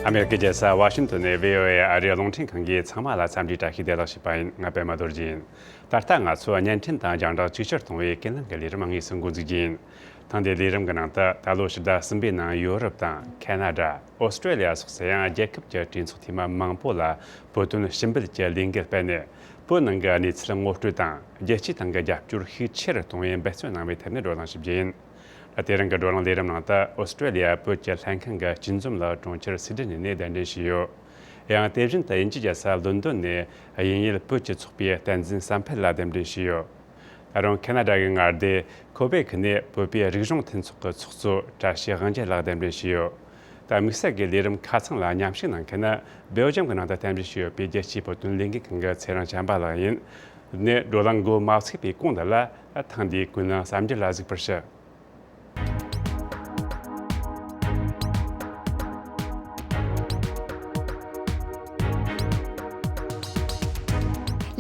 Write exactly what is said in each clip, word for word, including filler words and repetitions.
ཨ་མེ་རི་ཀའི་རྒྱལ་ས་ཝ་ཤིང་ཏོན་ནས་བྷི་ཨོ་ཨེ་ཨ་རིའི་རླུང་འཕྲིན་ཁང་གིས་ཚང་མ་ལ་འཚམས་འདྲིའི་བཀྲ་ཤིས་བདེ་ལེགས་ཞུས་པ་ཡིན། ང་པད་མ་རྡོ་རྗེ་ཡིན། ད་ལྟ་ང་ཚོ་བརྙན་འཕྲིན་དང་རྒྱང་བསྒྲགས་ཅིག་ཆར་གཏོང་བའི་ཀུན་གླེང་གི་ལས་རིམ་དངོས་སུ་འགོ་འཛུགས་རྒྱུ་ཡིན། ཐེངས་འདིའི་ལས་རིམ་གྱི་ནང་དུ་ད་ལོ་ཕྱི་ཟླ་གསུམ་པའི་ནང་ཡོ་རོབ་དང་ཁ་ན་ཌ། ཨོ་སི་ཀྲེ་ལི་ཡ་སོགས་སུ་ཡང་རྒྱལ་ཁབ་ཀྱི་གྲོས་ཚོགས་འཐུས་མི་མང་པོ་ལ་བོད་དོན་ཞུ་འབུལ་གྱི་ལས་འགུལ་སྤེལ་ནས། བོད་ནང་གི་གནས་ཚུལ་ངོ་སྤྲོད་དང་རྒྱལ་སྤྱིའི་ཐོག་གི་རྒྱབ་སྐྱོར་ཤུགས་ཆེ་རུ་གཏོང་བའི་འབད་བརྩོན་གནང་བའི་ཐད་ནས་བགྲོ་གླེང་ཞུ་རྒྱུ་ཡིན། དེ་རིང་གི་བགྲོ་གླེང་ལས་རིམ་ནང་དུ་ཨོ་སི་ཀྲེ་ལི་ཡ་བོད་ཀྱི་ལྷན་ཁང་གི་སྤྱི་འཛོམས་ལ་གྲོང་ཁྱེར་སི་ཌི་ནི་ནས་གདན་འདྲེན་ཞུས་ཡོད། ཡང་དེ་བཞིན་དུ་དབྱིན་ཇིའི་རྒྱལ་ས་ལོན་ཌོན་ནས་དབྱིན་ཡུལ་བོད་ཀྱི་ཚོགས་པའི་བསྟན་འཛིན་བསམ་འཕེལ་ལ་གདན་འདྲེན་ཞུས་ཡོད། ད་རུང་ཁ་ན་ཌ་གི་མངའ་སྡེ་ཁོ་བེ་ཁི་ནས་བོད་པའི་རིག་གཞུང་མཐུན་ཚོགས་ཀྱི་ཚོགས་གཙོ་བཀྲ་ཤིས་དབང་རྒྱལ་ལགས་གདན་འདྲེན་ཞུས་ཡོད། ད་དམིགས་བསལ་གྱི་ལས་རིམ་ཁ་ཚང་ལ་མཉམ་ཞུགས་གནང་མཁན་ནི་སྦེལ་ཇམ་གྱི་ནང་དུ་གཏན་འབེབས་ཞུས་ཡོད་པའི་རྒྱལ་སྤྱིའི་བོད་དོན་ལས་འགུལ་ཁང་གི་ཚེ་རིང་བྱམས་པ་ལགས་ཡིན། ནས་བགྲོ་གླེང་འགོ་མ་ཚུགས་པའི་གོང་དུ་ལ་ཐེངས་འདིའི་ཀུན་གླེང་གསར་འགྱུར་ལ་གཟིགས་པར་ཞུ།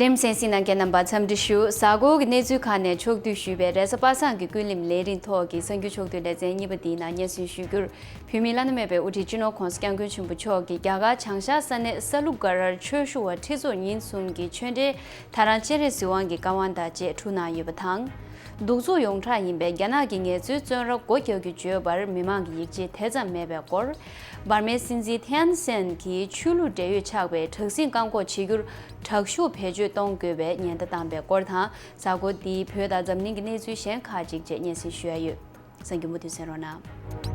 ལེམ་སེན་སི་ནང་གི་རྣམ་པ་འཚམས་འདྲི་ཞུ། གཟའ་འཁོར་གྱི་གནས་ཚུལ་ཁག་ནས་ཕྱོགས་བསྡུས་ཞུས་པའི་རེས་གཟའ་པ་སངས་ཀྱི་ཀུན་གླེང་ལས་རིམ་ཐོག་གི་གསར་འགྱུར་ཕྱོགས་བསྡུས་ལེ་ཚན་གཉིས་པ་འདིའི་ནང་སྙན་སེང་ཞུ་རྒྱུར། བོད་མིའི་བླ་ན་མེད་པའི་དབུ་ཁྲིད་སྤྱི་ནོར་༸གོང་ས་༸སྐྱབས་མགོན་ཆེན་པོ་མཆོག་གིས་རྒྱ་གར་བྱང་ཤར་ས་གནས་ས་ལུ་གྷར་ཆོས་ཞུ་བ་ཁྲི་ཚོ་ཉིན་གསུམ་གྱི་ཆོས་འབྲེལ་ད་རང་སྤྱན་རས་གཟིགས་དབང་གི་བཀའ་དབང་དང་བཅས་གྲུབ་གནང་ཡོད་པ་དང་། གདུག་རྩུབ་ཡོངས་གྲགས་ཡིན་པའི་རྒྱ་ནག་གི་ངལ་རྩོལ་བཙོན་ར་སྒོ་རྒྱག་རྒྱུ་བརྗོད་པར་མི་མང་གི་ཡིད་ཆེས་དེ་ཙམ་མེད་པའི་སྐོར། འབར་མའི་སྲིད་འཛིན་ཐེན་སན་གྱིས་ཆོས་ལུགས་འབྲེལ་ཡོད་ཆགས་པའི་དྲག་ཟིང་བཀག་འགོག་བྱེད་རྒྱུར་དྲག་ཤུགས་བེད་སྤྱོད་གཏོང་དགོས་པའི་ཉེན་བརྡ་བཏང་པའི་སྐོར་དང་། གཟའ་འཁོར་འདིའི་བོད་དང་འཛམ་གླིང་གི་གནས་ཚུལ་གཞན་ཁག་ཅིག་བཅས་སྙན་སེང་ཞུ་ཡ་ཡོད། གསན་རྒྱུ་མུ་མཐུད་གསན་རོགས་གནང་།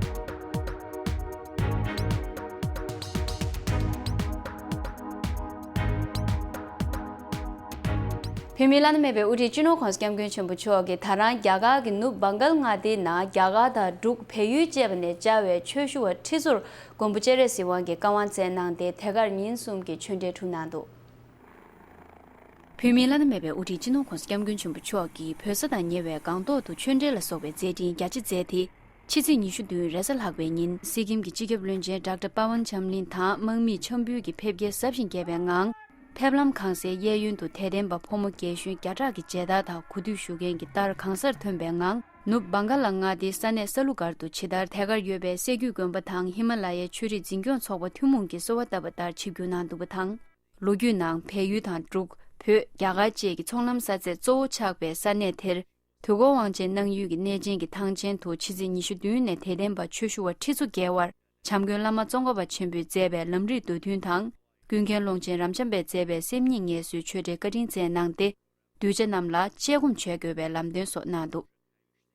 བོད་མིའི་བླ་ན་མེད་པའི་དབུ་ཁྲིད་སྤྱི་ནོར་༸གོང་ས་༸སྐྱབས་མགོན་ཆེན་པོ་མཆོག་གིས་ད་རང་རྒྱ་གར་གྱི་ནུབ་བྷང་གལ་མངའ་སྡེའི་ནང་རྒྱ་གར་དང་འབྲུག་བལ་ཡུལ་བཅས་པ་ནས་བཅར་བའི་ཆོས་ཞུ་བ་ཁྲི་ཚོར་མགོན་པོ་སྤྱན་རས་གཟིགས་དབང་གི་བཀའ་དབང་སྩལ་གནང་སྟེ་དེ་གར་ཉིན་གསུམ་གྱི་ཆོས་འབྲེལ་གྲུབ་གནང་འདུག་བོད་མིའི་བླ་ན་མེད་པའི་དབུ་ཁྲིད་སྤྱི་ནོར་༸གོང་ས་༸སྐྱབས་མགོན་ཆེན་པོ་མཆོག་གིས་བོད་ས་དང་ཉེ་བའི་སྒང་ཏོག་ཏུ་ཆོས་འབྲེལ་ལ་སོགས་པའི་མཛད་འཕྲིན་རྒྱ་ཆེ་མཛད་དེ། ཕྱི་ཚེས་ཉི་ཤུ་བདུན་རེས་གཟའ་ལྷག་པའི་ཉིན་སི་ཀིམ་གྱི་སྤྱི་ཁྱབ་བློན་ཆེན་ཌོག་ཊར་པ་ཝན་ཆམ་ལིན་དང་དམག་མིས་འཆམ་འབུལ་གྱི་ཕེབས་སྐྱེལ་ཟབ་ཞིང་རྒྱས་པའི་ངང་། ཕེབས་ལམ་ཁང་སའི་གཡས་གཡོན་དུ་དད་ལྡན་པ་ཕོ་མོ་རྒན་གཞོན་བརྒྱ་ཕྲག་གི་མཇལ་དར་དང་གུས་འདུད་ཞུ་མཁན་གྱི་ལྟར་གང་སར་ཐོན་པའི་ངང་། ནུབ་བྷང་ག་ལ་མངའ་སྡེའི་ས་གནས་ས་ལུ་སྒར་དུ་ཇི་ལྟར་དེ་གར་ཡོད་པའི་སྲད་རྒྱུད་དགོན་པ་དང་ཧི་མ་ལ་ཡའི་ཆོས་རིག་འཛིན་སྐྱོང་ཚོགས་པ་ཐུན་མོང་གིས་གསོལ་བ་བཏབ་པ་ལྟར་ཆིབས་བསྒྱུར་གནང་འདུག་པ་དང་། ལོ་རྒྱུས་ནང་བལ་ཡུལ་དང་འབྲུག་བོད། རྒྱ་གར་བཅས་ཀྱི་ཚོང་ལམ་ས་ཚད་གཙོ་བོ་ཆགས་པའི་ས་གནས་དེར། དུས་འཁོར་དབང་ཆེན་གནང་ཡུལ་གྱི་གནས་ཆེན་གྱི་ཐང་ཆེན་དུ་ཕྱི་ཚེས་ཉི་ཤུ་བདུན་ནས་དད་ལྡན་པ་ཆོས་ཞུ་བ་ཁྲི་ཚོ་བརྒལ་བར་བྱམས་མགོན་བླ་མ་ཙོང་ཁ་པ་ཆེན་པོས་མཛད་པའི་ལམ་རིམ་མདོ་མཐུན་དང་། ཀུན་མཁྱེན་ཀློང་ཆེན་རབ་འབྱམས་པས་མཛད་པའི་སེམས་ཉིད་ངལ་གསོའི་ཆོས་འབྲེལ་བཀའ་དྲིན་སྩལ་གནང་སྟེ། གདུལ་བྱ་རྣམས་ལ་དཔྱད་སྒོམ་བྱེད་དགོས་པའི་ལམ་སྟོན་སོགས་གནང་འདུག་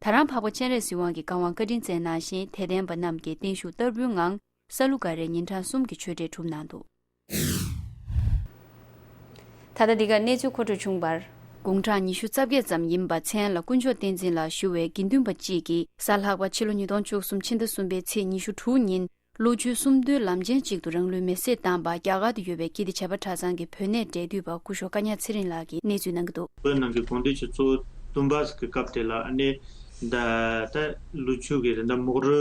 ད་རང་འཕགས་པ་སྤྱན་རས་གཟིགས་དབང་གི་བཀའ་དབང་བཀའ་དྲིན་སྩལ་གནང་བཞིན་དད་ལྡན་པ་རྣམས་ཀྱིས་བརྟན་བཞུགས་བསྟར་འབུལ་ངང་ས་ལུ་སྒར་རའི་ཉིན་གྲངས་གསུམ་གྱི་ཆོས་འབྲེལ་གྲུབ་གནང་འདུག་ད་ལྟ་འདི་གར་གནས་ཚུལ་མཁོ་སྤྲོད་བྱུང་བར། དགུང་གྲངས་ཉི་ཤུ་རྩ་བརྒྱད་ཙམ་ཡིན་པ་མཚན་ལ་དཀོན་མཆོག་བསྟན་འཛིན་ལགས་ཞུ་བའི་དགེ་འདུན་པ་གཅིག་གིས་གཟའ་ལྷག་པ་ཕྱི་ལོ་ཉིས་སྟོང་བཅུ་གསུམ་ཕྱི་ཟླ་གསུམ་པའི་ཚེས་ཉི་ཤུ་དྲུག་ཉིན་ལོ་རྒྱུས་གསུམ་བསྡུའི་ལམ་ཆེན་གཅིག་ཏུ་རང་ལུས་མེར་སྲེག་བཏང་པ་རྒྱ་གར་དུ་ཡོད་པའི་ཀིརྟི་བྱེས་པ་གྲྭ་ཚང་གི་བོད་གནས་འབྲེལ་མཐུད་པ་སྐུ་ཞོགས་ཀ་ཉག་ཚེ་རིང་ལགས་ཀྱིས་གནས་ཚུལ་གནང་གི་འདུག་བོད་ནང་གི་དགོན་སྡེ་ཆེ་ཚོ་བདུན་པ་ཟིག་གི་སྐབས་དེ་ལ་ཨ་ནི་ད་ད་ལུ་ཆུ་གི་རི་འདབས་མོག་རི་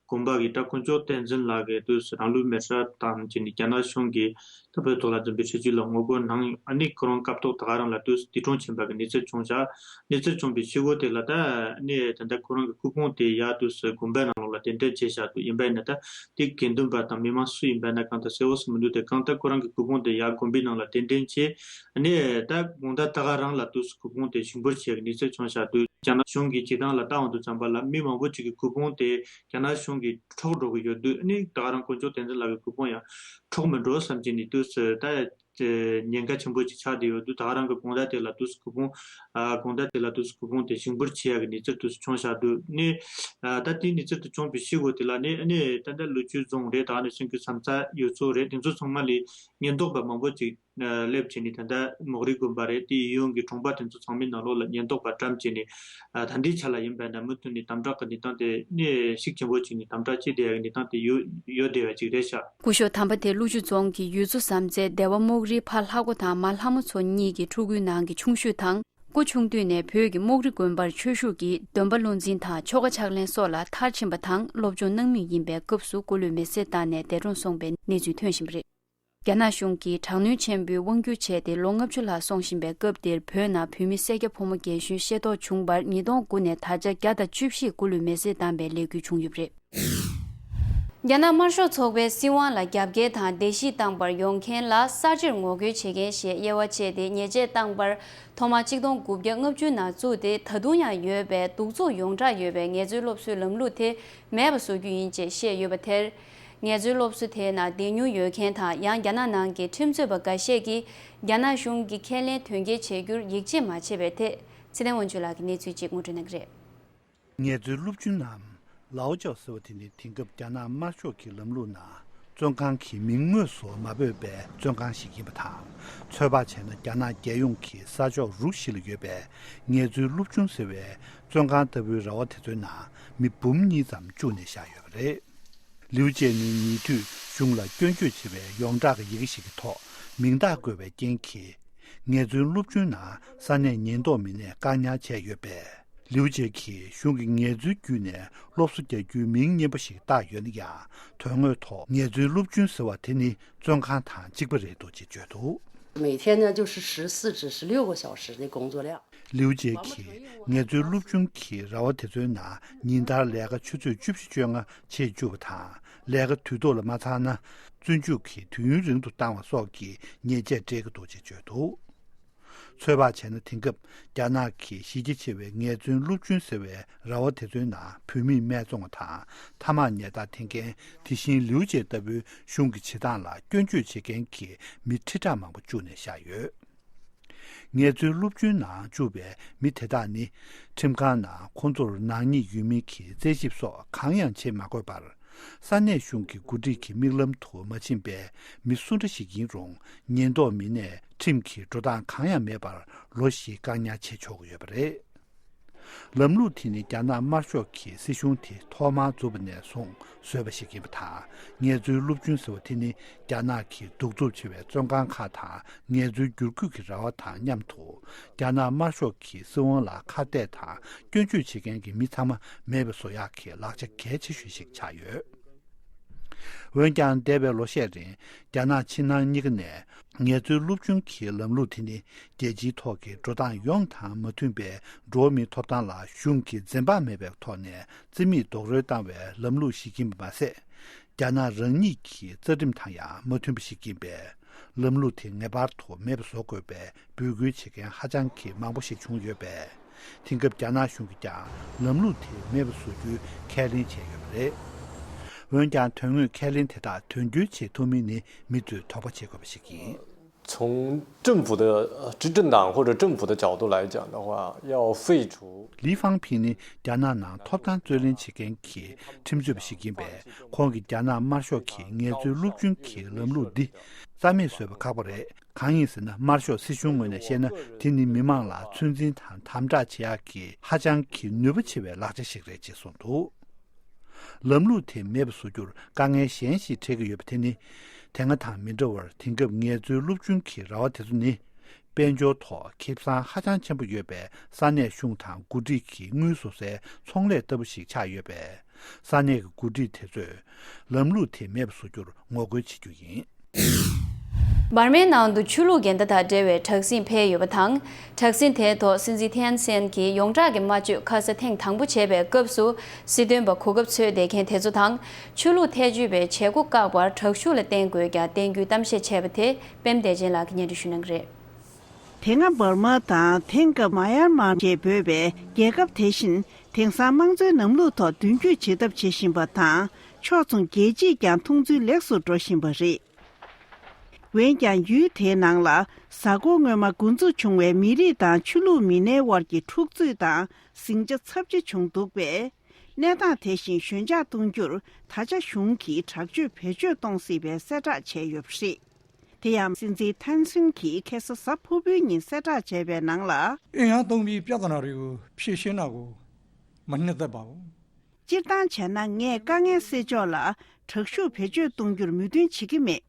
དགོན་པ་གི་ད་དཀོན་མཆོག་བསྟན་འཛིན་ལགས་ཀྱིས་དུས་སུ་རང་ལུས་མེར་སྲེག་བཏང་བྱས་ནས་རྒྱ་ནག་གཞུང་གིས་ད་བོད་ཐོག་ལ་འཛིན་པའི་སྲིད་བྱུས་ལ་ངོ་རྒོལ་གནང་། ཨ་ནི་ཁོ་རང་སྐབས་ཐོག་ད་ག་རང་ལ་དུས་སུ་འདས་གྲོངས་ཕྱིན་པ་གི་གནས་ཚུལ་བྱུང་ཤག་གནས་ཚུལ་བྱུང་བའི་ཤུལ་འགོ་དེ་ལ་ད་ཨ་ནི་ད་ལྟ་ཁོ་རང་གི་སྐུ་ཕུང་དེ་ཡར་དུས་སུ་དགོན་པའི་ནང་ལོགས་ལ་གདན་འདྲེན་བྱས་བཞག་འདུག་ཡིན་པ་ཡིན་ན་ད་དེ་དགེ་འདུན་པ་དང་མི་མང་སུ་ཡིན་པ་ཡིན་ན་གང་ལྟར་གསལ་བོ་སུ་མི་འདུག་དེ་གང་ལྟར་ཁོ་རང་གི་སྐུ་ཕུང་དེ་ཡར་དགོན་པའི་ནང་ལ་གདན་འདྲེན་བྱས། ཨ་ནི་ད་དགོང་དག་ད་ག་རང་ལ་དུས་སུ་སྐུ་ཕུང་དེ་ཞིང་འབུར་བྱས་ཀྱི་གནས་ཚུལ་བྱུང་བཞག་འདུག་རྒྱ་ནག་གཞུང་གི་བྱེད་སྟངས་ལ་ལྟ་འོང་དུས་ཙམ་པ་ལ་མི་མང་པོ་ཅིག་གི་སྐུ་ཕུང་དེ་རྒྱ་ནག་གཞུང་གིས་འཕྲོག་འགྲོ་གི་ཡོད་དུས། ཨ་ནི་ད་ག་རང་དཀོན་མཆོག་བསྟན་འཛིན་ལགས་ཀྱི་སྐུ་ཕུང་ཡང་འཕྲོག་མི་འགྲོ་བསམ་གྱི་ནས་དུས་སུ་ད་ཉེན་ཁ་ཆེན་པོ་ཅིག་ཆགས་བསྡད་ཡོད་དུས། ད་ག་རང་གི་དགོང་དག་དེ་ལ་དུས་སུ་སྐུ་ཕུང་ཨ་དགོང་དག་དེ་ལ་དུས་སུ་སྐུ་ཕུང་དེ་ཞིང་འབུར་བྱེད་ཡག་གི་གནས་ཚུལ་དུས་སུ་བྱུང་བཞག་འདུག་ནི་ཨ་ད་དེའི་གནས་ཚུལ་དུ་བྱུང་བའི་ཤུལ་འགོ་དེ་ལ་ནི་ཨ་ནི་ད་ལྟ་ལུ་ཆུ་རྫོང་རེད། ད་ནི་སེང་གེ་ཟམ་ཚ་ཡུལ་ཚོ་རེད། དེ་ཚོ་ཚང་མ་ལས་ཉེན་རྟོག་པ་མང་པོ་ཅིག་སླེབས་བྱས་ནས་ད་ལྟ་མོག་རི་དགོན་པ་རེད། དེའི་ཡུལ་གྱི་གྲོང་པ་དེ་ཚོ་ཚང་མའི་ནང་ལོགས་ལ་ཉེན་རྟོག་པ་བཀྲམ་བྱས་ནས་ཨ་ད་ལྟའི་ཆ་ལ་ཡིན་པ་ན་མུ་མཐུད་ནས་དམ་དྲག་གི་གནས་སྟངས་དེ་ནས་ཤུགས་ཆེན་པོ་ཅིག་ནས་དམ་དྲག་བྱེད་བསྡད་ཡག་གི་གནས་སྟངས་དེ་ཡོད་ཡོད་བསྡད་ཡག་ཅིག་རེད་ཤག་སྐུ་ཞབས་དམ་པ་དེ་ཀླུ་ཆུ་རྫོང་གི་ཡུལ་ཚོ་ཟམ་རྩེ་སྡེ་བ་མོག་རིའི་ཕ་ལྷ་སྒོ་དང་མ་ལྷ་མོ་མཚོ་གཉིས་ཀྱི་ཕྲུ་གུའི་ནང་གི་ཆུང་ཤོས་དང་། སྐུ་ཆུང་དུས་ནས་བོད་ཀྱི་མོག་རི་དགོན་པར་ཆོས་ཞུགས་ཀྱིས་སྡོམ་པ་བློ་འཛིན་དང་ཆོ་ག་ཕྱག་ལེན་སོགས་ལ་མཐར་ཕྱིན་པ་དང་སློབ་སྦྱོང་གནང་མུས་ཡིན་པའི་སྐབས་སུ་སྐུ་ལུས་མེར་སྲེག་བཏང་ནས་འདས་གྲོངས་སོང་པའི་གནས་ཚུལ་ཐོན་བཞིན་པ་རེད། རྒྱ་ནག་གཞུང་གིས་དྲག་གནོན་ཆེན་པོས་དབང་བསྒྱུར་བྱས་ཏེ་ལོ་ལྔ་བཅུ་ལྷག་སོང་བཞིན་པའི་སྐབས་འདིར་བོད་ནང་བོད་མི་སེར་སྐྱ་ཕོ་མོ་རྒན་གཞོན་ཤེས་རྟོགས་བྱུང་བར་ཉིས་སྟོང་དགུ་ནས་ད་ཆ་བརྒྱ་དང་བཅུ་བཞི་སྐུ་ལུས་མེར་སྲེག་བཏང་པའི་ལས་འགུལ་བྱུང་ཡོད་པ་རེད། རྒྱ་ནག་དམར་ཤོག་ཚོགས་པའི་སྲིད་དབང་ལ་རྒྱབ་འགལ་དང་བརྡལ་བཤིག་བཏང་བར་ཡོང་མཁན་ལ་གསར་བརྗེར་ངོ་རྒོལ་བྱེད་མཁན་ཞེས་དབྱེ་བ་ཕྱེ་སྟེ། ཉེས་ཆད་བཏང་བར་ཐོག་མར་ཆིག་སྟོང་དགུ་བརྒྱ་ལྔ་བཅུ་ནང་བཙུགས་ཏེ། ད་དུང་ཡང་ཡོད་པའི་གདུག་རྩུབ་ཡོངས་གྲགས་ཡོད་པའི་ངལ་རྩོལ་སློབ་གསོའི་ལམ་ལུགས་དེ་མེད་པ་བཟོ་རྒྱུ་ཡིན་ཅེས་བཤད་ཡོད་པ་དེར། ངལ་རྩོལ་སློབ་གསོ་དེའི་ནང་བསྡད་མྱོང་ཡོད་མཁན་དང་། ཡང་རྒྱ་ནག་ནང་གི་ཁྲིམས་རྩོད་པ་འགའ་ཤས་ཀྱིས་རྒྱ་ནག་གཞུང་གིས་ཁས་ལེན་དོན་འཁྱོལ་བྱེད་རྒྱུར་ཡིད་ཆེས་མ་བྱས་པའི་ཐད། ཚེ་བརྟན་དབང་ཕྱུག་ལགས་ཀྱིས་གནས་ཚུལ་གཅིག་ངོ་སྤྲོད་གནང་གི་རེད། ངལ་རྩོལ་སློབ་ཆུན་ནམ་ལའོ་ཅའོ་ཟེར་བ་དེ་ནི་དེང་སྐབས་རྒྱ་ནག་དམར་ཤོག་གི་ལམ་ལུགས་ནང་བཙོན་ཁང་གི་མིང་དངོས་སུ་མ་འབོད་པའི་བཙོན་ཁང་ཞིག་ཡིན་པ་དང་། ཚོད་དཔག་བྱས་ན་རྒྱ་ནག་རྒྱལ་ཡོངས་ཀྱི་ས་ཕྱོགས་རུ་བཞི་ལ་ཡོད་པའི་ངལ་རྩོལ་སློབ་ཆུན་ཟེར་བའི་བཙོན་ཁང་ལྟ་བུའི་ར་བ་དེ་ཚོའི་ནང་མི་འབུམ་གཉིས་ཙམ་བཅུག་ནས་བཞག་ཡོད་པ་རེད། ལིའུ་ཅེ་ནི་ཉེ་དུས་གཞུང་ལ་སྐྱོན་བརྗོད་བྱེད་པའི་ཡོངས་གྲགས་ཀྱི་ཡི་གེ་ཞིག་གི་ཐོག་མིང་རྟགས་བཀོད་པའི་རྐྱེན་གྱིས། ངལ་རྩོལ་སློབ་ཆུན་ནང་ས་གནས་ཉེན་རྟོག་མི་སྣས་བཀག་ཉར་བྱས་ཡོད་པས། ལིའུ་ཅེ་གིས་གཞུང་གི་ངལ་རྩོལ་བརྒྱུད་ནས་སློབ་གསོ་རྒྱག་རྒྱུའི་མིང་སྙན་པོ་ཞིག་བཏགས་ཡོད་ན་ཡང་། དོན་དངོས་ཐོག་ངལ་རྩོལ་སློབ་ཆུན་ཟེར་བ་དེ་ནི་བཙོན་ཁང་དང་གཅིག་པ་རེད་འདུག་ཅེས་བརྗོད་འདུག། 每天呢，就是十四至十六个小时的工作量。 ལིའུ་ཅེ་གིས་ངལ་རྩོལ་སློབ་ཆུན་གྱི་ར་བ་དེ་ཚོའི་ནང་ཉིན་ལྟར་ལས་ཀ་ཆུ་ཚོད་བཅུ་བཞི་བཅོ་ལྔ་བྱེད་བཅུག་པ་དང་། ལས་ཀ་དུས་ཐོག་ལ་མ་ཚར་ན་བཙོན་འཇུག་གིས་དུས་ཡུན་རིང་དུ་བཏང་བ་སོགས་ཀྱི་ཉེས་ཆད་སྤྲད་ཀྱི་འདུག་ཅེས་བརྗོད་འདུག། ཚོད་དཔག་བྱས་ན། དེང་སྐབས་རྒྱ་ནག་གི་གཞི་རྒྱ་ཆེ་བའི་ངལ་རྩོལ་སློབ་ཆུན་ཟེར་བའི་ར་བ་དེ་ཚོའི་ནང་བུད་མེད་སྨད་འཚོང་བ་དང་། ཐ་མག་ཉལ་ཐག་འཐེན་མཁན། དེ་བཞིན་ལིའུ་ཅེ་ལྟ་བུའི་གཞུང་གི་བྱེད་སྟངས་ལ་སྐྱོན་བརྗོད་བྱེད་མཁན་གྱི་མི་ཁྲི་ཕྲག་མང་པོ་བཅུག་ནས་བཞག་ཡོད། ངལ་རྩོལ་སློབ་ཆུན་ནང་བཅུག་པའི་མི་དེ་དག་ནི། ཁྲིམས་ཁང་ནང་ཁོང་ཚོར་ནག་ཉེས་ཡོད་མིན་གྱི་རྩད་ཞིབ་སོགས་གང་ཡང་བྱེད་མ་དགོས་པར། ས་གནས་གཞུང་གི་འགོ་ཁྲིད་ཀྱི་མིག་ལམ་དུ་མ་ཕྱིན་པའི་མི་སུ་འདྲ་ཞིག་ཡིན་རུང་། ཉེན་རྟོག་མི་སྣས་ཁྲིམས་ཀྱི་འགྲོ་སྟངས་གང་ཡང་མེད་པར་ལོ་བཞིའི་བཀག་ཉར་བྱེད་ཆོག་གི་ཡོད་པ་རེད། ལམ་ལུགས་དེ་ནི་རྒྱ་ནག་དམར་ཤོག་གི་སྲིད་གཞུང་དེ་ཐོག་མར་འཛུགས་པ་ནས་བཟུང་བཟོས་པ་ཞིག་ཡིན་པ་དང་། ངལ་རྩོལ་སློབ་ཆུན་ཟེར་བ་དེ་ནི་རྒྱ་ནག་གི་གདུག་རྩུབ་ཆེ་བའི་བཙོན་ཁང་ཁག་དང་ངལ་རྩོལ་བསྒྱུར་བཀོད་ཀྱི་ར་བ་དང་མཉམ་དུ། རྒྱ་ནག་དམར་ཤོག་གི་སྲིད་དབང་ལ་ཁ་གཏད་དང་སྐྱོན་བརྗོད་བྱེད་མཁན་གྱི་མི་ཚང་མ་མེད་པ་བཟོ་ཡག་གི་ལག་ཆ་གལ་ཆེ་ཤོས་ཤིག་ཆགས་ཡོད། འོན་ཀྱང་། འདས་པའི་ལོ་ཤས་རིང་རྒྱ་ནག་ཕྱི་ནང་གཉིས་ཀ་ནས་ངལ་རྩོལ་སློབ་ཆུན་གྱི་ལམ་ལུགས་དེ་ནི། རྒྱལ་སྤྱིའི་ཐོག་གི་འགྲོ་སྟངས་ཡོངས་དང་མ་མཐུན་པའི་འགྲོ་བ་མིའི་ཐོབ་ཐང་ལ་གཞུང་གིས་འཛེམ་བག་མེད་པའི་ཐོག་ནས་རྩིས་མེད་རྡོག་རོལ་བཏང་བའི་ལམ་ལུགས་ཤིག་ཡིན་པ་མ་ཟད། རྒྱ་ནག་རང་ཉིད་ཀྱི་རྩ་ཁྲིམས་དང་ཡང་མ་མཐུན་པ་ཞིག་ཡིན་པས། ལམ་ལུགས་དེ་ངེས་པར་དུ་མེད་པ་བཟོ་དགོས་པའི་འབོད་སྐུལ་བྱེད་མཁན་ཧ་ཅང་གི་མང་པོ་ཞིག་བྱུང་ཡོད་པས། དེང་སྐབས་རྒྱ་ནག་གཞུང་གིས་ཀྱང་ལམ་ལུགས་དེ་མེད་པ་བཟོ་རྒྱུའི་ཁས་ལེན་བྱས་ཡོད་པ་རེད། འོན་ཀྱང་། དོན་དངོས་ཁས་ལེན་དེ་དག་དོན་འཁྱོལ་བྱེད་ཐུབ་མིན་ནི་མི་ཚོས་དོགས་པ་བྱེད་དགོས་པ་ཞིག་ཡིན། 从政府的，呃，执政党或者政府的角度来讲的话，要废除 ལི་ཧྥང་ཕིང་ནི་རྒྱ་ནག་ནང་ཐོབ་ཐང་རྩོད་ལེན་བྱེད་མཁན་གྱི་ཁྲིམས་རྩོད་པ་ཞིག་ཡིན་པས། ཁོང་གིས་རྒྱ་ནག་དམར་ཤོག་གི་ངལ་རྩོལ་སློབ་ཆུན་གྱི་ལམ་ལུགས་འདི་རྩ་མེད་བཟོས་པ་ཁག་པོ་རེད། གང་ཡིན་ཟེར་ན། དམར་ཤོག་སྲིད་གཞུང་ངོས་ནས་བཤད་ན། དེ་ནི་མི་མང་ལ་ཚོད་འཛིན་དང་དམ་དྲག་བྱེད་ཡག་གི་ཧ་ཅང་གི་ནུས་པ་ཆེ་བའི་ལག་ཆ་ཞིག་རེད་ཅེས་གསུངས་འདུག། ལམ་ལུགས་དེ་མེད་པ་བཟོ་རྒྱུར་དཀའ་ངལ་གཞན་ཞིག་འཕྲད་ཀྱི་ཡོད་པ་དེ་ནི། དེ་སྔ་དང་མི་འདྲ་བར། དེང་སྐབས་ངལ་རྩོལ་སློབ་ཆུན་གྱི་ར་བ་དེ་ཚོ་ནི། དཔལ་འབྱོར་ཐོག་ཁེ་བཟང་ཧ་ཅང་ཆེན་པོ་ཡོད་པའི་ས་གནས་གཞུང་དང་འགོ་ཁྲིད་ཀྱི་དངུལ་བཟོ་སའི་ཚོང་ལས་ལྟ་བུ་ཞིག་ཆགས་ཡོད་པས། ས་གནས་ཀྱི་འགོ་ཁྲིད་དེ་ཚོས་ལམ་ལུགས་དེ་མེད་པ་བཟོ་རྒྱུར་ངོ་རྒོལ་བྱེད་རྒྱུ་ཡིན། འབར་མའི་ནང་དུ་ཆོས་ལུགས་འགལ་ཟླ་དང་འབྲེལ་བའི་དྲག་ཟིང་འཕེལ་ཡོད་པ་དང་། དྲག་ཟིང་དེའི་ཐོག་སྲིད་འཛིན་ཐེན་སེན་གྱིས་ཡོངས་གྲགས་ཀྱི་སྨྲ་བརྗོད་ཁ་ས་ཐེངས་དང་པོ་བྱས་པའི་སྐབས་སུ། སྲིད་དོན་པ་གོ་སྐབས་འཚོལ་བསྡད་མཁན་དེ་ཚོ་དང་། ཆོས་ལུགས་ཐེ་བྱུས་པའི་བྱེད་སྒོ་བཀག་པར་དྲག་ཤུགས་ལ་བརྟེན་དགོས་ཀྱང་བརྟེན་རྒྱུའི་གཏམ་བཤད་བྱས་པ་དེ་པད་མ་བདེ་ཆེན་ལགས་ཀྱིས་སྙན་སྒྲོན་ཞུ་གནང་གི་རེད། དེ་སྔ་འབར་མ་དང་དེང་སྐབས་མ་ཡར་མར་ཞེས་འབོད་པའི་རྒྱལ་ཁབ་དེ་བཞིན། དེང་སང་དམངས་གཙོའི་ལམ་ལུགས་ཐོག་མདུན་སྐྱོད་བྱེད་ཐབས་བྱེད་བཞིན་པ་དང་། ཕྱོགས་མཚུངས་རྒྱལ་སྤྱིས་ཀྱང་མཐོང་ཚུལ་ལེགས་སུ་འགྲོ་བཞིན་པ་རེད། འོན་ཀྱང་། ཡུལ་དེའི་ནང་ལ་གཟའ་འཁོར་སྔོན་མ་འགོ་འཛུགས་བྱུང་བའི་མི་རིགས་དང་ཆོས་ལུགས་མི་སྣའི་དབར་གྱི་འཁྲུག་རྩོད་དང་ཟིང་ཆ་ཚབས་ཆེ་བྱུང་འདུག་པས། གནས་སྟངས་དེ་བཞིན་ཞོད་འཇགས་གཏོང་རྒྱུར་ད་ཆ་གཞུང་གིས་དྲག་སྤྱོད་བེད་སྤྱོད་གཏོང་སྲིད་པའི་གསལ་བསྒྲགས་བྱས་ཡོད་པ་རེད། དེ་ཡང་། སྲིད་འཛིན་ཐན་སུན་གྱིས་ཁ་སང་གཟའ་ཕུར་བུའི་ཉིན་གསལ་བསྒྲགས་བྱས་པའི་ནང་ལ། 阴阳等比别个那里有，脾气那个，没那个吧。 སྤྱིར་བཏང་བྱས་ན། ངས་དཀའ་ངལ་སེལ་ཕྱོགས་ལ་དྲག་ཤུགས་བེད་སྤྱོད་གཏོང་རྒྱུར་མོས་མཐུན་བྱེད་ཀྱི་མེད།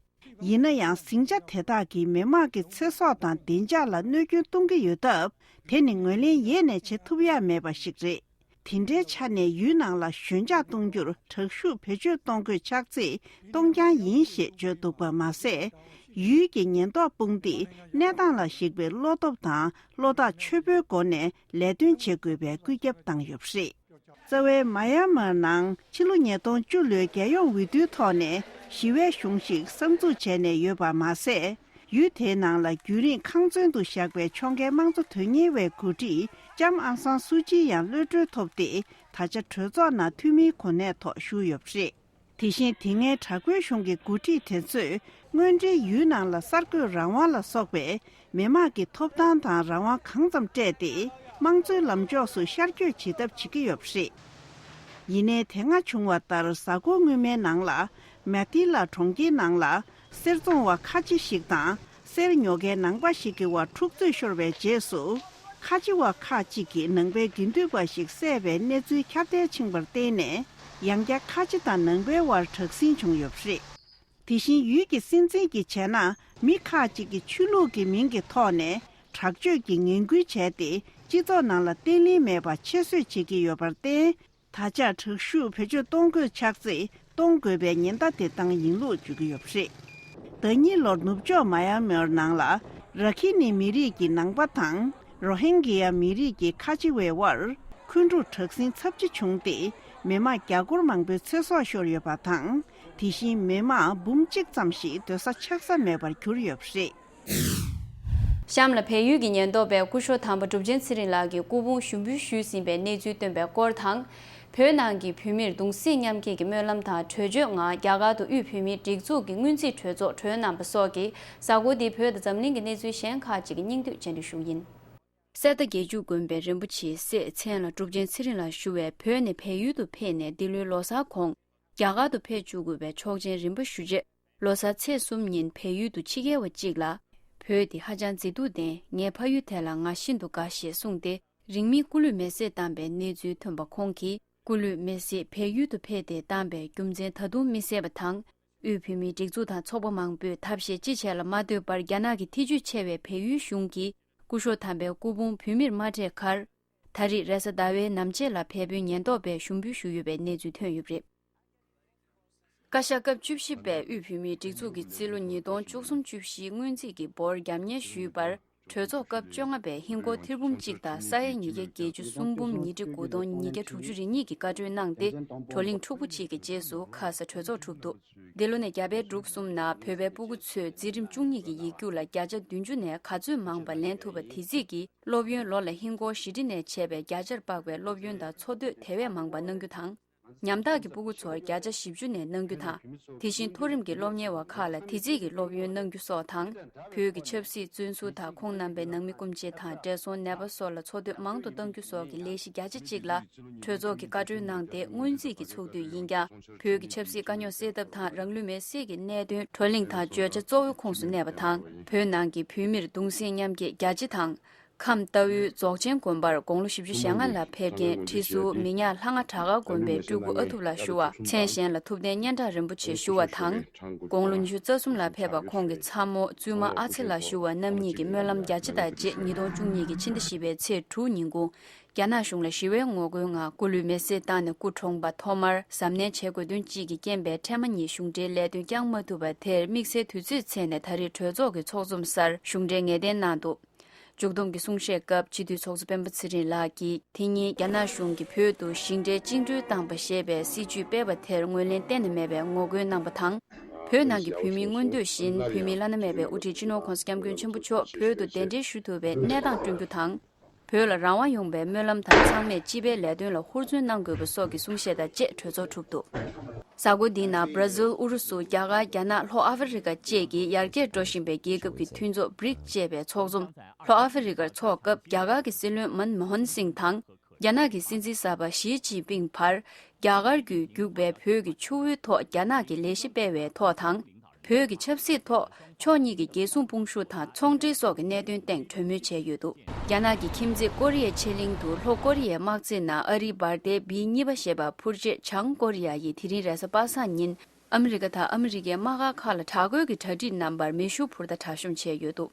ཡིན་ན་ཡང་། ཟིང་ཆ་དེ་དག་གིས་མི་དམངས་ཀྱི་ཚེ་སྲོག་དང་བདེ་འཇགས་ལ་གནོད་སྐྱོན་གཏོང་གི་ཡོད་སྟབས། དེ་ནི་ངོས་ལེན་ཡེ་ནས་བྱེད་ཐུབ་ཡ་མེད་པ་ཞིག་རེད། དེ་འདྲའི་ཆ་ནས་ཡུལ་ནང་ལ་ཞོད་འཇགས་གཏོང་རྒྱུར་དྲག་ཤུགས་བེད་སྤྱོད་གཏོང་དགོས་ཆགས་ཚེ་གཏོང་རྐྱང་ཡིན་ཞེས་བརྗོད་འདུག་པ་མ་ཟད། ཡུལ་གྱི་ཉེན་རྟོག་དཔུང་སྡེས་གནས་སྟངས་ལ་གཞིགས་པའི་བློ་སྟོབས་དང་བློ་ཐག་ཆོད་པོའི་སྒོ་ནས་ལས་དོན་བྱེད་དགོས་པའི་བཀོད་ཁྱབ་བཏང་ཡོད་པ་རེད། རྩ་བའི་མ་ཡན་མར་ནང་ཕྱི་ལོ་ཉིས་སྟོང་བཅུ་ལོའི་རྒྱལ་ཡོངས་འོས་བསྡུའི་ཐོག་ནས་ཞི་བའི་གཞུང་ཞིག་གསར་འཛུགས་བྱས་ནས་ཡོད་པ་མ་ཟད། ཡུལ་དེའི་ནང་ལ་རྒྱུན་རིང་ཁང་ཚན་དུ་བཞག་པའི་ཕྱོགས་འགལ་དམངས་གཙོ་དོན་གཉེར་བའི་འགོ་ཁྲིད་ལྕམ་ཨང་སང་སུའུ་ཅི་ཡང་གློད་གྲོལ་ཐོབ་སྟེ། ད་ཆ་གྲོས་ཚོགས་ནང་འཐུས་མིའི་གོ་གནས་ཐོག་བཞུགས་ཡོད་པ་རེད། དེ་བཞིན་དེ་སྔའི་དྲག་པོའི་གཞུང་གི་འགོ་ཁྲིད་དེ་ཚོས་དངོས་འབྲེལ་ཡུལ་ནང་ལ་གསར་འགོད་རང་དབང་ལ་སོགས་པའི་མི་དམངས་ཀྱི་ཐོབ་ཐང་དང་རང་དབང་གང་ཙམ་སྤྲད་དེ། དམངས་གཙོའི་ལམ་ཕྱོགས་སུ་ཤར་བསྐྱོད་བྱེད་ཐབས་བྱེད་ཀྱི་ཡོད་པ་རེད། ཡིན་ནའི་དེ་སྔ་བྱུང་བ་ལྟར། གཟའ་འཁོར་སྔོན་མའི་ནང་ལ་མ་ཏི་ལ་གྲོང་ཁྱེར་ནང་ལ་གསེར་བཙོང་བ་ཁ་ཆེ་ཞིག་དང་གསེར་ཉོ་མཁན་ནང་པ་ཞིག་གི་བར་འཁྲུག་རྩོད་ཤོར་བའི་རྗེས་སུ། ཁ་ཆེ་བ་ཁག་ཅིག་གིས་ནང་པའི་དགེ་འདུན་པ་ཞིག་བསད་པའི་གནས་ཚུལ་ཁྱབ་གདལ་ཕྱིན་པར་བརྟེན་ནས། ཡང་བསྐྱར་ཁ་ཆེ་དང་ནང་པའི་དབར་དྲག་ཟིང་བྱུང་ཡོད་པ་རེད། དེ་བཞིན་ཡུལ་གྱི་སྲིད་འཛིན་གྱིས་བྱས་ན། མི་ཁག་ཅིག་གིས་ཆོས་ལུགས་ཀྱི་མིང་གི་ཐོག་ནས་དྲག་སྤྱོད་ཀྱི་ངན་སྐུལ་བྱས་ཏེ། སྤྱི་ཚོགས་ནང་ལ་བརྟན་ལྷིང་མེད་པ་ཆེ་བཟོས་བྱེད་ཀྱི་ཡོད་པར་བརྟེན། ད་ཆ་དྲག་ཤུགས་བེད་སྤྱོད་གཏོང་དགོས་ཆགས་ཚེ། གཏོང་དགོས་པའི་ཉེན་བརྡ་དེ་བཏང་ཡིན་ལུགས་བརྗོད་ཀྱི་ཡོད་པ་རེད། ཟླ་ཉིན་ལོར་ནུབ་ཕྱོགས་མ་ཡན་མར་ནང་ལ་ར་ཁི་ནི་མི་རིགས་ཀྱི་ནང་པ་དང་རོ་ཧིན་གི་ཡ་མི་རིགས་ཀྱི་ཁ་ཆེ་བའི་དབར་འཁོན་འཁྲུག་དྲག་ཟིང་ཚབས་ཆེ་བྱུང་སྟེ། མི་དམངས་བརྒྱ་སྐོར་མང་པོའི་ཚེ་སྲོག་ཤོར་ཡོད་པ་དང་། དེ་བཞིན་མི་དམངས་འབུམ་གཅིག་ཙམ་ཞིག་སྡོད་ས་ཆགས་ས་མེད་པར་གྱུར་ཡོད་པ་རེད། གཤམ་ལ་བལ་ཡུལ་གྱི་ཉེན་རྟོག་པས་སྐུ་ཞབས་དམ་པ་གྲུབ་ཆེན་ཚེ་རིང་ལགས་ཀྱི་སྐུ་ཕུང་ཞུགས་འབུལ་ཞུས་ཟིན་པའི་གནས་ཚུལ་བཏོན་པའི་སྐོར་དང་། བོད་ནང་གི་བོད་མིར་གདུང་སེམས་མཉམ་སྐྱེད་ཀྱི་སྨོན་ལམ་དང་གྲོས་ཆོད་ངང་རྒྱ་གར་དུ་དབུས་བོད་མིའི་སྒྲིག་འཛུགས་ཀྱི་སྔོན་རྩིས་གྲོས་ཚོགས་གྲོལ་གནང་པ་སོགས་ཀྱི་གཟའ་འཁོར་འདིའི་བོད་དང་འཛམ་གླིང་གི་གནས་ཚུལ་གཞན་ཁག་ཅིག་གི་སྙིང་བསྡུས་བཅར་འདྲི་ཞུ་ཡིན། གསེར་རྟ་བརྒྱད་ཅུ་དགོན་པའི་རིན་པོ་ཆེའི་སྲས་མཚན་ལ་གྲུབ་ཆེན་ཚེ་རིང་ལགས་ཞུ་བས་བོད་ནས་བལ་ཡུལ་དུ་ཕེབས་ནས་འདི་ལོའི་ལོ་གསར་གོང་རྒྱ་གར་དུ་ཕེབས་བཅུག་དགོས་པའི་ཆོག་མཆན་རིམ་པ་ཞུ་རྗེས། ལོ་གསར་ཚེས་གསུམ་ཉིན་བལ་ཡུལ་དུ་ཕྱི་རྒྱལ་བ་གཅིག་ལ། བོད་འདི་ཧ་ཅང་མཛེས་སྡུག་ལྡན། ངའི་ཕ་ཡུལ་དེ་ལ་ང་ཤིན་ཏུ་དགའ་ཞེས་གསུངས་ཏེ། རིང་མིན་སྐུ་ལུས་མེ་བསྲེགས་བཏང་པའི་གནས་ཚུལ་ཐོན་པ་ཁོང་གིས། སྐུ་ལུས་མེ་བསྲེགས་བལ་ཡུལ་དུ་ཕེབས་ཏེ་བཏང་པའི་རྒྱུ་མཚན་ད་དུང་མི་གསལ་བ་དང་། དབུས་བོད་མིའི་སྒྲིག་འཛུགས་དང་ཚོགས་པ་མང་པོས་ཐབས་ཤེས་ཅི་བྱས་ལ་མ་ལྟོས་པར་རྒྱ་ནག་གི་ཐེ་ཇུས་ཆེ་བའི་བལ་ཡུལ་གཞུང་གིས་སྐུ་ཞབས་དམ་པའི་སྐུ་ཕུང་བོད་མིར་མ་སྤྲད་ཁར། ད་རེས་རེས་གཟའ་ཟླ་བའི་ནམ་ཕྱེད་ལ་བལ་པོའི་ཉེན་རྟོག་པས་ཞུགས་འབུལ་ཞུས་ཡོད་པའི་གནས་ཚུལ་ཐོན་ཡོད་པ་རེད། བཀའ་ཤག་སྐབས་བཅུ་བཞི་པས་དབུས་བོད་མིའི་སྒྲིག་འཛུགས་ཀྱི་རྩིས་ལོ་ཉིས་སྟོང་བཅུ་གསུམ་བཅུ་བཞིའི་སྔོན་རྩིས་ཀྱི་འབོར་རྒྱབ་གཉེར་ཞུས་པར། གྲོས་ཚོགས་སྐབས་བཅོ་ལྔ་པས་ཧིན་སྒོར་ཐེར་འབུམ་གཅིག་དང་ས་ཡ་ཉིས་བརྒྱ་བརྒྱད་ཅུ་གསུམ་འབུམ་ཉིས་ཁྲི་དགུ་སྟོང་ཉིས་བརྒྱ་དྲུག་ཅུ་རེ་གཉིས་ཀྱི་བཀའ་འཁྲོལ་གནང་སྟེ། བགྲོ་གླེང་འཁྲུག་པོ་གཅིག་གི་རྗེས་སུ་ཁ་ས་གྲོས་ཚོགས་གྲུབ་འདུག་འདི་ལོ་ནས་རྒྱ་བལ་འབྲུག་གསུམ་ནང་བོད་པའི་སྤུ་གུ་ཚོས་འཛིན་རིམ་བཅུ་གཉིས་ཀྱི་ཡིག་རྒྱུགས་ལ་བརྒྱ་ཆ་བདུན་ཅུ་ནས་ག་ཚོད་མང་པ་ལེན་ཐུབ་པ་དེ་རྩིས་ཀྱིས། སློབ་ཡོན་ལོ་ལ་ཧིན་སྒོར་བཞི་ཁྲི་ནས་བྱས་པའི་བརྒྱ་ཆར་དཔག་པའི་སློབ་ཡོན་དང་འཚོ་སྡོད་དེ་བས་མང་པ་གནང་རྒྱུ་དང་། ཉམ་ཐག་གི་སྤུ་གུ་ཚོར་བརྒྱ་ཆ་བཞི་བཅུ་ནས་གནང་རྒྱུ་དང་། དེ་བཞིན་མཐོ་རིམ་གྱི་སློབ་གཉེར་བ་ཁག་ལ་དེ་རྩིས་ཀྱི་སློབ་ཡོན་གནང་རྒྱུ་སོགས་དང་། བོད་ཀྱི་ཆབ་སྲིད་བཙོན་ཟུར་དང་ཁོང་རྣམ་པའི་ནང་མི་སྐུ་མཆེད་དང་བགྲེས་སོང་ནད་པ་སོགས་ལ་འཚོ་སྡོད་མང་དུ་གཏང་རྒྱུ་སོགས་ཀྱི་ལས་གཞི་བརྒྱ་ཆ་གཅིག་ལ་གྲོས་ཚོགས་ཀྱིས་བཀའ་འཁྲོལ་གནང་སྟེ། སྔོན་རྩིས་ཀྱི་ཚོགས་དུས་ཡིན་ཀྱང་། བོད་ཀྱི་ཆབ་སྲིད་དཀའ་རྙོག་སེལ་ཐབས་དང་། རང་ལུས་མེར་སྲེག་གི་གནད་དོན་བགྲོ་གླེང་དང་བརྗོད་བྱ་གཙོ་བོའི་ཁོངས་སུ་གནས་པ་དང་། བོད་ནང་གི་བོད་མིར་གདུང་སེམས་མཉམ་སྐྱེད་རྒྱ་ཆེ་དང་། ཁམས་རྟའུའི་རྫོགས་ཆེན་དགོན་པར་དགུང་ལོ་བཞི་བཅུ་ཞེ་ལྔ་ལ་ཕེབས་མཁན་ཁྲི་ཟུར་མི་ཉག་ལྷ་ང་བྲག་དཀར་དགོན་པའི་སྤྲུལ་སྐུ་ཨ་ཐུབ་ལགས་ཞུ་བ། མཚན་གཞན་ལ་ཐུབ་བསྟན་སྙན་གྲགས་རིན་པོ་ཆེ་ཞུ་བ་དང་། དགུང་ལོ་ཉི་ཤུ་རྩ་གསུམ་ལ་ཕེབས་པ་ཁོང་གི་ཚ་མོ་བཙུན་མ་ཨ་ཚེ་ལགས་ཞུ་བ་རྣམ་གཉིས་ཀྱིས་སྨོན་ལམ་རྒྱ་ཆེ་དང་བཅས་ཉིས་སྟོང་བཅུ་གཉིས་ཀྱི་ཕྱི་ཟླ་བཞི་པའི་ཚེས་དྲུག་ཉིན་གུང་རྒྱ་ནག་གཞུང་ལ་ཞི་བའི་ངོ་རྒོལ་ངང་སྐུ་ལུས་མེར་སྲེག་བཏང་ནས་སྐུ་གྲོངས་པ་ཐོག་མར་གཟབ་ནན་བྱེད་དགོས་དོན་བཅས་ཀྱི་རྐྱེན་པས་འཕྲལ་མ་ཉིད་གཞུང་འབྲེལ་ལས་དོན་བསྐྱང་མ་ཐུབ་པ་དེར་དམིགས་བསལ་དུས་ཚོད་འཚོལ་ནས་ད་རེས་གྲོས་ཚོགས་ཀྱི་ཚོགས་འཛོམས་སར་གཞུང་འབྲེལ་ངེས་གཏན་གནང་འདུག་མཇུག་བསྡོམས་ཀྱི་གསུང་བཤད་སྐབས་སྤྱི་འཐུས་ཚོགས་གཙོ་སྤེན་པ་ཚེ་རིང་ལགས་ཀྱིས་དེ་ཉིན་རྒྱ་ནག་གཞུང་གིས་བོད་དུ་ཞིང་བྲན་བཅིངས་འགྲོལ་བཏང་པ་ཞེས་པའི་སྲིད་བྱུས་སྤེལ་བ་དེར་ངོས་ལེན་གཏན་ནས་མེད་པའི་ངོ་རྒོལ་གནང་པ་དང་། བོད་ནང་གི་བོད་མིའི་མངོན་འདོད་བཞིན་བོད་མིའི་བླ་ན་མེད་པའི་དབུ་ཁྲིད་སྤྱི་ནོར་༸གོང་ས་༸སྐྱབས་མགོན་ཆེན་པོ་མཆོག་བོད་དུ་གདན་འདྲེན་ཞུ་ཐུབ་པའི་གནས་སྟངས་བསྐྲུན་རྒྱུ་དང་། བོད་ལ་རང་དབང་ཡོང་བའི་སྨོན་ལམ་དང་ཚང་མས་སྤྱི་པའི་ལས་དོན་ལ་ཧུར་བརྩོན་གནང་དགོས་པ་སོགས་ཀྱི་གསུང་བཤད་དང་བཅས་གྲོས་ཚོགས་གྲུབ་འདུག་གཟའ་འཁོར་འདིའི་ནང་བར་ཛིལ། ཨུ་རུ་སུ། རྒྱ་གར། རྒྱ་ནག་ལྷོ་ཨ་ཧྥེ་རི་ཀ་བཅས་ཀྱི་ཡར་རྒྱས་འགྲོ་བཞིན་པའི་རྒྱལ་ཁབ་ཀྱི་མཐུན་ཚོགས་བྷི་རིག་ཅེས་པའི་ཚོགས་འཛོམས་ལྷོ་ཨ་ཧྥེ་རི་ཀར་འཚོགས་སྐབས་རྒྱ་གར་གྱི་སྲིད་བློན་མན་མོ་ཧན་སིང་དང་། རྒྱ་ནག་གི་སྲིད་འཛིན་གསར་པ་ཞི་ཅིན་ཕིང་བར། རྒྱ་གར་བརྒྱུད་རྒྱུག་པའི་བོད་ཀྱི་ཆུ་བོའི་ཐོག་རྒྱ་ནག་གིས་ལས་གཞི་སྤེལ་བའི་ཐོག་དང་། བོད་ཀྱི་ཆབ་སྲིད་ཐོག་ཕྱོགས་གཉིས་ཀྱི་རྒྱལ་སྲུང་དཔུང་ཤུགས་དང་ཚོང་འབྲེལ་སོགས་ཀྱི་གནད་དོན་སྟེང་གྲོས་མོལ་བྱས་ཡོད་འདུག་རྒྱ་ནག་གི་ཁྱིམ་མཚེས་ཀོ་རི་ཡའི་ཕྱེད་གླིང་དུ་ལྷོ་ཀོ་རི་ཡའི་དམག་རྩེ་ནང་ཨ་རིའི་འབར་མདེལ་བི་གཉིས་པ་ཞེས་པ་འཕུར་རྗེས། བྱང་ཀོ་རི་ཡ་ཡིས་དེ་རིང་རེས་གཟའ་པ་སངས་ཉིན་ཨ་མི་རི་ཀ་དང་ཨ་མི་རི་ཀའི་དམག་སྒར་ཁག་ལ་དྲག་རྒོལ་གྱི་གྲ་སྒྲིག་རྣམ་པར་མེ་ཤུགས་འཕུར་མདའ་གྲབས་གཤོམ་བྱས་ཡོད་འདུག་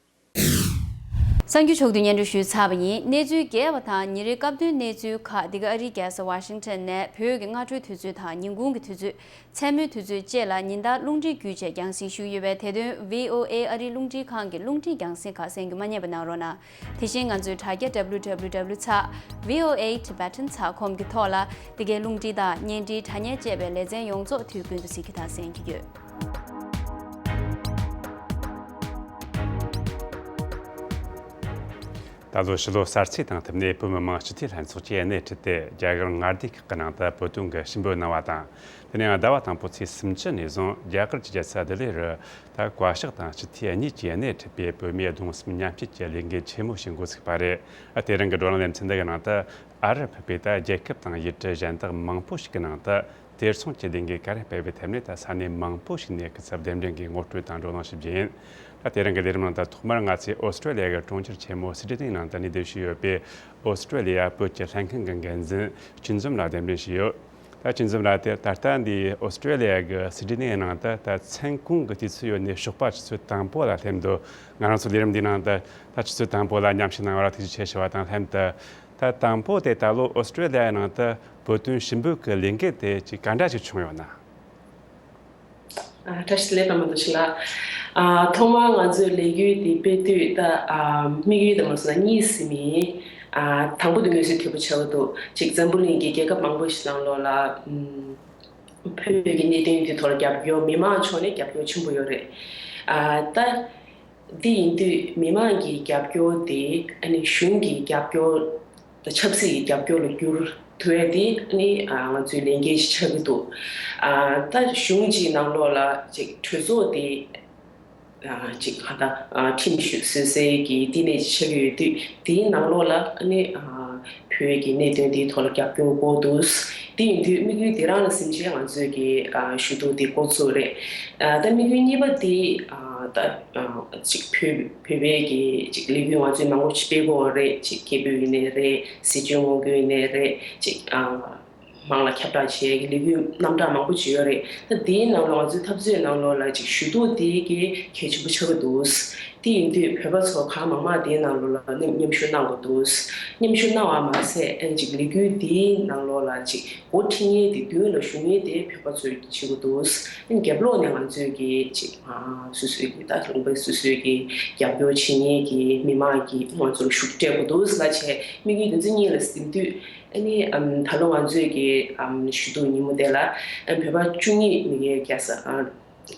གསར་འགྱུར་ཕྱོགས་བསྡུས་སྙན་སྒྲོན་ཞུས་ཚར་བ་ཡིན། གནས་ཚུལ་རྒྱས་པ་དང་ཉིན་རེའི་སྐབས་དོན་གནས་ཚུལ་ཁག་འདི་ག་ཨ་རིའི་རྒྱལ་ས་ཝ་ཤིང་ཊོན་ནས་བོད་ཀྱི་སྔ་དྲོའི་དུས་ཚོད་དང་ཉིན་གུང་གི་དུས་ཚོད། མཚན་མོའི་དུས་ཚོད་བཅས་ལ་ཉིན་ལྟར་རླུང་འཕྲིན་བརྒྱུད་བཅས་རྒྱང་སྲིང་ཞུས་ཡོད་པས། དེ་དོན་བྷི་ཨོ་ཨེ་ཨ་རིའི་རླུང་འཕྲིན་ཁང་གི་རླུང་འཕྲིན་རྒྱང་སྲིང་ཁག་གསན་རྒྱུ་མ་བསྙེལ་བ་གནང་རོགས་གནང་། དེ་བཞིན་ང་ཚོའི་དྲ་རྒྱ་W W W ཚེག་V O A Tibetan ཚེག་com གི་ཐོག་ལ་འདི་གའི་རླུང་འཕྲིན་དང་བརྙན་འཕྲིན་དྲ་བརྙན་བཅས་པའི་ལེ་ཚན་ཡོངས་རྫོགས་དུས་ཀུན་ཏུ་གཟིགས་རྒྱུ་དང་གསན་རྒྱུ་ཡོད། ད་ལོ་ཕྱི་ལོ་གསར་ཚེས་དང་བསྟུན་ནས་བོད་མི་མང་སྤྱི་འཐུས་ལྷན་ཚོགས་ཀྱིས་སྣེ་ཁྲིད་དེ་རྒྱ་གར་མངའ་སྡེ་ཁག་གི་ནང་དུ་བོད་དོན་གྱི་ཞུ་འབོད་གནང་བ་དང་། དེ་ནས་ཟླ་བ་དང་པོ་ཚེས་སུམ་ཅུ་ནས་བཟུང་རྒྱ་གར་གྱི་རྒྱལ་ས་ལྡི་ལི་རུ་ད་བཀའ་ཤག་དང་སྤྱི་འཐུས་གཉིས་ཀྱིས་སྣེ་ཁྲིད་པའི་བོད་མིའི་གདུང་སེམས་མཉམ་སྐྱེད་ཀྱི་ལས་འགུལ་ཆེན་མོ་ཞིག་འགོ་ཚུགས་པ་རེད། དེ་རིང་གི་བགྲོ་གླེང་ལེ་ཚན་འདི་གི་ནང་དུ་ཨ་རི་ཕུད་པའི་ད་རྒྱལ་ཁབ་དང་ཡུལ་གྲུ་གཞན་དག་མང་པོ་ཞིག་གི་ནང་དུ། དེར་སོང་གི་ལས་འགུལ་ག་རེ་སྤེལ་བའི་ཐད་ནས་ད་ས་གནས་མང་པོ་ཞིག་ནས་སྐུ་ཚབ་རྟེན་འབྲེལ་གྱི་ངོ་སྤྲོད་དང་བགྲོ་གླེང་ཞིག་བྱས་ཡིན། ད་དེ་རིང་གི་ལས་རིམ་ནང་ད་ཐོག་མར་ང་ཚོས་ཨོ་སི་ཀྲོ་ལི་ཡ་གི་གྲོང་ཁྱེར་ཆེན་མོ་སི་ཌི་ནི་ནང་དུ་གནས་སྡོད་བྱས་ཡོད་པའི་ཨོ་སི་ཀྲོ་ལི་ཡ་བོད་ཀྱི་ལྷན་ཁང་གི་འགན་འཛིན་སྐྱིད་འཛོམས་ལགས་གདན་འདྲེན་བྱས་ཡོད། ད་སྐྱིད་འཛོམས་ལགས་དེ་ད་ལྟ་འདི་ཨོ་སི་ཀྲོ་ལི་ཡ་གི་སི་ཌི་ནི་ནང་དུ་ད་མཚན་གུང་གི་དུས་ཚོད་ཡོལ་ནས་ཞོགས་པ་ཆུ་ཚོད་དང་པོ་ལ་སླེབས་འདུག་ང་རང་ཚོ་ལས་རིམ་འདིའི་ནང་དུ་ད་ཆུ་ཚོད་དང་པོ་ལ་མཉམ་ཞུགས་གནང་བར་ཐུགས་རྗེ་ཆེ་ཞུ་བ་དང་ལྷན་དུ། ད་དང་པོ་དེ་ད་ལོ་ཨོ་སི་ཀྲོ་ལི་ཡའི་ནང་དུ་བོད་དོན་ཞུ་འབོད་ཀྱི་ལས་འགུལ་དེ་ཅིག་ག་འདྲ་ཞིག་བྱུང་ཡོད་ན། ཨ། བཀྲ་ཤིས་བདེ་ལེགས། པདྨ་བདེ་ཆེན་ལགས། ཨ། ཐོག་མར་ང་ཚོས་ལས་འགུལ་འདི་སྤེལ་དུས་ད། ཨ། དམིགས་ཡུལ་དེ་མ་སོང་ན་གཉིས་ཟིན་མིན། ཨ། དང་པོ་དེ་མངོན་གསལ་དོད་པོ་ཆགས་ཀྱི་འདུག་ཅིག་འཛམ་བུ་གླིང་གི་རྒྱལ་ཁབ་མང་པོ་ཞིག་ནང་ལོགས་ལ། ཨམ། བོད་ཀྱི་གནད་དོན་འདི་ཐོག་ལ་རྒྱབ་སྐྱོར། མི་མང་ཕྱོགས་ནས་རྒྱབ་སྐྱོར་ཆེན་པོ་ཡོད་རེད། ཨ། ད། འདི་ཡིན་དུས་མི་མང་གི་རྒྱབ་སྐྱོར་དེ་ཨ་ནི་གཞུང་གི་རྒྱབ་སྐྱོར་དང་ཆབ་སྲིད་ཀྱི་རྒྱབ་སྐྱོར་ལ་བསྒྱུར་ཐུབ་ཡ་དེ་ཨ་ནི་ཨ་ང་ཚོའི་ལས་འགན་ཞིག་ཆགས་ཀྱི་འདུག་ཨ། ད་གཞུང་གཅིག་ནང་ལོགས་ལ་ཅིག་གྲོས་ཚོགས་དེ་ཨ་ཅིག་ག་ད་ཨ་ཁྲིམས་ཞིག་བཟོ་སའི་གི་བསྟི་གནས་ཅིག་ཆགས་ཀྱི་ཡོད་དུས། དེའི་ནང་ལོགས་ལ་ཨ་ནི་ཨ་བོད་ཀྱི་གནད་དོན་དེའི་ཐོག་ལ་རྒྱབ་སྐྱོར་དགོས་འདུག་དེ་ཡིན་དུས་དམིགས་ཡུལ་དེ་རང་ལ་སེམས་ཅན་ང་ཚོས་ཀྱི་ཨ་ཞུ་གཏུག་དེ་འགོ་ཚུགས་རེད། ཨ། ད་དམིགས་ཡུལ་གཉིས་པ་དེ། ཨ། ད་ཨ་ཅིག་བོད་བོད་པའི་གི་ཅིག་ལས་འགུལ་ང་ཚོས་མང་པོ་ཞིག་སྤེལ་དགོས་རེད། ཅིག་སྐད་འབོད་ཡིན་ནའི་རེད། སྲིད་སྐྱོང་ངོ་རྒོལ་ཡིན་ནའི་རེད། ཅིག་ཨ་དམངས་ལ་ཁྱབ་བསྒྲགས་བྱེད་ཡ་གི་ལས་འགུལ་རྣམ་གྲངས་མང་པོ་ཅིག་ཡོད་རེད། ད་དེའི་ནང་ལ་ང་ཚོའི་འཐབ་རྩོད་ནང་ལོགས་ལ་ཅིག་ཞུ་གཏུག་དེ་གི་གལ་ཆེན་པོ་ཆགས་ཀྱི་འདུག་དེ་ཡིན་དུས་བོད་པ་ཚོ་གང་མང་མང་དེའི་ནང་ལོགས་ལ་མཉམ་ཞུགས་གནང་དགོས་འདུག་མཉམ་ཞུགས་གནང་བ་མ་ཟད་ཨ་ཅིག་ལས་འགུལ་དེའི་ནང་ལོགས་ལ་ཅིག་འགོ་ཁྲིད་མཁན་དེ། མདུན་ལ་ཞུགས་མཁན་དེ་བོད་པ་ཚོས་བྱེད་དགོས་འདུག་རྒྱབ་ལོགས་ནས་ང་ཚོས་ཀྱི་ཅིག་ཨ་སོ་སོའི་གི་ད་ལུང་པ་སོ་སོའི་གི་རྒྱབ་སྐྱོར་བྱེད་མཁན་གྱི་མི་མང་གིས་ང་ཚོར་ཤུགས་སྤྲད་དགོས་འདུག་ལབ་བྱས་དམིགས་ཡུལ་དེ་ཚོ་གཉིས་ལ་ཟིན་དུས། ཨ་ནི་ཨམ་ད་ལོ་ང་ཚོས་ཀྱི་ཨམ་ཞུ་གཏུག་ཉིན་མོ་དེ་ལ་ཨམ་བོད་པ་བཅུ་གཉིས་མི་སྒེར་རྒྱལ་ས་ཨ་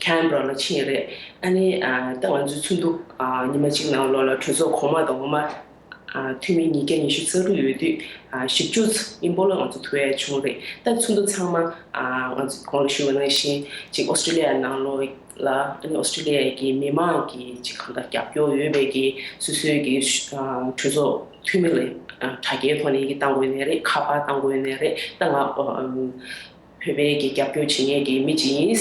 ཁན་བྷ་ར་ལ་ཕྱིན་རེད། ཨ་ནི་ཨ་ད་ང་ཚོའི་ཚོགས་འདུ་ཨ་ཉི་མ་གཅིག་ནང་ལོགས་ལ་གྲོས་ཚོགས་གོང་མ་དང་འོག་མ་ཨ་འཐུས་མི་ཉིས་བརྒྱ་ཉི་ཤུ་རྩ་དྲུག་ཡོད་དུས། ཨ་བཞི་བཅུ་ཙམ་དབྱིན་སྦོ་ལ་ང་ཚོ་ཐུག་ཡ་བྱུང་རེད། ད་ཚོགས་འདུ་ཚང་མ་ཨ་ང་ཚོ་གོང་ལ་ཞུས་པ་ནང་བཞིན་ཅིག་ཨོ་སི་ཀྲི་ལི་ཡ་ནང་ལོགས་ལ་ཨ་ནི་ཨོ་སི་ཀྲི་ལི་ཡ་གི་མི་མང་གི་ཅིག་གང་ལྟར་རྒྱབ་སྐྱོར་ཡོད་པའི་གི་སོ་སོའི་གི་ཨ་གྲོས་ཚོགས་འཐུས་མི་ལ་ཨ་དྲ་རྒྱའི་ཐོག་ནས་ཡི་གེ་བཏང་དགོས་ནའི་རེད། ཁ་པར་བཏང་དགོས་ནའི་རེད། ད་ང་ཨ་བོད་པའི་གི་རྒྱབ་སྐྱོར་བྱེད་མཁན་གྱི་མི་གཅིག་ཡིན།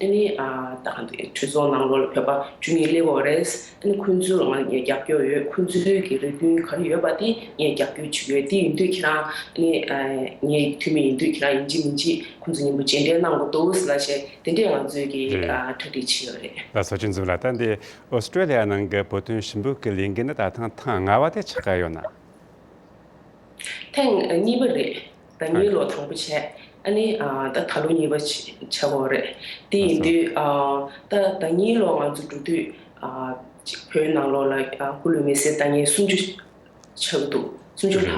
ཨ་ནི་ཨ་ད་ག་འདི་གྲོས་ཚོགས་ནང་ལོགས་ལ་བོད་པ་བཅུ་གཉིས་སླེབས་ཡོད་རེད། ཨ་ནི་ཁོང་ཚོས་ང་ངའི་རྒྱབ་སྐྱོར་ཡོད། ཁོང་ཚོའི་གི་རེ་འདུན་ག་རེ་ཡོད་པ་དེ་ངས་རྒྱབ་སྐྱོར་བྱེད་ཀྱི་ཡོད། དེ་ཡིན་དུས་ཁྱེད་རང་ཨ་ནི་ཨ་ངའི་འཐུས་མི་ཡིན་དུས་ཁྱེད་རང་ཡིན་གཅིག་མིན་གཅིག་ཁོང་ཚོ་མཉམ་པོ་མཇལ་འཕྲད་གནང་དགོས་འདུག་ལབ་བྱས་དེ་འདྲས་ང་ཚོས་ཀྱི་ཨ་གྲ་སྒྲིག་བྱས་ཡོད་རེད། ལགས་སོ། སྐྱིད་འཛོམས་ལགས། ད་འདི་ཨོ་སི་ཀྲི་ལི་ཡ་ནང་གི་བོད་དོན་ཞུ་འབོད་ཀྱི་ལས་འགུལ་འདི་ད་ཐེངས་ཐེངས་ལྔ་པ་དེ་ཆགས་ཀྱི་ཡོད་ན། ཐེངས་གཉིས་པ་རེད། ཟླ་ཉིན་ལོ་དང་པོ་བྱས། ཨ་ནི་ཨ་ད་ད་ལོ་གཉིས་པ་བྱས་ཆགས་ཡོད་རེད། དེ་ཡིན་དུས་ཨ་ད་ཟླ་ཉིན་ལོ་ང་ཚོ་འགྲོ་དུས་ཨ་ཅིག་བོད་ནང་ལོགས་ལ་ཨ་སྐུ་ལུས་མེ་སྲེག་བཏང་མཁན་སུམ་ཅུ་ཆགས་འདུག་སུམ་ཅུ་ལྷག་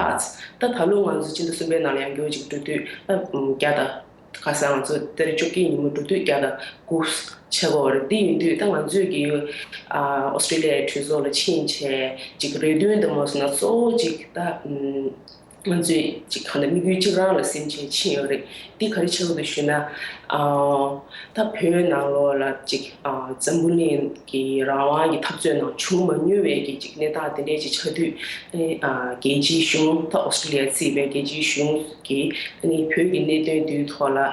ད་ད་ལོ་ང་ཚོ་སྤྱི་ཟླ་གསུམ་པའི་ནང་ལ་ཡང་བསྐྱར་ཅིག་འགྲོ་དུས་ཨ་བརྒྱ་དང་། ཁ་སང་ང་ཚོ་ཏེ་རེ་བཅོ་བརྒྱད་ཉིན་མོ་འགྲོ་དུས་བརྒྱ་དང་དགུ་ཆགས་ཡོད་རེད། དེ་ཡིན་དུས་ད་ང་ཚོས་ཀྱི་ཨ་ཨོ་སི་ཀྲི་ལི་ཡའི་གྲོས་ཚོགས་ལ་ཕྱིན་བྱས་ཅིག་རེ་འདུན་དང་མ་སོང་ན་གཙོ་བོ་ཅིག་ད་ང་ཚོས་ཅིག་གང་ལྟར་དམིགས་ཡུལ་གཅིག་རང་ལ་སེམས་ཅན་ཕྱིན་ཡོད་རེད། འདི་ག་རེ་ཆགས་ཀྱི་འདུག་ཞུས་ན། ཨ་ད་བོད་ནང་ལོགས་ལ་ཅིག་ཨ་འཛམ་བུ་གླིང་གི་རང་དབང་གི་འཐབ་རྩོད་ནང་བྱུང་མ་མྱོང་བའི་གི་ཅིག་གནས་སྟངས་དེ་འདྲས་ཅིག་ཆགས་དུས་ཨ་རྒྱལ་སྤྱིའི་གཞུང་ད་ཨོ་སི་ཀྲི་ལི་ཡ་གཙོས་པའི་རྒྱལ་སྤྱིའི་གཞུང་གིས་ཨ་ནི་བོད་ཀྱི་གནད་དོན་དེའི་ཐོག་ལ་ཨ་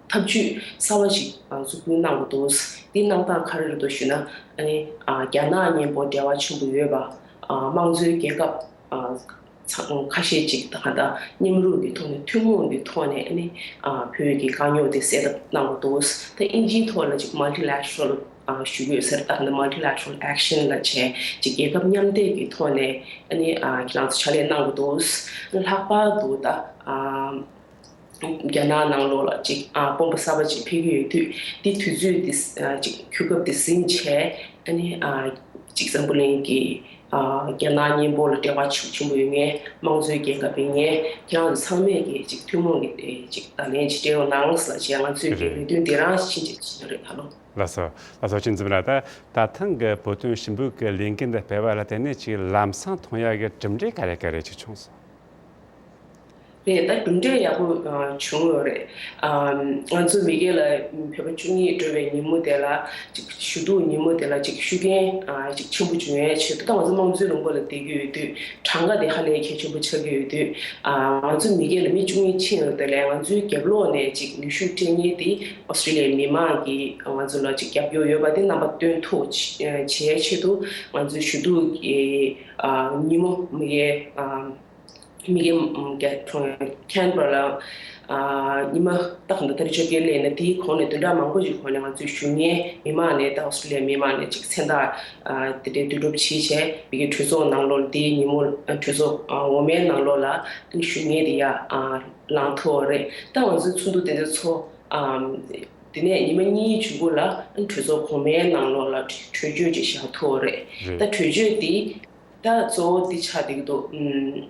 འཐབ་ཇུས་གསར་བ་ཞིག་ཨ་འཛུགས་སྐྲུན་གནང་དགོས་འདུག་འདི་གནང་སྟངས་ག་རེ་རེད་འདུག་ཞུས་ན། ཨ་ནི་ཨ་རྒྱ་ནག་མཉམ་པོ་འབྲེལ་བ་ཆེན་པོ་ཡོད་པ། ཨ་དམངས་གཙོའི་རྒྱལ་ཁབ་ཨ་ ཚང་ཁ་ཤས་ཅིག་ད་ག་ད་མཉམ་རུབ་ཀྱི་ཐོག་ནས་ཐུན་མོང་གི་ཐོག་ནས་ཨ་ནི་ཨ་བོད་ཀྱི་དཀའ་རྙོག་དེ་སེལ་ཐབས་གནང་དགོས་འདུག་ད་ཨིན་ཇིའི་ཐོག་ལ་ཅིག་multilateral ཨ་ཞུ་གི་ཡོད་ཟེར། ད་ག་ད་multilateral action ལབ་བྱས་ཅིག་རྒྱལ་ཁབ་མཉམ་འདེགས་ཀྱི་ཐོག་ནས་ཨ་ནི་ཨ་ཁྱེད་རང་ཚོ་ཕྱག་ལས་གནང་དགོས་འདུག་ལྷག་པར་དུ་ད་ཨ། རྒྱ་ནག་ནང་ལོགས་ལ་ཅིག་ཨ་དཔོན་པོ་གསར་པ་ཅིག་ཕེབས་ཀྱི་ཡོད་དུས། འདི་དུས་ཚོད་འདི་ཨ་ཅིག་གོ་སྐབས་འདི་ཟིན་བྱས་ཨ་ནི་ཨ་ཅིག་འཛམ་བུ་གླིང་གི་ཨ་རྒྱ་ནག་མཉམ་པོ་ལ་འབྲེལ་བ་ཤུགས་ཆེན་པོ་ཡོད་མཁན། དམངས་གཙོའི་རྒྱལ་ཁབ་ཡིན་མཁན་ཁྱེད་རང་ཚོ་ཚང་མས་ཀྱིས་ཅིག་ཐུན་མོང་གི་ཨེ་ཅིག་བརྡ་ལན་ཅིག་སྤྲད་རོགས་གནང་ཟེར་བྱས། ང་ཚོས་ཀྱི་རེད། ལས་དོན་འདི་རང་ཕྱིན་ཆད་བྱེད་ཀྱི་རེད་ད་ལོ། ལགས་སོ། ལགས་སོ། ཅུན་ཙུམ་ལགས། ད་ད་ཐེངས་ཀྱི་བོད་དོན་ཞུ་འབོད་ཀྱི་ལས་འགུལ་འདི་སྤེལ་བ་ལ་བརྟེན་ནས་ཅིག་ལམ་སང་མཐོང་ཡག་གི་གྲུབ་འབྲས་ག་རེ་ག་རེ་ཅིག་བྱུང་སོང་། རེད། ད་གྲུབ་འབྲས་ཡག་པོ་ཨ་བྱུང་ཡོད་རེད། ཨ་ང་ཚོ་མི་སྒེར་ལ་བོད་པ་བཅུ་གཉིས་འགྲོ་བའི་ཉིན་མོ་དེ་ལ་ཅིག་ཞུ་གཏུག་ཉིན་མོ་དེ་ལ་ཅིག་ཤུགས་རྐྱེན་ཨ་ཅིག་ཆེན་པོ་བྱུང་ཡས་ཆེད་དུ། ད་ང་ཚོ་དམངས་གཙོའི་ལུང་པ་ལ་བསྡད་ཀྱི་ཡོད་དུས་གྲངས་ཀ་དེ་ཧ་ལས་གལ་ཆེན་པོ་ཆགས་ཀྱི་ཡོད་དུས། ཨ་ང་ཚོ་མི་སྒེར་ལ་མི་བཅུ་གཉིས་ཕྱིན་ཡོད་དེ་ལས་ང་ཚོའི་རྒྱབ་ལོགས་ནས་ཅིག་ནུས་ཤུགས་སྤྲད་མཁན་དེ་ཨོ་སི་ཀྲི་ལི་ཡའི་མི་མང་གིས་ང་ཚོ་ལ་ཅིག་རྒྱབ་སྐྱོར་ཡོད་པ་དེ་རྣམ་པ་སྟོན་ཐུབ་བྱེད་ཆེད་དུ་ང་ཚོའི་ཞུ་གཏུག་གི་ཨ་ཉིན་མོ་མི་སྒེར་ཨ། མི་སྒེར་ཁེན་བྷ་ར་ལ་ཨ་ཉི་མ་ཏག་ཏག་ཏ་རིག་བཅོ་བརྒྱད་སླེབས་ནས། དེའི་གོང་ནས་བདུན་ཕྲག་མང་པོ་ཞིག་གོང་ནས་ང་ཚོའི་ཞུ་མཁན་མི་མང་ནས། ད་ཨོ་སི་ཀྲི་ལི་ཡའི་མི་མང་ནས་ཅིག་མཚན་རྟགས་ཨ་དེ་འདྲའི་བསྡུ་རུབ་བྱས་བྱས། མི་སྒེར་གྲོས་ཚོགས་ནང་ལོགས་དེའི་ཉིན་མོ་ཨ་གྲོས་ཚོགས་ཨ་འོག་མའི་ནང་ལོགས་ལ་ཨ་ནི་ཞུ་མཁན་དེ་ཡར་ཨ་ལངས་ཐུབ་པ་རེད། ད་ང་ཚོའི་ཚོགས་འདུ་དེ་འདྲ་ཚོགས། ཨ་དེ་ནས་ཉི་མ་གཉིས་མཇུག་གུ་ལ་ཨ་ནི་གྲོས་ཚོགས་གོང་མའི་ནང་ལོགས་ལ་གྲོས་ཆོད་ཅིག་བཞག་ཐུབ་པ་རེད། རེད། ད་གྲོས་ཆོད་དེ། ད་གཙོ་བོ་འདི་ཆགས་བསྡད་ཀྱི་འདུག་ཨུམ།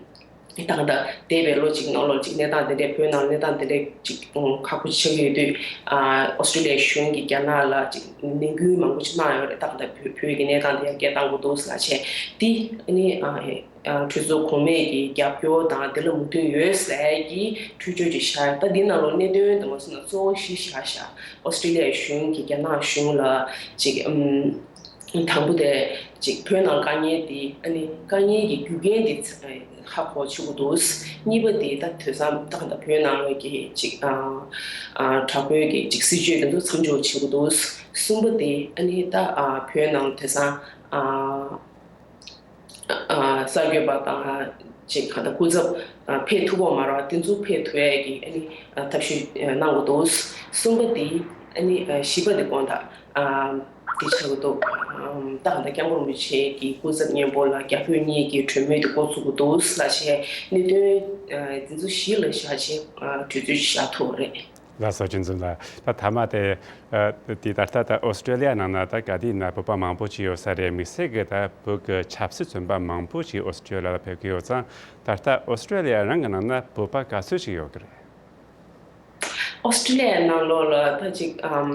ད་ད་འདས་པའི་ལོ་གཅིག་ནང་ལོགས་ཅིག་གནས་སྟངས་དེ་འདྲས། བོད་ནང་གནས་སྟངས་དེ་འདྲས་ཅིག་ཨུམ་ཁག་པོ་ཆགས་ཀྱི་ཡོད་དུས། ཨ་ཨོ་སི་ཀྲི་ལི་ཡའི་གཞུང་གིས་རྒྱ་ནག་ལ་ཅིག་ནན་སྐུལ་མང་པོ་ཅིག་གནང་ཡོད་རེད། ད་ད་བོད་བོད་ཀྱི་གནས་སྟངས་དེ་ཡར་རྒྱས་གཏང་དགོས་འདུག་ཟེར་བྱས། དེ་ཨ་ནི་ཨ་ཨ་གྲོས་ཚོགས་གོང་མས་ཀྱི་རྒྱབ་སྐྱོར་དང་དེ་ལ་མོས་མཐུན་ཡོད་ཟེར་གྱི་གྲོས་ཆོད་ཅིག་བཞག་ད་འདི་ནང་ལོགས་གནད་དོན་དུ་མ་སོང་ན་གཙོ་བོ་བཞི་བཞག་བཞག་ཨོ་སི་ཀྲི་ལི་ཡའི་གཞུང་གིས་རྒྱ་ནག་གཞུང་ལ་ཅིག་ཨུམ། དང་པོ་དེ་ཅིག་བོད་ནང་དཀའ་ངལ་འདི་ཨ་ནི་དཀའ་ངལ་གྱི་རྒྱུ་རྐྱེན་འདི་ཧ་གོ་ཆོག་གི་འདུག་གཉིས་པ་དེ་ད་དེང་སང་ད་ད་བོད་ནང་གི་ཅིག་ཨ་ཨ་དྲག་པོའི་གི་ཅིག་སྲིད་བྱུས་དེ་ཚོ་མཚམས་འཇོག་བྱེད་དགོས་འདུག་གསུམ་པ་དེ་ཨ་ནི་ད་ཨ་བོད་ནང་དེང་སང་ཨ་ཨ་གསར་འགོད་པ་དང་ཅིག་ག་ད་སྐུ་ཚབ་ཨ་ཕེབས་ཐུབ་པ་མ་རེད་པ། དེ་ཚོ་ཕེབས་ཐུབ་ཡས་ཀྱི་ཨ་ནི་ཨ་ཐབས་ཤེས་ཨ་གནང་དགོས་འདུག་གསུམ་པ་དེ་ཨ་ནི་ཨ་བཞི་པ་དེ་དགོངས་དག་ཨ་དེ་ཆགས་ཀྱི་འདུག་ཨམ་ད་ག་ད་སྐྱབས་མགོན་རིན་པོ་ཆེ་གི་སྐུ་ཚབ་གཉན་པོ་ལ་རྒྱ་བོད་གཉིས་ཀྱི་གྲོས་མོལ་དེ་འགོ་ཚུགས་ཀྱི་འདུག་ལབ་བྱས། གནད་དོན་ཨ་དེ་ཚོ་གཞི་ལ་བཞག་བྱས་ཨ་གྲོས་ཚོད་ཅིག་བཞག་ཐུབ་པ་རེད། ལགས་སོ། ཅུན་ཙུམ་ལགས། ད་མཐའ་མ་དེ་ཨ་དེ་ད་ལྟ་ད་ཨོ་སི་ཀྲི་ལི་ཡ་ནང་ན་ད་ག་དུས་ན་བོད་པ་མང་པོ་ཅིག་ཡོད་ས་རེད། དམིགས་བསལ་གྱི་ད་བོད་ཀྱི་ཆབ་སྲིད་བཙོན་པ་མང་པོ་ཅིག་ཨོ་སི་ཀྲི་ལི་ཡ་ལ་ཕེབས་ཀྱི་ཡོད་ཙང་། ད་ལྟ་ཨོ་སི་ཀྲི་ལི་ཡ་རང་གི་ནང་ན་བོད་པ་ག་ཚོད་ཅིག་ཡོད་ཀྱི་རེད། ཨོ་སི་ཀྲི་ལི་ཡའི་ནང་ལོགས་ལ་ད་ཅིག་ཨམ་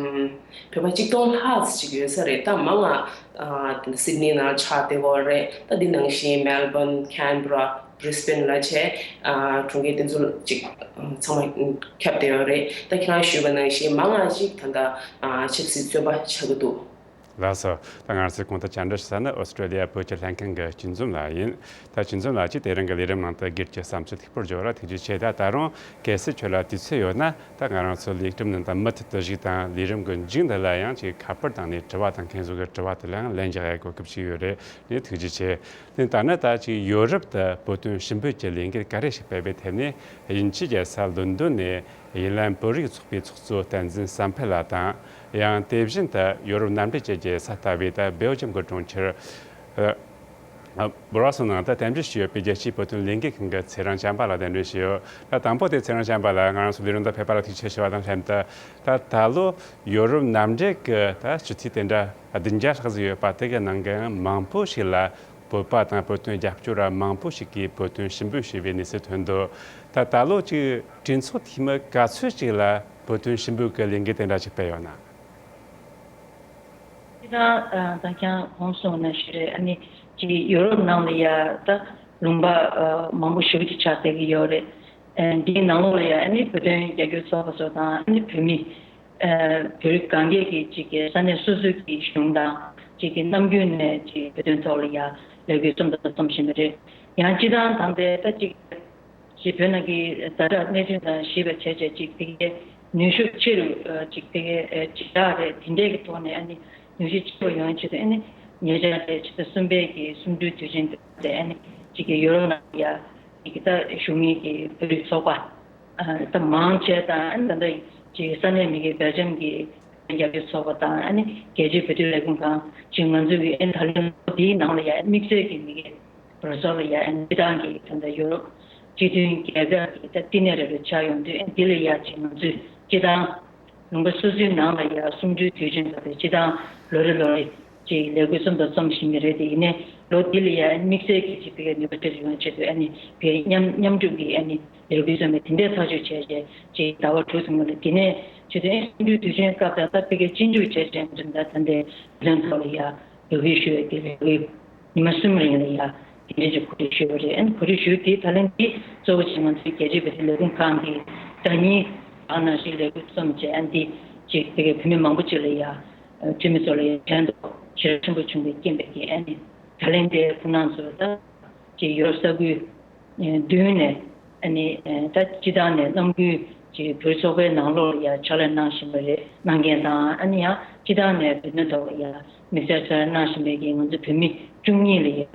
བོད་པ་གཅིག་སྟོང་ལྷག་ཅིག་ཡོད་ས་རེད། ད་མང་ང་ཨ་སིད་ནི་ནང་ཆགས་བསྡད་ཡོད་རེད། ད་འདི་ནང་བཞིན་མེལ་བོན། ཁེན་བྷ་ར། བྷི་རིས་བྷེན་ལབ་བྱས་ཨ་གྲོང་ཁྱེར་དེ་ཚོ་ཅིག་ཚང་མ་ཁྱབ་བསྡད་ཡོད་རེད། ད་ཁྱེད་རང་ཞུས་པ་ནང་བཞིན་མང་ང་ཅིག་ད་ལྟ་ཨ་ཆབ་སྲིད་བཙོན་པ་ཆགས་ཀྱི་འདུག་ལགས་སོ། ད་ང་ཚོས་གོང་དུ་བཅར་འདྲི་ཞུ་ས་ནི་ཨོ་སི་ཀྲི་ལི་ཡ་བོད་ཀྱི་ལྷན་ཁང་གི་ཅུན་ཙུམ་ལགས་ཡིན། ད་ཅུན་ཙུམ་ལགས་ཀྱིས་དེ་རིང་གི་ལས་རིམ་ནང་དུ་སྒེར་གྱི་བསམ་ཚུལ་ཐུགས་ཕུལ་རྒྱུ་ལ་ཐུགས་རྗེ་ཆེ། ད་ད་རུང་གལ་སྲིད་ཁྱོད་ལ་དུས་ཚོད་ཡོད་ན། ད་ང་རང་ཚོ་ལས་རིམ་ནང་དུ་མུ་མཐུད་དུ་བཞུགས་དང་། ལས་རིམ་གྱི་མཇུག་འདི་ལ་ཡང་ཅིག་ཁ་པར་བཏང་ནས་དྲི་བ་དང་ཁྱེད་ཚོ་གི་དྲི་བ་དེ་ལ་ཡང་ལན་རྒྱག་ཡ་གོ་སྐབས་ཅིག་ཡོད་རེད། ནས་ཐུགས་རྗེ་ཆེ། དེ་ལྟར་ན་ད་ཅིག་ཡོ་རོབ་ཏུ་བོད་དོན་ཞུ་འབོད་ཀྱི་ལས་འགུལ་ག་རེ་ཞིག་སྤེལ་བའི་ཐད་ནས། དབྱིན་ཇིའི་རྒྱལ་ས་ལོན་ཌོན་ནས་དབྱིན་ལན་བོད་རིགས་ཚོགས་པའི་ཚོགས་གཙོ་བསྟན་འཛིན་བསམ་འཕེལ་ལགས་དང་། ཡང་དེ་བཞིན་དུ་ཡོ་རོབ་མནའ་འབྲེལ་གྱི་རྒྱལ་ས་ལྟ་བུའི་ད་སྦེལ་ཇམ་གྱི་གྲོང་ཁྱེར་ཨ་ཨ་སྦོ་ར་སེལ་ནང་དུ་རྟེན་འབྲེལ་ཞུས་ཡོད་པའི་རྒྱལ་སྤྱིའི་བོད་དོན་ལས་འགུལ་ཁང་གི་ཚེ་རིང་བྱམས་པ་ལགས་གདན་འདྲེན་ཞུས་ཡོད། ད་དང་པོ་དེ་ཚེ་རིང་བྱམས་པ་ལགས་ང་རང་ཚོ་ལས་རིམ་དུ་ཕེབས་པ་ལ་ཐུགས་རྗེ་ཆེ་ཞུ་བ་དང་ལྷན་དུ། ད་ད་ལོ་ཡོ་རོབ་མནའ་འབྲེལ་གྱི་ད་སྤྱི་འཐུས་དེ་འདྲ་བདུན་བརྒྱ་ལྷག་ཙམ་ཡོད་པ་དེ་གི་ནང་གི་ཡང་མང་པོ་ཞིག་ལ་བོད་པ་དང་བོད་དོན་རྒྱབ་སྐྱོར་བ་མང་པོ་ཞིག་གིས་བོད་དོན་ཞུ་འབོད་ཞུས་པའི་གནས་ཚུལ་ཐོན་འདུག་ད་ད་ལོ་ཅིག་གྲོས་ཚོགས་འཐུས་མི་ག་ཚོད་ཅིག་ལ་བོད་དོན་ཞུ་འབོད་ཀྱི་ལས་འགུལ་དེ་འདྲ་ཅིག་སྤེལ་ཡོད་ན། སྤྱིར་བཏང་ད་ཁྱེད་རང་གོང་གསུངས་ནང་བཞིན་རེད། ཨ་ནི་ཅིག་ཡོ་རོབ་ནང་ལ་ཡ་ད་ལུང་པ་མང་པོ་ཞེ་པོ་ཅིག་ཆགས་བསྡད་ཀྱི་ཡོད་རེད། འདིའི་ནང་ལོགས་ལ་ཡ་ཨ་ནི་བོད་དོན་རྒྱབ་སྐྱོར་ཚོགས་པ་ཚོ་དང་། ཨ་ནི་བོད་མི་བོད་རིགས་གང་རྒྱལ་གྱི་ཅིག་གི་ས་གནས་སོ་སོའི་གི་གཞུང་དང་ཅིག་གི་ནམ་རྒྱུན་ནས་ཅིག་བོད་དོན་ཐོག་ལ་ཡ་ལས་འགུལ་རྩོམ་དང་རྩོམ་བཞིན་པ་རེད། ཡང་སྤྱིར་བཏང་དང་པའི་ད་ཅིག་ཅིག་བོད་ནང་གི་ཛ་དྲག་གནད་དོན་དང་གཞིགས་པ་བྱས་བྱས་ཅིག་དེ་གའི་ནུས་ཤུགས་ཆེ་རུ་ཅིག་དེ་གའི་ཇི་ལྟར་རེད། དེ་འདྲའི་གི་ཐོག་ནས་ཨ་ནི་ནུས་ཤུགས་ཆེ་རུ་ཡོང་ཆེད་དུ་ཨ་ནི་ཉེ་ཆར་དེ་ཕྱི་ཟླ་གསུམ་པའི་གི་གསུམ་བཅུའི་དུས་ཆེན་དེ་ཨ་ནི་ཅིག་གི་ཡོ་རོབ་ནང་ལ་ཡ། ཀྱི་ད་ཞུ་མཁན་གྱི་བོད་རིགས་ཚོགས་པ་ད་མང་ཆེ་དང་། ཨ་ནི་ད་ལྟ་ཅིག་ས་གནས་མི་སྒེར་སྦེལ་ཇམ་གྱི་རྒྱབ་སྐྱོར་ཚོགས་པ་དང་། ཨ་ནི་རྒྱལ་སྤྱིའི་བོད་དོན་ལས་ཁུངས་ཁང་ཅིག་ང་ཚོས་ཨ་ནི་ད་ལན་འདིའི་ནང་ལ་ཡ་དམིགས་བསལ་གྱི་མི་སྒེར་བར་སོགས་ལ་ཡ་ཨ་ནི་སྤྱི་བཏང་གི་ད་ལྟ་ཡོ་རོབ་སྤྱི་མཐུན་རྒྱལ་ཁབ་ཀྱི་ད་བསྟི་གནས་རེ་རེ་ཆགས་ཡོང་དུས། ཨ་ནི་འདི་ལ་ཡ་ཅིག་ང་ཚོས་སྤྱི་བཏང་ལུང་པ་སོ་སོའི་ནང་ལ་ཡ་གསུམ་བཅུའི་དུས་ཆེན་སྐབས་དེ་སྤྱི་བཏང་ལོ་རེ་ལོ་རེ་ཅིག་ལས་འགུལ་རྩོམ་དང་རྩོམ་བཞིན་པ་རེད། དེ་ཡིན་ནའི་ལོ་འདི་ལ་ཡ་དམིགས་བསལ་གྱི་ཅིག་བོད་ཀྱི་ནུས་པ་ཆེ་རུ་ཡོང་ཆེད་དུ། ཨ་ནི་བོད་མཉམ་མཉམ་རུབ་ཀྱི་ཨ་ནི་ལས་འགུལ་རྩོམ་པའི་དེ་འདྲའི་ཐག་གཅོད་བྱས་རྗེས་ཅིག་ཟླ་བ་དྲུག་ཙམ་སྔོན་ལ་དེ་ནས་བྱེད་དུས། ཨ་ནི་གསུམ་བཅུའི་དུས་ཆེན་སྐབས་དང་ད་བོད་ཀྱི་སྤྱི་འཇུག་བྱས་རྗེས་ང་ཚོ་ད་ད་ལྟའི་བོད་དོན་ཐོག་ལ་ཡ་ལས་འགུལ་ཞུ་བའི་དེ་ལས་འགུལ་ཉི་མ་གསུམ་རིང་ལ་ཡ་དེ་འདྲའི་ཅིག་གོ་སྒྲིག་ཞུས་པ་རེད། ཨ་ནི་གོ་སྒྲིག་ཞུས་དེ་ད་ལན་འདི་གཙོ་བོ་བྱས་ང་ཚོའི་རྒྱལ་སྤྱིའི་བོད་དོན་ལས་ཁུངས་ཁང་གི་ཟླ་ཉིན་ཨ་ནང་བཞིན་ལས་འགུལ་རྩོམ་བྱས། ཨ་ནི་འདི་ཅིག་བོད་ཀྱི་བོད་མི་མང་པོ་ཅིག་ལ་ཡ་འཐུས་མི་ཚོ་ལ་ཡ་ཕན་ཐོགས་ཞེ་དྲག་ཆེན་པོ་བྱུང་བའི་རྐྱེན་པས་ཀྱི། ཨ་ནི་ད་ལན་འདིར་ཁོང་རྣམ་ཚོ་ད་ཅིག་ཡོ་རོབ་ས་ཁུལ་བདུན་ནས། ཨ་ནི་ད་སྤྱི་བཏང་ནས་ནམ་རྒྱུན་ཅིག་བོད་ཚོགས་པའི་ནང་ལོགས་ལ་ཡ་ཕྱག་ལས་གནང་བཞིན་པ་རེད། གནང་མཁན་དང་། ཨ་ནི་ཡང་སྤྱི་བཏང་ནས་བོད་དོན་ཐོག་ལ་ཡ་དམིགས་བསལ་ཕྱག་ལས་གནང་བཞིན་པའི་གི་ང་ཚོ་བོད་མི་བཅུ་གཉིས་ལ་ཡ་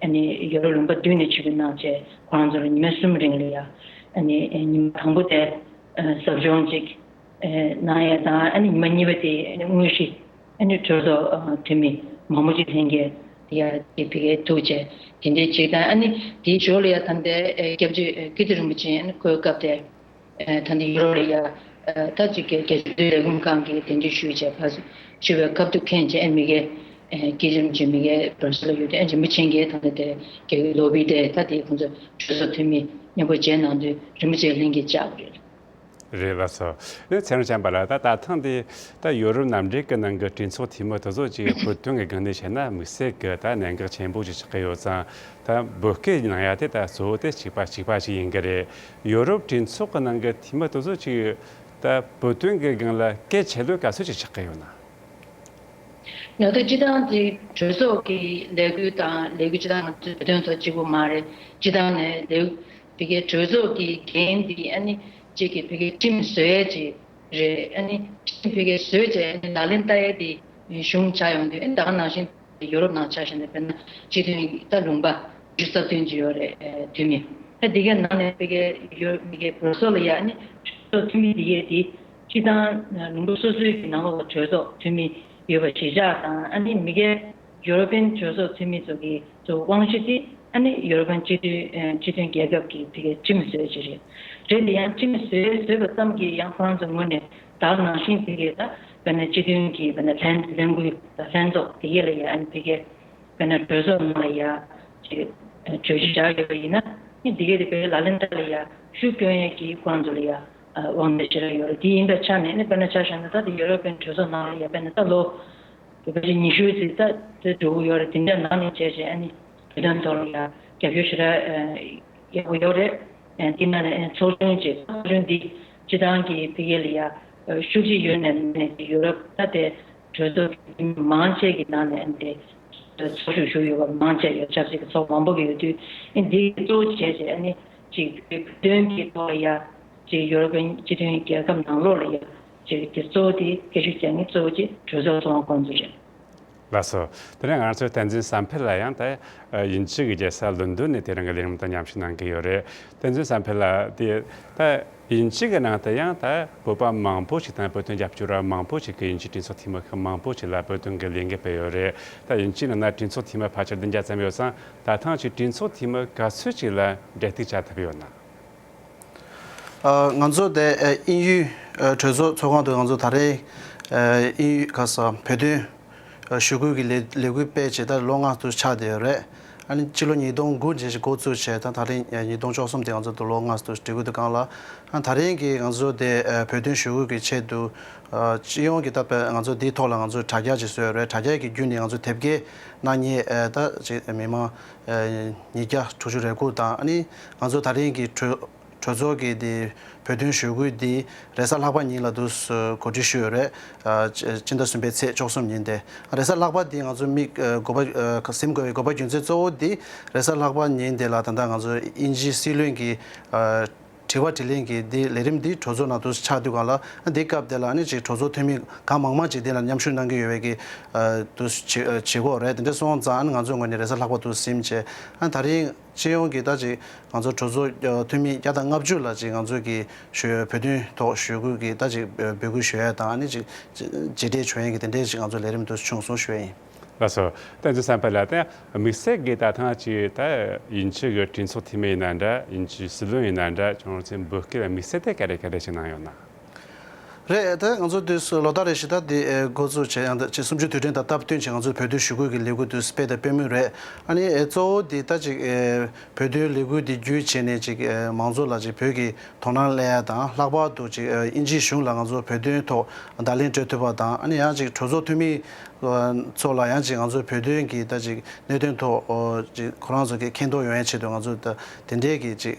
ཨ་ནི་ཡོ་རོབ་ལུང་པ་བདུན་ནས་ཆིབས་བསྒྱུར་གནང་བྱས། ཁོ་རང་ཚོ་ལ་ཉི་མ་གསུམ་རིང་ལ་ཡ་ཨ་ནི་ཉི་མ་དང་པོ་དེ་ཟབ་སྦྱོང་ཅིག་གནང་ཡས་དང་། ཨ་ནི་ཉི་མ་གཉིས་པ་དེ་ཨ་ནི་དངོས་གཞི་ཨ་ནི་གྲོས་ཚོགས་འཐུས་མི་མང་པོ་ཅིག་ལྷན་རྒྱས་ཡ་དེ་ཕ་གིར་ཐུག་བྱས་དེ་འདྲའི་ཅིག་དང་། ཨ་ནི་དེའི་ཞོར་ལ་ཡ་ད་ལྟའི་སྐྱབས་རྗེ་ཀིརྟི་རིན་པོ་ཆེ་ཨ་ནི་ཁོའི་སྐབས་དེར་ད་ལྟ་ཡུ་རོབ་ལ་ཡ་ད་ཅིག་རྒྱལ་སྤྱིའི་ལས་ཁུངས་ཁང་གིས་གདན་འདྲེན་ཞུས་བྱས་ཕར་ཞུ་བའི་སྐབས་དུ་མཁྱེན་བྱས། ཨ་མི་སྒེར་ཀིརྟི་རིན་པོ་ཆེ་མི་སྒེར་བར་སོགས་ལ་ཡོད་དུས། ཨ་རིན་པོ་ཆེ་གིས་ད་ལྟ་དེ་རྒྱལ་བའི་ལོ་བི་དེ་ད་དེ་ཁོང་ཚོ་གྲོས་ཚོགས་འཐུས་མི་མཉམ་པོ་མཇལ་གནང་དུས་རིན་པོ་ཆེ་ལྷན་རྒྱས་བཅར་བ་རེད། རེད་ལགས་སོ། ཨེ་ཚེ་རིང་བྱམས་པ་ལགས། ད་ད་ཐེངས་འདི་ད་ཡོ་རོབ་མནའ་འབྲེལ་གྱི་ནང་གི་གྲོས་ཚོགས་འཐུས་མི་དེ་ཚོ་ཅིག་བོད་དོན་གྱི་སྒང་ནས་བཤད་ན་དམིགས་བསལ་གྱི་ད་གནད་འགག་ཆེན་པོ་ཅིག་ཆགས་ཀྱི་ཡོད་ཙང་། ད་བོད་སྐད་ནང་ཡ་དེ་ད་གཙོ་བོ་དེ་གཅིག་པ་གཅིག་པ་ཅིག་ཡིན་གྱི་རེད། ཡོ་རོབ་གྲོས་ཚོགས་ཀྱི་ནང་གི་འཐུས་མི་དེ་ཚོ་ཅིག་ད་བོད་དོན་གྱི་སྒང་ལ་གལ་ཆེ་ལོས་ག་ཚོད་ཅིག་ཆགས་ཀྱི་ཡོད་ན། ང་ཚོ་སྤྱི་བཏང་དེ་གྲོས་ཚོགས་ཀྱི་ལས་འགུལ་དང་ལས་འགུལ་སྤྱི་བཏང་ང་ཚོའི་བོད་དོན་ཐོག་གཅིག་པུ་མ་རེད། སྤྱི་བཏང་ནས་ལས་བོད་ཀྱི་གྲོས་ཚོགས་ཀྱི་འགན་འདི་ཨ་ནི་གཅིག་གི་བོད་ཀྱི་ཁྲིམས་བཟོ་ཡས་ཅིག་རེད། ཨ་ནི་ཁྲིམས་བོད་ཀྱི་བཟོས་བྱས་ཨ་ནི་ལག་ལེན་བསྟར་ཡས་དེ་གཞུང་ཆགས་ཡོང་དུས། ཨ་ནི་ད་ག་ནང་བཞིན་ཡོ་རོབ་ནང་ཆ་བཞག་ན་དཔེར་ན་སྤྱི་མཐུན་ད་ལུང་པ་བཅུ་རྩ་བདུན་ཅིག་ཡོད་རེད། འཐུས་མི་ད་འདི་གའི་ནང་ནས་བོད་ཀྱི་ཡོ་མི་སྒེར་བར་སོགས་ལ་ཡ་ཨ་ནི་གྲོས་ཚོགས་འཐུས་མི་འདི་གས་དེ་སྤྱི་བཏང་ལུང་པ་སོ་སོའི་གི་ནང་ལོགས་ལ་གྲོས་ཚོགས་འཐུས་མི་ཡོད་པ་གཞིར་བཞག་དང་། ཨ་ནི་མི་སྒེར་ཡོ་རོ་པན་གྲོས་ཚོགས་འཐུས་མི་ཚོ་གི་ཚོ་དབང་ཤེད་དེ་ཨ་ནི་ཡོ་རོ་པན་སྤྱི་མཐུན་སྤྱི་མཐུན་རྒྱལ་ཁབ་ཀྱི་དེ་གའི་ཁྲིམས་བཟོས་ཅིག་རེད། རེད་དེ་ཡང་ཁྲིམས་བཟོས་བཟོས་པ་ཙམ་གྱིས་ཡང་ཁོ་རང་ཚོ་ངོས་ནས་ད་ནང་བཞིན་དེ་གའི་ད་དཔེར་ན་སྤྱི་མཐུན་གྱི་དཔེར་ན་ལྷན་ལྷན་ཁུལ་ལྷན་ཚོགས་དེ་གའི་ལ་ཡ་ཨ་ནི་དེ་གའི་དཔེར་ན་གྲོས་ཚོགས་ནང་ལ་ཡ་ཅིག་གྲོས་གཞི་བཞག་ཡོད་པ་ཡིན་ན། ཨ་ནི་དེ་གའི་དེ་བའི་ལག་ལེན་བསྟར་ལ་ཡ་ཤུགས་སྐྱོན་ཡས་ཀྱི་ཁོ་རང་ཚོ་ལ་ཡ་དབང་ཚད་ཞེ་དྲག་ཡོད་རེད། དེ་ཡིན་པའི་ཆ་ནས་ཨ་ནི་དཔེར་ན་ཆ་བཞག་ན་ད་དེ་ཡོ་རོབ་པའི་གྲོས་ཚོགས་ནང་ལ་ཡ་དཔེར་ན་ད་ལོ་བོད་པ་ཅིག་ཉི་ཤུ་ཙམ་ད་དེ་འགྲོ་གི་ཡོད་རེད། དེ་འདྲ་ནང་ནས་བྱས་བྱས་ཨ་ནི་བོད་དོན་ཐོག་ལ་ཡ་རྒྱབ་སྐྱོར་ཞེ་དྲག་ཡག་པོ་ཡོད་རེད། དེ་ནང་ནས་ཚོགས་ཆུང་ཅིག་ཚོགས་ཆུང་འདི་སྤྱི་བཏང་གི་ཕ་གི་ལ་ཡ་ཤུགས་ཆེ་ཡོད་ནས་ནས་ཡོ་རོབ་ད་དེ་གྲོས་ཚོགས་ཀྱི་མང་ཆེ་གི་ནང་ནས་ཨ་ནི་དེ་ཚོགས་ཞུགས་ཞུགས་ཡོད་པ་མང་ཆེ་ཡོད། ཆབ་སྲིད་ཀྱི་ཚོགས་མང་པོ་གི་ཡོད་དུས་ཨ་ནི་འདི་གཙོ་བོ་བྱས་བྱས་ཨ་ནི་ཅིག་བོད་དོན་གྱི་ཐོག་ལ་ཡ་ཅིག་ཡོ་རོབ་པའི་སྤྱི་མཐུན་རྒྱལ་ཁབ་ནང་ལོགས་ལ་ཡ་ཅིག་དེ་གཙོ་བོ་དེ་སྐད་ཤུགས་རྒྱག་མཁན་གཙོ་བོ་ཅིག་གྲོས་ཚོགས་ཚོགས་དབང་སྐོང་ཚོགས་རེད། ལགས་སོ། དེ་ནས་ང་ཚོའི་བསྟན་འཛིན་བསམ་འཕེལ་ལགས་ཡང་ད་དབྱིན་ཇི་གི་རྒྱལ་ས་ལོན་ཌོན་ནས་དེ་རིང་གི་ལས་རིམ་དང་མཉམ་ཞུགས་གནང་གི་ཡོད་རེད། བསྟན་འཛིན་བསམ་འཕེལ་ལགས། དེ་ད་དབྱིན་ཇི་གི་ནང་དུ་ཡང་ད་བོད་པ་མང་པོ་ཞིག་དང་བོད་དོན་རྒྱབ་སྐྱོར་བ་མང་པོ་ཞིག་གིས་དབྱིན་ཇིའི་གྲོས་ཚོགས་འཐུས་མི་ཁག་མང་པོ་ཞིག་ལ་བོད་དོན་གྱི་ལས་འགུལ་སྤེལ་ཡོད་རེད། ད་དབྱིན་ཇིའི་ནང་ན་གྲོས་ཚོགས་འཐུས་མི་ཕལ་ཆེར་བདུན་བརྒྱ་ཙམ་ཡོད་ཙང་། ད་ཐེངས་ཀྱི་གྲོས་ཚོགས་འཐུས་མི་ག་ཚོད་ཅིག་ལ་འབྲེལ་གཏུག་བྱ་ཐུབ་ཡོད་ན། ཨ། ང་ཚོ་དེ་ཨ་དབྱིན་ཡུལ་ཨ་གྲོས་ཚོགས་ཚོགས་ཁང་དུ་ང་ཚོ་ད་རེས་ཨ་དབྱིན་ཡུལ་ག་ས་བོད་དོན་ཨ་ཞུ་སྐུལ་གྱི་ལས་ལས་འགུལ་སྤེལ་བྱས་ད་ལོ་ལྔ་དུ་ཆགས་བསྡད་ཡོད་རེད། ཨ་ནི་སྤྱི་ལོ་ཉིས་སྟོང་དགུ་ནས་འགོ་བཙུགས་བྱས་ད་ད་རེས་ཉིས་སྟོང་བཅུ་གསུམ་དེ་ང་ཚོ་དུ་ལོ་ལྔ་དུ་སྒྲིག་འགོ་དུ་བསྐངས་ལ། ཨ་ད་རེས་ཀྱི་ང་ཚོ་དེ་ཨ་བོད་དོན་ཞུ་སྐུལ་གྱི་ཆེད་དུ་ཨ་སྤྱི་ཡོངས་ཀྱི་ད་དཔེ་ང་ཚོ་འདིའི་ཐོག་ལ་ང་ཚོ་དྲ་རྒྱ་ཅིག་བཟོས་ཡོད་རེད། དྲ་རྒྱ་གི་བརྒྱུད་ནས་ང་ཚོ་དེབ་སྐྱེལ་གནང་མཁན་ཨ་ད་ཅིག་མི་མང་ཨ་ཉིས་བརྒྱ་དྲུག་ཅུ་རེ་དགུ་དང་། ཨ་ནི་ང་ཚོ་ད་རེས་ཀྱི་གྲོས་གྲོས་ཚོགས་ཀྱི་དེ་བོད་དོན་ཞུ་སྐུལ་འདི་རེས་གཟའ་ལྷག་པ་ཉིན་ལ་དུ་གོ་སྒྲིག་ཞུས་ཡོད་རེད། ཨ་སྤྱི་ཟླ་གསུམ་པའི་ཚེས་བཅུ་གསུམ་ཉིན་དེ། རེས་གཟའ་ལྷག་པ་འདི་ང་ཚོ་དམིགས་ཨ་དགོས་པ་ཨ་ཟིན་དགོས་པའི་དགོས་པ་རྒྱུ་མཚན་གཙོ་བོ་འདི་རེས་གཟའ་ལྷག་པ་ཉིན་དེ་ལ་ད་ལྟ་ང་ཚོ་དབྱིན་ཇིའི་སྲིད་བློན་གྱི་ཨ་ དྲི་བ་དྲིས་ལན་གྱི་འདི་ལས་རིམ་འདི་གྲོས་ཚོགས་ནང་དུ་ཆགས་དུས་སྒང་ལ་འདི་སྐབས་དེ་ལ་ཨ་ནི་ཅིག་གྲོས་ཚོགས་འཐུས་མི་གང་མང་མང་ཅིག་འདི་ལ་མཉམ་ཞུགས་གནང་གི་ཡོད་པའི་གི་དུ་བྱེད་དགོས་རེད། དེ་འདྲ་སོང་ཙང་ཨ་ནི་ང་ཚོའི་ངོས་ནས་རེས་གཟའ་ལྷག་པ་དུ་ཟིན་བྱས་ཨ་ནི་ད་རིང་སྤྱི་ཡོངས་ཀྱི་ད་ཅིག་ང་ཚོ་གྲོས་ཚོགས་འཐུས་མི་བརྒྱ་དང་ལྔ་བཅུ་ལ་ཅིག་ང་ཚོ་གི་ཞུ་བོད་དོན་ཐོག་ཞུ་སྐུལ་གྱི་ད་ཅིག་འབོད་སྐུལ་ཞུ་ཡ་དང་ཨ་ནི་ཅིག་མཇལ་འཕྲད་བྱུང་ཡ་གི་དེ་འདྲའི་ཅིག་ང་ཚོ་ལས་རིམ་དུ་བྱུང་སོང་ཞུ་ཡ་ཡིན། ལགས་སོ། ད་འཛིན་བསམ་འཕེལ་ལགས་ད་དམིགས་བསལ་གྱི་ད་ཐེངས་ཅིག་ད་དབྱིན་ཇི་གི་གྲོས་ཚོགས་འཐུས་མི་ཡིན་ན་འདྲ་དབྱིན་ཇི་སྲིད་བློན་ཡིན་ན་འདྲ་ཁྱོད་ཚོས་འབོད་སྐུལ་དམིགས་བསལ་དེ་ག་རེ་ག་རེ་ཞིག་གནང་ཡོད་ན། རེད། ད་ང་ཚོ་དུས་སུ་ལོ་ལྟར་རེ་བཞིན་ད་དེ་འགོ་བཙུགས་བྱས་ཡང་ད་ཅིག་གསུམ་བཅུའི་དུས་དྲན་དང་སྟབས་བསྟུན་བྱས་ང་ཚོ་བོད་དོན་ཞུ་སྐུལ་གྱི་ལས་འགུལ་དུས་སྤེལ་དང་སྤེལ་མུས་རེད། ཨ་ནི་གཙོ་བོ་དེ་ད་ཅིག་བོད་དོན་ལས་འགུལ་དེ་བརྒྱུད་བྱས་ནས་ཅིག་མང་ཚོགས་ལ་ཅིག་བོད་ཀྱི་དོ་སྣང་སླེབས་ཡ་དང་ལྷག་པར་དུ་ཅིག་དབྱིན་ཇིའི་གཞུང་ལ་ང་ཚོ་བོད་དོན་ཐོག་བརྡ་ལན་སྤྲོད་ཐུབ་པ་དང་ཨ་ནི་ཡང་ཅིག་གྲོས་ཚོགས་འཐུས་མི་ཚོ་ལ་ཡང་ཅིག་ང་ཚོ་བོད་དོན་གྱི་ད་ཅིག་གནད་དོན་ཐོག་ཅིག་ཁོ་རང་ཚོ་གི་མཁྱེན་རྟོགས་ཡོང་ཡའི་ཆེད་དུ་ང་ཚོ་ད་དེ་འདྲའི་གི་ཅིག་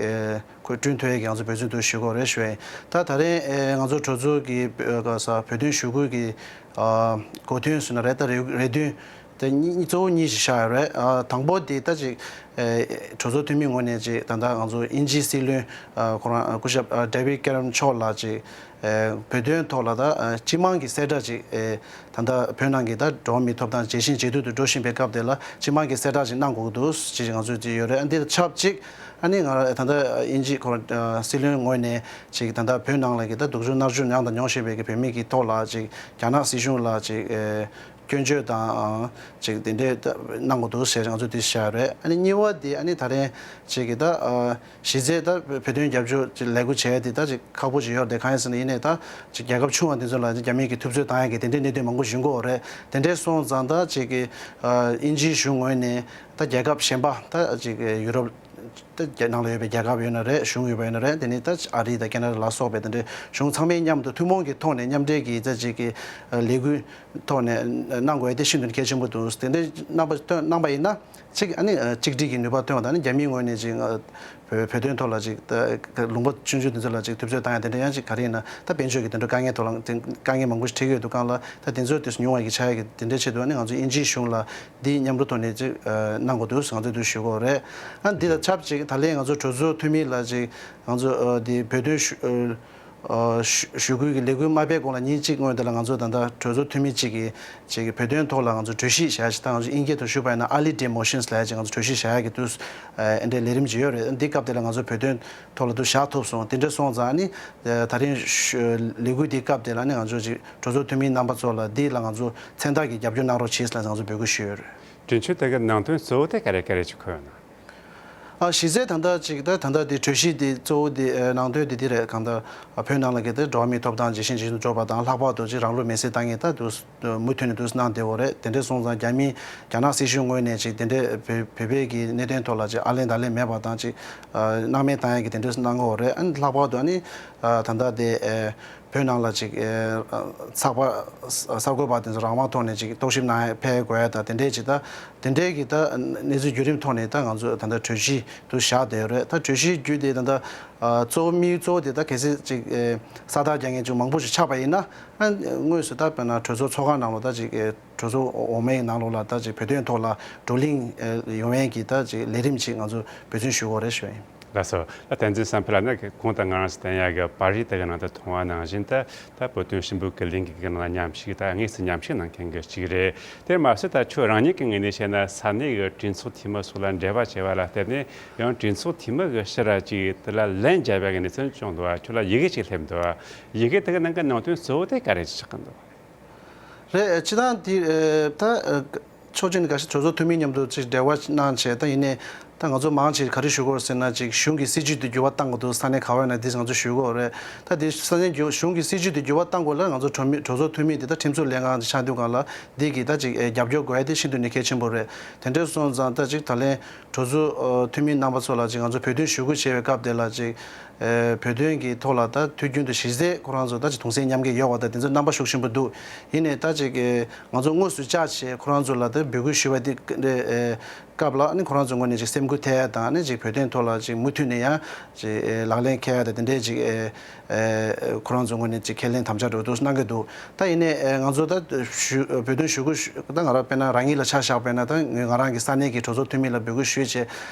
ཁོས་བསྐྲུན་ཐུབ་ཡས་ཀྱི་ང་ཚོ་འབད་བརྩོན་དུ་ཞུ་དགོས་རེད་ཞུ་ཡས་ཡིན། ད་ད་རེས་ཨེ་ང་ཚོ་གྲོས་ཚོགས་ཀྱི་ཨ་ས་བོད་དོན་ཞུ་སྐུལ་གྱི་ཨ་གོ་དོན་ཟེར་ན་རེད། ད་རེ་རེ་དོན་དེ་གཉིས་གཙོ་བོ་གཉིས་ཤིག་བཞག་ཡོད་རེད། ཨ་དང་པོ་དེ་ད་ཅིག་ཨེ་གྲོས་ཚོགས་འཐུས་མི་ངོས་ནས་ཅིག་ད་ལྟ་ང་ཚོ་དབྱིན་ཇིའི་སྲིད་བློན་ཨ་ཁོ་རང་སྐུ་ཞབས་ཨ་ཌེ་བིཌ་ཀེ་རམ་མཆོག་ལ་ཅིག་ཨེ་བོད་དོན་ཐོག་ལ་ད་ཨ་སྤྱི་དམངས་ཀྱི་གསལ་བསྒྲགས་ཅིག་ཨེ་ད་ལྟ་བོད་ནང་གི་ད་འགྲོ་བ་མིའི་ཐོབ་ཐང་ཇེ་ཞན་ཇེ་སྡུག་ཏུ་འགྲོ་བཞིན་པའི་སྐབས་དེ་ལ་སྤྱི་དམངས་ཀྱི་གསལ་བསྒྲགས་ཅིག་གནང་དགོས་འདུག་ཅེས་ང་ཚོས་ཅིག་ཡོད་རེད། ཨ་འདི་དང་ཆབས་ཅིག་ཨ་ནི་ང་ད་ལྟ་དབྱིན་ཇི་ཁོ་རང་སྲིད་བློན་ངོས་ནས་ཅིག་ད་ལྟ་བོད་ནང་ལ་གི་ད་སྡུག་སྦྱོང་མནར་གཅོད་མྱངས་དང་མྱོང་བཞིན་པའི་གི་བོད་མི་གི་ཐོག་ལ་ཅིག་རྒྱ་ནག་སྲིད་གཞུང་ལ་ཅིག་ཨེ་སྐྱོན་བརྗོད་དང་ཅིག་དེ་འདྲའི་ད་གནང་དགོས་འདུག་ཟེར་ང་ཚོས་དེ་བཤད་རེད། ཨ་ནི་གཉིས་པ་དེ་ཨ་ནི་ད་རེས་ཅིག་གི་ད་གཞི་རྩའི་ད་བོད་དོན་རྒྱབ་སྐྱོར་ཅིག་ལས་འགུལ་བྱས་དེ་ད་ཅིག་ཁག་པོ་ཅིག་ཡོད་རེད། གང་ཡིན་ཟེར་ན་ཡིན་ནའི་ད་ཅིག་རྒྱལ་ཁབ་ཆུང་བ་དེ་ཚོ་ལ་རྒྱ་མི་གི་ཐུབ་ཚོད་བཏང་ཡ་གི་དེ་འདྲའི་གནད་དོན་མང་པོ་ཞིག་ཡོང་གི་ཡོད་རེད། དེ་འདྲའི་སོང་ཙང་ད་ཅིག་གི་དབྱིན་ཇིའི་གཞུང་ངོས་ནས་ད་རྒྱལ་ཁབ་གཞན་པ་ད་ཅིག་ཡུ་རོབ་ད་རྒྱ་ནང་ལ་ཡོད་པའི་རྒྱལ་ཁབ་ཡོད་ན་རེད། གཞུང་ཡོད་པ་ཡོད་ན་རེད། དེ་ནི་ད་ཨ་རི་དང་ཁེ་ན་ཌ་ལ་སོགས་པའི་དེ་འདྲའི་གཞུང་ཚང་མའི་མཉམ་དུ་ཐུན་མོང་གི་ཐོག་ནས་མཉམ་འབྲེལ་གྱི་ད་ཅིག་གི་ལས་འགུལ་ཐོག་ནས་གནང་དགོས་ཡ་དེ་ཤིན་ཏུ་གལ་ཆེན་པོ་འདུག་དེ་འདྲའི་གནང་པ་གནང་པ་ཡིན་ན་ཅིག་ཨ་ནི་གཅིག་སྒྲིལ་གྱི་ནུས་པ་ཐོན་པ་དང་ཨ་ནི་རྒྱ་མིའི་ངོས་ནས་ཅིག་བོད་བོད་དོན་ཐོག་ལ་ཅིག་ད་ལུང་པ་ཆུང་ཆུང་དེ་ཚོ་ལ་ཅིག་ཐུབ་ཚོད་བཏང་ཡ་དེ་འདྲ་ཡང་ཅིག་ག་རེ་ཡིན་ན་ད་དཔལ་འབྱོར་གྱི་དེ་འདྲ་དཀའ་ངལ་ཐོག་ལ་དེ་དཀའ་ངལ་མང་པོ་ཞིག་འཕྲད་ཀྱི་ཡོད་འདུག་གང་ལ་ད་དེ་ཚོ་དེ་ཉུང་བ་ཞིག་ཆགས་ཡ་གི་དེ་འདྲའི་ཆེད་དུ་ཨ་ནི་ང་ཚོ་དབྱིན་ཇིའི་གཞུང་ལ་འདི་མཉམ་རུབ་ཐོག་ནས་ཅིག་གནང་དགོས་འདུག་ང་ཚོས་འདུག་ཞུ་དགོས་རེད། ཨ་འདི་དང་ཆབས་ཅིག་ད་ལན་ང་ཚོ་གྲོས་ཚོགས་འཐུས་མི་ལ་ཅིག་ང་ཚོ་འདི་བོད་དོན་ཞུ་ཞུ་སྐུལ་གྱི་ལས་འགུལ་མ་སྤེལ་གོང་ལ་ཉིན་གཅིག་སྔོན་དེ་ལ་ང་ཚོ་ད་ལྟ་གྲོས་ཚོགས་འཐུས་མི་གཅིག་གིས་ཅིག་བོད་དོན་ཐོག་ལ་ང་ཚོ་གྲོས་གཞི་བཞག་ཅིག་ད་ང་ཚོ་དབྱིན་སྐད་དུ་ཞུས་པ་ཡིན་ན་early day motions་ལབ་ཡ་ཅིག་ང་ཚོ་གྲོས་གཞི་བཞག་ཡ་གི་དུས་ཨ་འདྲའི་ལས་རིམ་ཅིག་ཡོད་རེད། འདི་སྐབས་དེ་ལ་ང་ཚོ་བོད་དོན་ཐོག་ལ་དུ་བཞག་ཐུབ་སོང་། དེ་འདྲ་སོང་ཙང་ཨ་ནི་ད་རིང་ལས་འགུལ་འདིའི་སྐབས་དེ་ལ་ནི་ང་ཚོ་ཅིག་གྲོས་ཚོགས་འཐུས་མི་རྣམ་པ་ཚོ་ལ་འདི་ལ་ང་ཚོ་མཚན་རྟགས་ཀྱི་རྒྱབ་སྐྱོར་གནང་རོགས་བྱེད་ཟེར་ལ་ང་ཚོ་འབོད་སྐུལ་ཞུས་ཡོད་རེད། གྲོས་ཆོད་དེ་གའི་ནང་དོན་གཙོ་བོ་དེ་ག་རེ་ག་རེ་ཅིག་འཁོད་ཡོད་ན། ཨ་གཞི་རྩའི་ད་ལྟ་ཅིག་ད་ད་ལྟ་དེ་གྲོས་གཞི་དེ་གཙོ་བོ་དེ་ནང་དོན་དེ་དེ་རེད། གང་ལྟར་བོད་ནང་ལ་གི་དེ་འགྲོ་བ་མིའི་ཐོབ་ཐང་ཇེ་ཞན་ཇེ་ཞན་དུ་འགྲོ་བ་དང་ལྷག་པར་དུ་ཅིག་རང་ལུས་མེར་སྲེག་བཏང་མཁན་ད་དུ་མུ་མཐུད་ནས་དུ་གནང་བསྡད་ཡོད་རེད། དེ་འདྲ་སོང་ཙང་རྒྱ་མི་རྒྱ་ནག་སྲིད་གཞུང་ངོས་ནས་ཅིག་དེ་འདྲའི་བོད་བོད་པའི་གི་གནད་དོན་ཐོག་ལ་ཅིག་ཨ་ལན་ད་ལན་མེད་པ་དང་ཅིག་སྣང་མེད་བཏང་ཡ་གི་དེ་འདྲ་གནང་གི་ཡོད་རེད། ཨ་ནི་ལྷག་པར་དུ་ཨ་ནི་ད་ལྟ་དེ་བོད་ནང་ལ་ཅིག་ཚགས་པར་གསར་འགོད་པ་དེ་ཚོ་རང་དབང་ཐོག་ནས་ཅིག་རྟོག་ཞིབ་གནང་ཡ་ཕེབས་དགོས་ཡ་དང་དེ་འདྲའི་ཅིག་ད་དེ་འདྲའི་གི་ད་གནས་ཚུལ་བརྒྱུད་རིམ་ཐོག་ནས་ད་ང་ཚོ་ད་ལྟ་གྲོས་གཞི་དུ་བཞག་བསྡད་ཡོད་རེད། ད་གྲོས་གཞི་བརྒྱུད་དེ་ད་ལྟ་གཙོ་བོ་དམིགས་ཡུལ་གཙོ་བོ་དེ་ད་གལ་སྲིད་ཅིག་ས་རྟགས་རྒྱག་མཁན་ཅིག་མང་པོ་ཞིག་ཆགས་པ་ཡིན་ན་དངོས་སུ་ད་དཔེར་ན་གྲོས་ཚོགས་ཚོགས་ཁང་ནང་ལ་ད་ཅིག་གྲོས་ཚོགས་འོག་མའི་ནང་ལོགས་ལ་ད་ཅིག་བོད་དོན་ཐོག་ལ་བགྲོ་གླེང་ཡོང་ཡས་ཀྱི་ད་ཅིག་ལས་རིམ་ཅིག་ང་ཚོ་འབད་བརྩོན་ཞུ་དགོས་རེད་ཞུ་ཡ་ཡིན། ལགས་སོ། ད་བསྟན་འཛིན་བསམ་འཕེལ་ལགས་ནི་གོང་དུ་ང་རང་ཚོ་བསྟན་ཡ་གི་པར་རིས་དེ་གི་ནང་དུ་མཐོང་བ་ནང་བཞིན་དུ་ད་བོད་དོན་ཞིབ་འཇུག་གི་ལས་འགུལ་གི་ནང་ལ་མཉམ་ཞུགས་ད་དངོས་སུ་མཉམ་ཞུགས་གནང་མཁན་གྱི་གཅིག་རེད། དེར་མ་ཟད་ད་ཁྱོད་རང་ཉིད་ཀྱི་ངོས་ནས་བཤད་ན་ས་གནས་ཀྱི་གྲོས་ཚོགས་འཐུས་མི་སོགས་ལ་འབྲེལ་བ་བྱས་པ་ལ་བརྟེན་ནས་ཡང་གྲོས་ཚོགས་འཐུས་མི་གི་ཕྱིར་ཅིག་དེ་ལ་ལན་འཇལ་བའི་གནས་ཚུལ་བྱུང་འདུག་ཁྱོད་ལ་ཡི་གེ་ཅིག་སླེབས་འདུག་ཡི་གེ་དེ་གི་ནང་གི་ནང་དོན་གཙོ་བོ་དེ་ག་རེ་ཆགས་ཀྱི་འདུག་རེད། སྤྱིར་བཏང་དེ་ད་ཕྱོགས་གཅིག་ནས་འགའ་ཤས་གྲོས་ཚོགས་འཐུས་མི་མཉམ་དུ་ཅིག་འབྲེལ་བ་གནང་བྱས་ད་ཡིན་ནའི་ད་ང་ཚོ་མང་ཆེ་ག་རེ་ཞུ་དགོས་ཟེར་ན་ཅིག་གཞུང་གི་སྲིད་ཇུས་དེ་འགྱུར་བ་གཏང་དགོས་འདུག་ས་གནས་ག་བ་ཡིན་ན་དེ་ང་ཚོ་ཞུ་དགོས་རེད། ད་དེ་ས་གནས་འགྱུར་གཞུང་གི་སྲིད་ཇུས་དེ་འགྱུར་བ་གཏང་དགོས་ལ་ང་ཚོ་གྲོས་མི་གྲོས་ཚོགས་འཐུས་མི་དེ་ད་ཁྲིམས་བཟོ་ལས་ཁང་དེ་ཆགས་དུས་སྒང་ལ་འདི་གི་ད་ཅིག་རྒྱབ་སྐྱོར་དགོས་ཡ་དེ་ཤིན་ཏུ་ནས་གལ་ཆེན་པོ་རེད། དེ་འདྲ་སོང་ཙང་ད་ཅིག་ད་ལན་གྲོས་ཚོགས་འཐུས་མི་རྣམ་པ་ཚོ་ལ་ཅིག་ང་ཚོ་བོད་དོན་ཞུ་སྐུལ་བྱེད་པའི་སྐབས་དེ་ལ་ཅིག་བོད་དོན་གྱི་ཐོག་ལ་ད་དུས་རྒྱུན་དུ་གཞི་རྩའི་ཁོ་རང་ཚོ་ད་ཅིག་གདུང་སེམས་མཉམ་སྐྱེད་ཡོད་པ་ད་དེ་ཚོ་རྣམ་པ་ཤུགས་ཆེན་པོ་འདུག་ཡིན་ནའི་ད་ཅིག་ང་ཚོ་དངོས་སུ་བཅར་བྱས་ཁོ་རང་ཚོ་ལ་ད་འབོད་སྐུལ་ཞུ་བ་དེ་སྐབས་ལ་ནི་ཁོ་རང་ཚོའི་ངོས་ནས་ཅིག་སེམས་ འགུལ་ཐེབས་ཡ་དང་ནི་ཅིག་བོད་དོན་ཐོག་ལ་ཅིག་མུ་མཐུད་ནས་ཡང་ཅིག་ཨེ་ལག་ལེན་འཁེལ་ཡ་དང་དེ་འདྲའི་ཅིག་ཨེ་ཨེ་ཁོ་རང་ཚོ་ངོས་ནས་ཅིག་ཁས་ལེན་དམ་བཅའ་འགྲོ་འདུག་གནང་གི་འདུག་ད་ཡིན་ནའི་ཨེ་ང་ཚོ་ད་ཞུ་བོད་དོན་ཞུ་སྐུལ་ཞུ་ད་ང་རང་དཔེར་ན་རང་ཉིད་ལ་ཆ་བཞག་པ་ཡིན་ན་ད་ང་རང་གི་ས་གནས་ཀྱི་གྲོས་ཚོགས་འཐུས་མི་ལ་འབོད་སྐུལ་ཞུས་བྱས་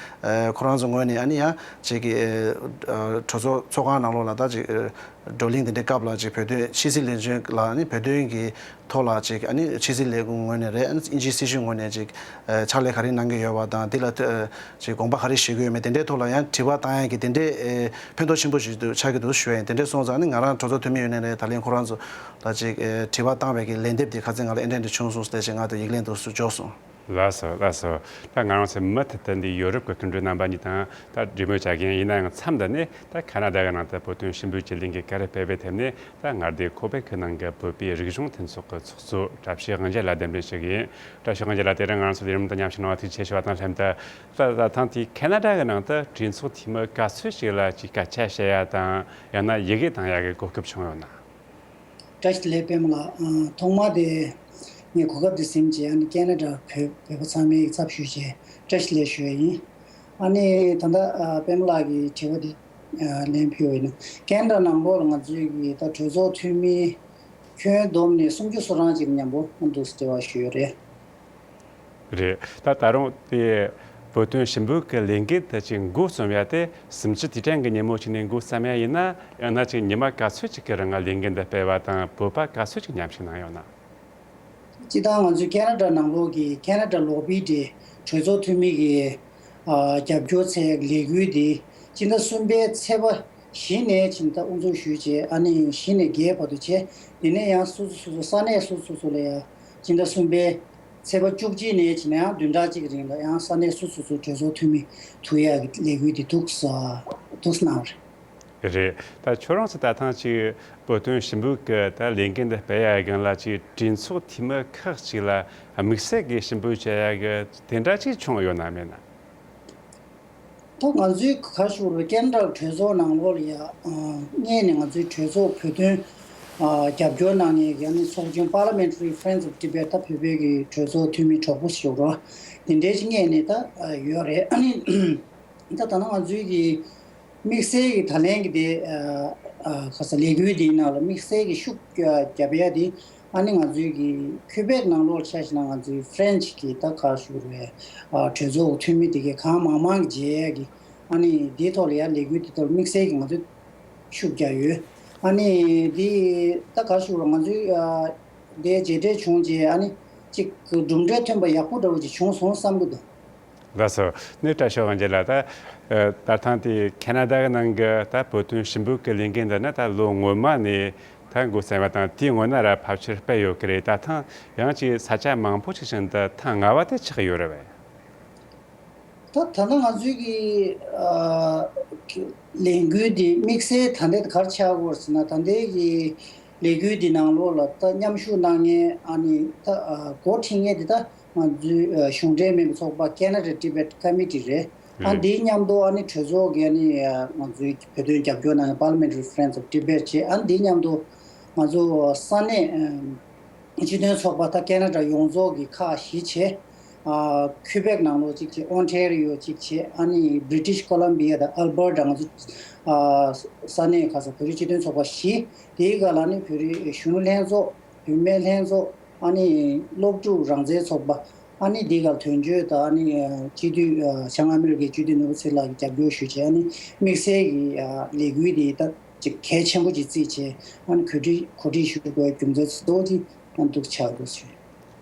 ཨེ་ཁོ་རང་ཚོ་ངོས་ནས་ཨ་ནི་ཡང་ཅིག་གི་ཨེ་གྲོས་ཚོགས་ཚོགས་ཁང་ནང་ལོགས་ལ་ད་ཅིག་ཨེ་བགྲོ་གླེང་དེ་འདྲའི་སྐབས་ལ་ཅིག་བོད་དོན་ཕྱི་སྲིད་ལས་འཛིན་ལ་ནི་བོད་དོན་གྱི་ཐོག་ལ་ཅིག་ཨ་ནི་ཕྱི་སྲིད་ལས་ཁུངས་ངོས་ནས་རེད། ཨ་ནི་དབྱིན་ཇིའི་སྲིད་གཞུང་ངོས་ནས་ཅིག་ཨ་ཕྱག་ལས་ག་རེ་གནང་གི་ཡོད་པ་དང་། འདི་ལ་ཨ་ཅིག་དགོངས་པ་ག་རེ་བཞེས་ཀྱི་ཡོད་མེད་དེ་འདྲའི་ཐོག་ལ་ཡང་དྲི་བ་བཏང་ཡ་གི་དེ་འདྲའི་ཨེ་ཕན་ཐོགས་ཆེན་པོ་ཞིག་ཏུ་ཆགས་ཀྱི་འདུག་ཞུ་ཡ་ཡིན། དེ་འདྲའི་སོང་ཙང་ནི་ང་རང་གྲོས་ཚོགས་འཐུས་མི་ཡིན་ནའི་རེད། ད་ལན་ཁོ་རང་ཚོ་ལ་ཅིག་ཨེ་དྲི་བ་བཏང་བའི་གི་ལན་འདེབས་དེ་ཁ་སང་ང་ལ་ཨེ་འདྲ་འདྲ་བྱུང་སོང་ཟེར་ཏེ་ཅིག་ང་དང་ཡིག་ལན་དུ་སུ་འབྱོར་སོང་། ལགས་སོ་ལགས་སོ། ད་ང་རང་ཚོའི་མུ་མཐུད་དུ་འདི་ཡོ་རོབ་ཀྱི་སྐུ་མགྲོན་རྣམ་པ་གཉིས་དང་ད་འབྲེལ་མོལ་བྱ་མཁན་ཡིན་ན་ཡང་མཚམས་འདི་ནས་ད་ཁ་ན་ཌ་གི་ནང་དུ་བོད་དོན་ཞུ་འབོད་ཀྱི་ལས་འགུལ་ག་རེ་སྤེལ་བའི་ཐད་ནས་ད་མངའ་སྡེ་ཁོ་པེ་ཁི་ནང་གི་བོད་པའི་རིག་གཞུང་མཐུན་ཚོགས་ཀྱི་ཚོགས་གཙོ་བཀྲ་ཤིས་དབང་རྒྱལ་ལགས་གདན་འདྲེན་ཞུ་གི་ཡིན། བཀྲ་ཤིས་དབང་རྒྱལ་ལགས་དེ་རིང་ང་རང་ཚོའི་ལས་རིམ་དུ་མཉམ་ཞུགས་གནང་བ་ཐུགས་རྗེ་ཆེ་ཞུ་བ་དང་ལྷན་དུ། ད་ད་ཐེངས་དེའི་ཁ་ན་ཌ་གི་ནང་དུ་གྲོས་ཚོགས་འཐུས་མི་ག་ཚོད་ཞིག་ལ་ཅིག་སྐད་ཆ་བཤད་ཡ་དང་ཡང་ན་ཡི་གེ་བཏང་ཡ་གི་གོ་སྐབས་བྱུང་ཡོད་ན། བཀྲ་ཤིས་བདེ་ལེགས་པད་མ་ལགས། ཨ་ཐོག་མ་དེ་ངས་གོ་སྐབས་དེ་ཟིན་བྱས་ཨ་ནི་ཁ་ན་ཌ་བོད་བོད་པ་ཚང་མའི་ཚབ་ཞུས་བྱས་བཀྲ་ཤིས་བདེ་ལེགས་ཞུ་ཡ་ཡིན། ཨ་ནི་ད་ལྟ་ཨ་པད་མ་ལགས་ཀྱི་དྲི་བ་དེ་ཨ་ལན་ཕུལ་བ་ཡིན་ན། ཁ་ན་ཌ་ནང་ལོགས་ལ་ང་ཚོའི་གི་ད་གྲོས་ཚོགས་འཐུས་མི་ཁྱོན་བསྡོམས་ནས་སུམ་ཅུ་སོ་གྲངས་ཅིག་མཉམ་པོ་འདུག་སེ་འབྲེལ་བ་ཞུས་ཡོད་རེད། རེད། ད་ད་རུང་དེ་བོད་དོན་ཞུ་འབོད་ཀྱི་ལས་འགུལ་དེ་ཅིག་འགོ་རྩོམ་ཡ་དེ་སུམ་ཅུ་དུས་དྲན་གྱི་ཉིན་མོ་ཞིག་ནས་འགོ་བརྩམས་ཡ་ཡིན་ན། ཡང་ན་ཅིག་ཉི་མ་ག་ཚོད་ཅིག་གི་རིང་ལས་འགུལ་འདི་སྤེལ་བ་དང་བོད་པ་ག་ཚོད་ཅིག་མཉམ་ཞུགས་གནང་ཡོད་ན། སྤྱིར་བཏང་ང་ཚོའི་ཁ་ན་ཌ་ནང་ལོགས་ཀྱི་ཁ་ན་ཌ་ལོ་བི་ཌེ་གྲོས་ཚོགས་འཐུས་མི་གི་ཨ་རྒྱབ་སྐྱོར་ཚད་ལས་འགུལ་འདི་སྤྱི་ཟླ་གསུམ་པའི་ཚེས་པ་བཞི་ནས་ཕྱིན་ད་དབུ་འཛུགས་ཞུས་བྱས་ཨ་ནི་བཞི་ནས་བརྒྱད་བར་དུ་བྱས། དེ་ནས་ཡང་སོ་སོ་སོ་སོ་ས་གནས་སོ་སོ་སོ་ལ་ཡང་སྤྱི་ཟླ་གསུམ་པའི་ཚེས་པ་བཅུ་གཅིག་ནས་བྱས་ན་ཡང་བདུན་ཕྲག་གཅིག་གི་རིང་ལ་ཡང་ས་གནས་སོ་སོ་སོའི་གྲོས་ཚོགས་འཐུས་མི་ཐུག་ཡག་གི་ལས་འགུལ་འདི་འདུག་ས་འདུག་སེ་གནང་བ་རེད། རེད། ད་ཁྱོད་རང་ཚོ་ད་ཐེངས་ཅིག་བོད་དོན་ཞུ་འབོད་ཀྱི་ད་ལས་འགུལ་འདི་སྤེལ་ཡ་སྒང་ལ་ཅིག་གྲོས་ཚོགས་འཐུས་མི་ཁག་ཅིག་ལ་དམིགས་བསལ་གྱི་ཞུ་འབོད་བྱེད་ཡ་གི་དེ་འདྲ་ཅིག་བྱུང་ཡོད་ན་མེད་ན། ད་ང་ཚོའི་ག་ཞུ་རུ་ཀན་ཊལ་གྲོས་ཚོགས་ནང་ལོགས་ལ་ཡ་ཨ་སྔས་ནས་ང་ཚོའི་གྲོས་ཚོགས་བོད་དོན་ཨ་རྒྱབ་སྐྱོར་གནང་མཁན་གྱི་ཨ་ནི་ཚོགས་ཆུང་Parliamentary Friends of Tibet ད་བོད་པའི་གི་གྲོས་ཚོགས་འཐུས་མི་གྲོགས་པོ་ཞུ་རུ་དེ་འདྲའི་ཅིག་སྔས་ནས་ད་ཨ་ཡོད་རེད། ཨ་ནི་ད་ད་ལྟ་ང་ཚོའི་གི་དམིགས་བསལ་གྱི་ད་ལན་གྱི་དེ་ཨ་ཨ་ག་ས་ལས་འགུལ་འདིའི་ནང་ལ་དམིགས་བསལ་གྱི་ཤུགས་རྒྱབ་ཡ་དེ་ཨ་ནི་ང་ཚོའི་གི་ཁུ་བེག་ནང་ལོགས་ཆ་བཞག་ན་ང་ཚོའི་ཕ་རན་ཆི་གི་ད་ག་ཞུ་རུ་ཨ་གྲོས་ཚོགས་འཐུས་མི་དེ་གའི་གང་མང་མང་གི་མཇལ་ཡ་གི་ཨ་ནི་དེའི་ཐོག་ལ་ཡ་ལས་འགུལ་དེ་ཐོག་དམིགས་བསལ་གྱི་ང་ཚོས་ཤུགས་རྒྱག་ཡོད། ཨ་ནི་དེ་ད་ག་ཞུ་རུ་ང་ཚོའི་ཨ་དེ་མཇལ་འཕྲད་བྱུང་རྗེས་ཨ་ནི་གཅིག་གི་གྲུབ་འབྲས་ཐོན་པ་ཡག་པོ་འདྲ་བོ་ཅིག་བྱུང་སོང་བསམ་གི་འདུག་ལགས་སོ། ནི་བཀྲ་ཤིས་དབང་རྒྱལ་ལགས། ད་ཨ་ད་ཐེངས་དེ་ཁ་ན་ཌ་གི་ནང་གི་ད་བོད་དོན་ཞུ་འབོད་ཀྱི་ལས་འགུལ་འདི་ནི་ད་ལོ་སྔོན་མ་ནས་ད་འགོ་བརྩམས་པ་དང་དེའི་སྔོན་ན་ར་ཕལ་ཆེར་སྤེལ་ཡོད་ཀྱི་རེད། ད་ཐེངས་ཡང་ཅིག་ས་ཆ་མང་པོ་ཞིག་བཞིན་དུ་ཐེངས་ལྔ་པ་དེ་ཆགས་ཡོད་རེད་པས། ད་ད་ལྟ་ང་ཚོའི་གི་ཨ་ལས་འགུལ་འདི་དམིགས་བསལ་ད་ལྟ་ག་རེ་ཆགས་ཡོད་ཟེར་ན། ད་ལྟའི་གི་ལས་འགུལ་འདི་ནང་ལོགས་ལ་ད་མཉམ་ཞུགས་གནང་མཁན་ཨ་ནི་ད་ཨ་འགོ་ཁྲིད་མཁན་འདི་ད་ང་ཚོའི་ཨ་གཞུང་འབྲེལ་མིན་པའི་ཚོགས་པ་Canada Tibet Committee རེད། ཨ་རེད། འདིའི་མཉམ་དུ་ཨ་ནི་གྲོས་ཚོགས་ཀྱི་ཨ་ནི་ཨ་ང་ཚོའི་བོད་དོན་རྒྱབ་སྐྱོར་གནང་མཁན་Parliamentary Friends of Tibet བྱས། ཨ་ནི་འདིའི་མཉམ་དུ་ང་ཚོ་ས་གནས་ཨ་སྤྱི་མཐུན་ཚོགས་པ་ད་ཁེ་ན་ཌ་ཡོངས་རྫོགས་ཀྱི་ཁག་བཞི་བྱས། ཨ་ཁུ་བེག་ནང་ལོགས་གཅིག་བྱས། ཨོན་ཊེ་རི་ཡོ་གཅིག་བྱས། ཨ་ནི་British Columbia དང་ཨལ་བར་ཊ། ང་ཚོ་ཨ་ས་གནས་ཁ་ས་བོད་རིགས་སྤྱི་མཐུན་ཚོགས་པ་བཞི། དེའི་སྒང་ལ་ནི་བོད་རིགས་གཞོན་ནུ་ལྷན་ཚོགས། བུད་མེད་ལྷན་ཚོགས། ཨ་ནི་སློབ་ཕྲུག་རང་བཙན་ཚོགས་པ། ཨ་ནི་དེའི་སྒང་དོན་གཅོད་དང་ཨ་ནི་སྤྱི་འཐུས་ཨ་བྱང་ཨ་མི་རི་ཀའི་སྤྱི་འཐུས་ནོར་བུ་ཚེ་རིང་ལགས་ཀྱིས་རྒྱབ་སྐྱོར་ཞུས་བྱས། ཨ་ནི་དམིགས་བསལ་གྱི་ཨ་ལས་འགུལ་དེ་ད་ཅིག་གལ་ཆེན་པོ་ཅིག་བརྩིས་བྱས། ཨ་ནི་གོ་སྒྲིག་གོ་སྒྲིག་ཞུ་དགོས་རྒྱུ་མཚན་གཙོ་བོ་དེ་ཨ་འདུག་ཆགས་འདུག་ཞུ།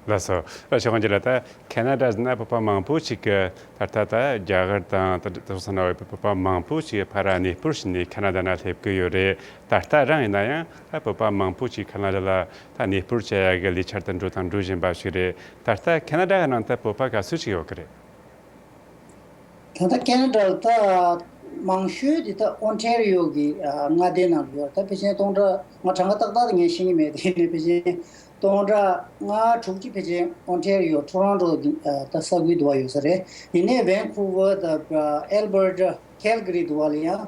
ལགས་སོ། ཨ་ཞོགས་ཀྱི་ལ་ད་ཁེ་ན་ཌ་ཟེར་ན་བོད་པ་མང་པོ་ཞིག་གི་ད་ལྟ་ད་རྒྱ་གར་དང་ད་ད་སོང་ན་བོད་པ་མང་པོ་ཞིག་ཕར་གནས་སྤོར་བྱས་ནས་ཁེ་ན་ཌ་ན་སླེབས་ཀྱི་ཡོད་རེད། ད་ལྟ་རང་ཡིན་ན་ཡང་ད་བོད་པ་མང་པོ་ཞིག་ཁེ་ན་ཌ་ལ་ད་གནས་སྤོར་བྱ་ཡ་གི་ལས་འཆར་དེ་འགྲོ་དང་འགྲོ་བཞིན་པ་ཞིག་རེད། ད་ལྟ་ཁེ་ན་ཌ་གི་ནང་ད་བོད་པ་ག་ཚོད་ཞིག་ཡོད་ཀྱི་རེད། ད་ལྟ་ཁེ་ན་ཌ་ལ་ད་མང་ཤོས་དེ་ད་ཨོན་ཊེ་རི་ཡོ་གི་ཨ་མངའ་སྡེ་ནང་ལ་ཡོད། ད་ཕལ་ཆེར་སྟོང་ཕྲག་ང་གྲངས་ཀ་ཏག་ཏག་དེ་ངས་ཤེས་ཀྱི་མེད། དེ་ནས་ཕལ་ཆེར་སྟོང་ཕྲག་ལྔ་དྲུག་ཅིག་ཕལ་ཆེར་ཨོན་ཊེ་རི་ཡོ་ཊོ་རོན་ཊོ་གི་ཨ་ད་ས་ཁུལ་དུ་བ་ཡོད་ས་རེད། དེ་ནས་ཝན་ཁུ་ཝར་དང་ཨལ་བར་ཊ་ཁེལ་གྷ་རི་དུ་བ་ལ་ཡང་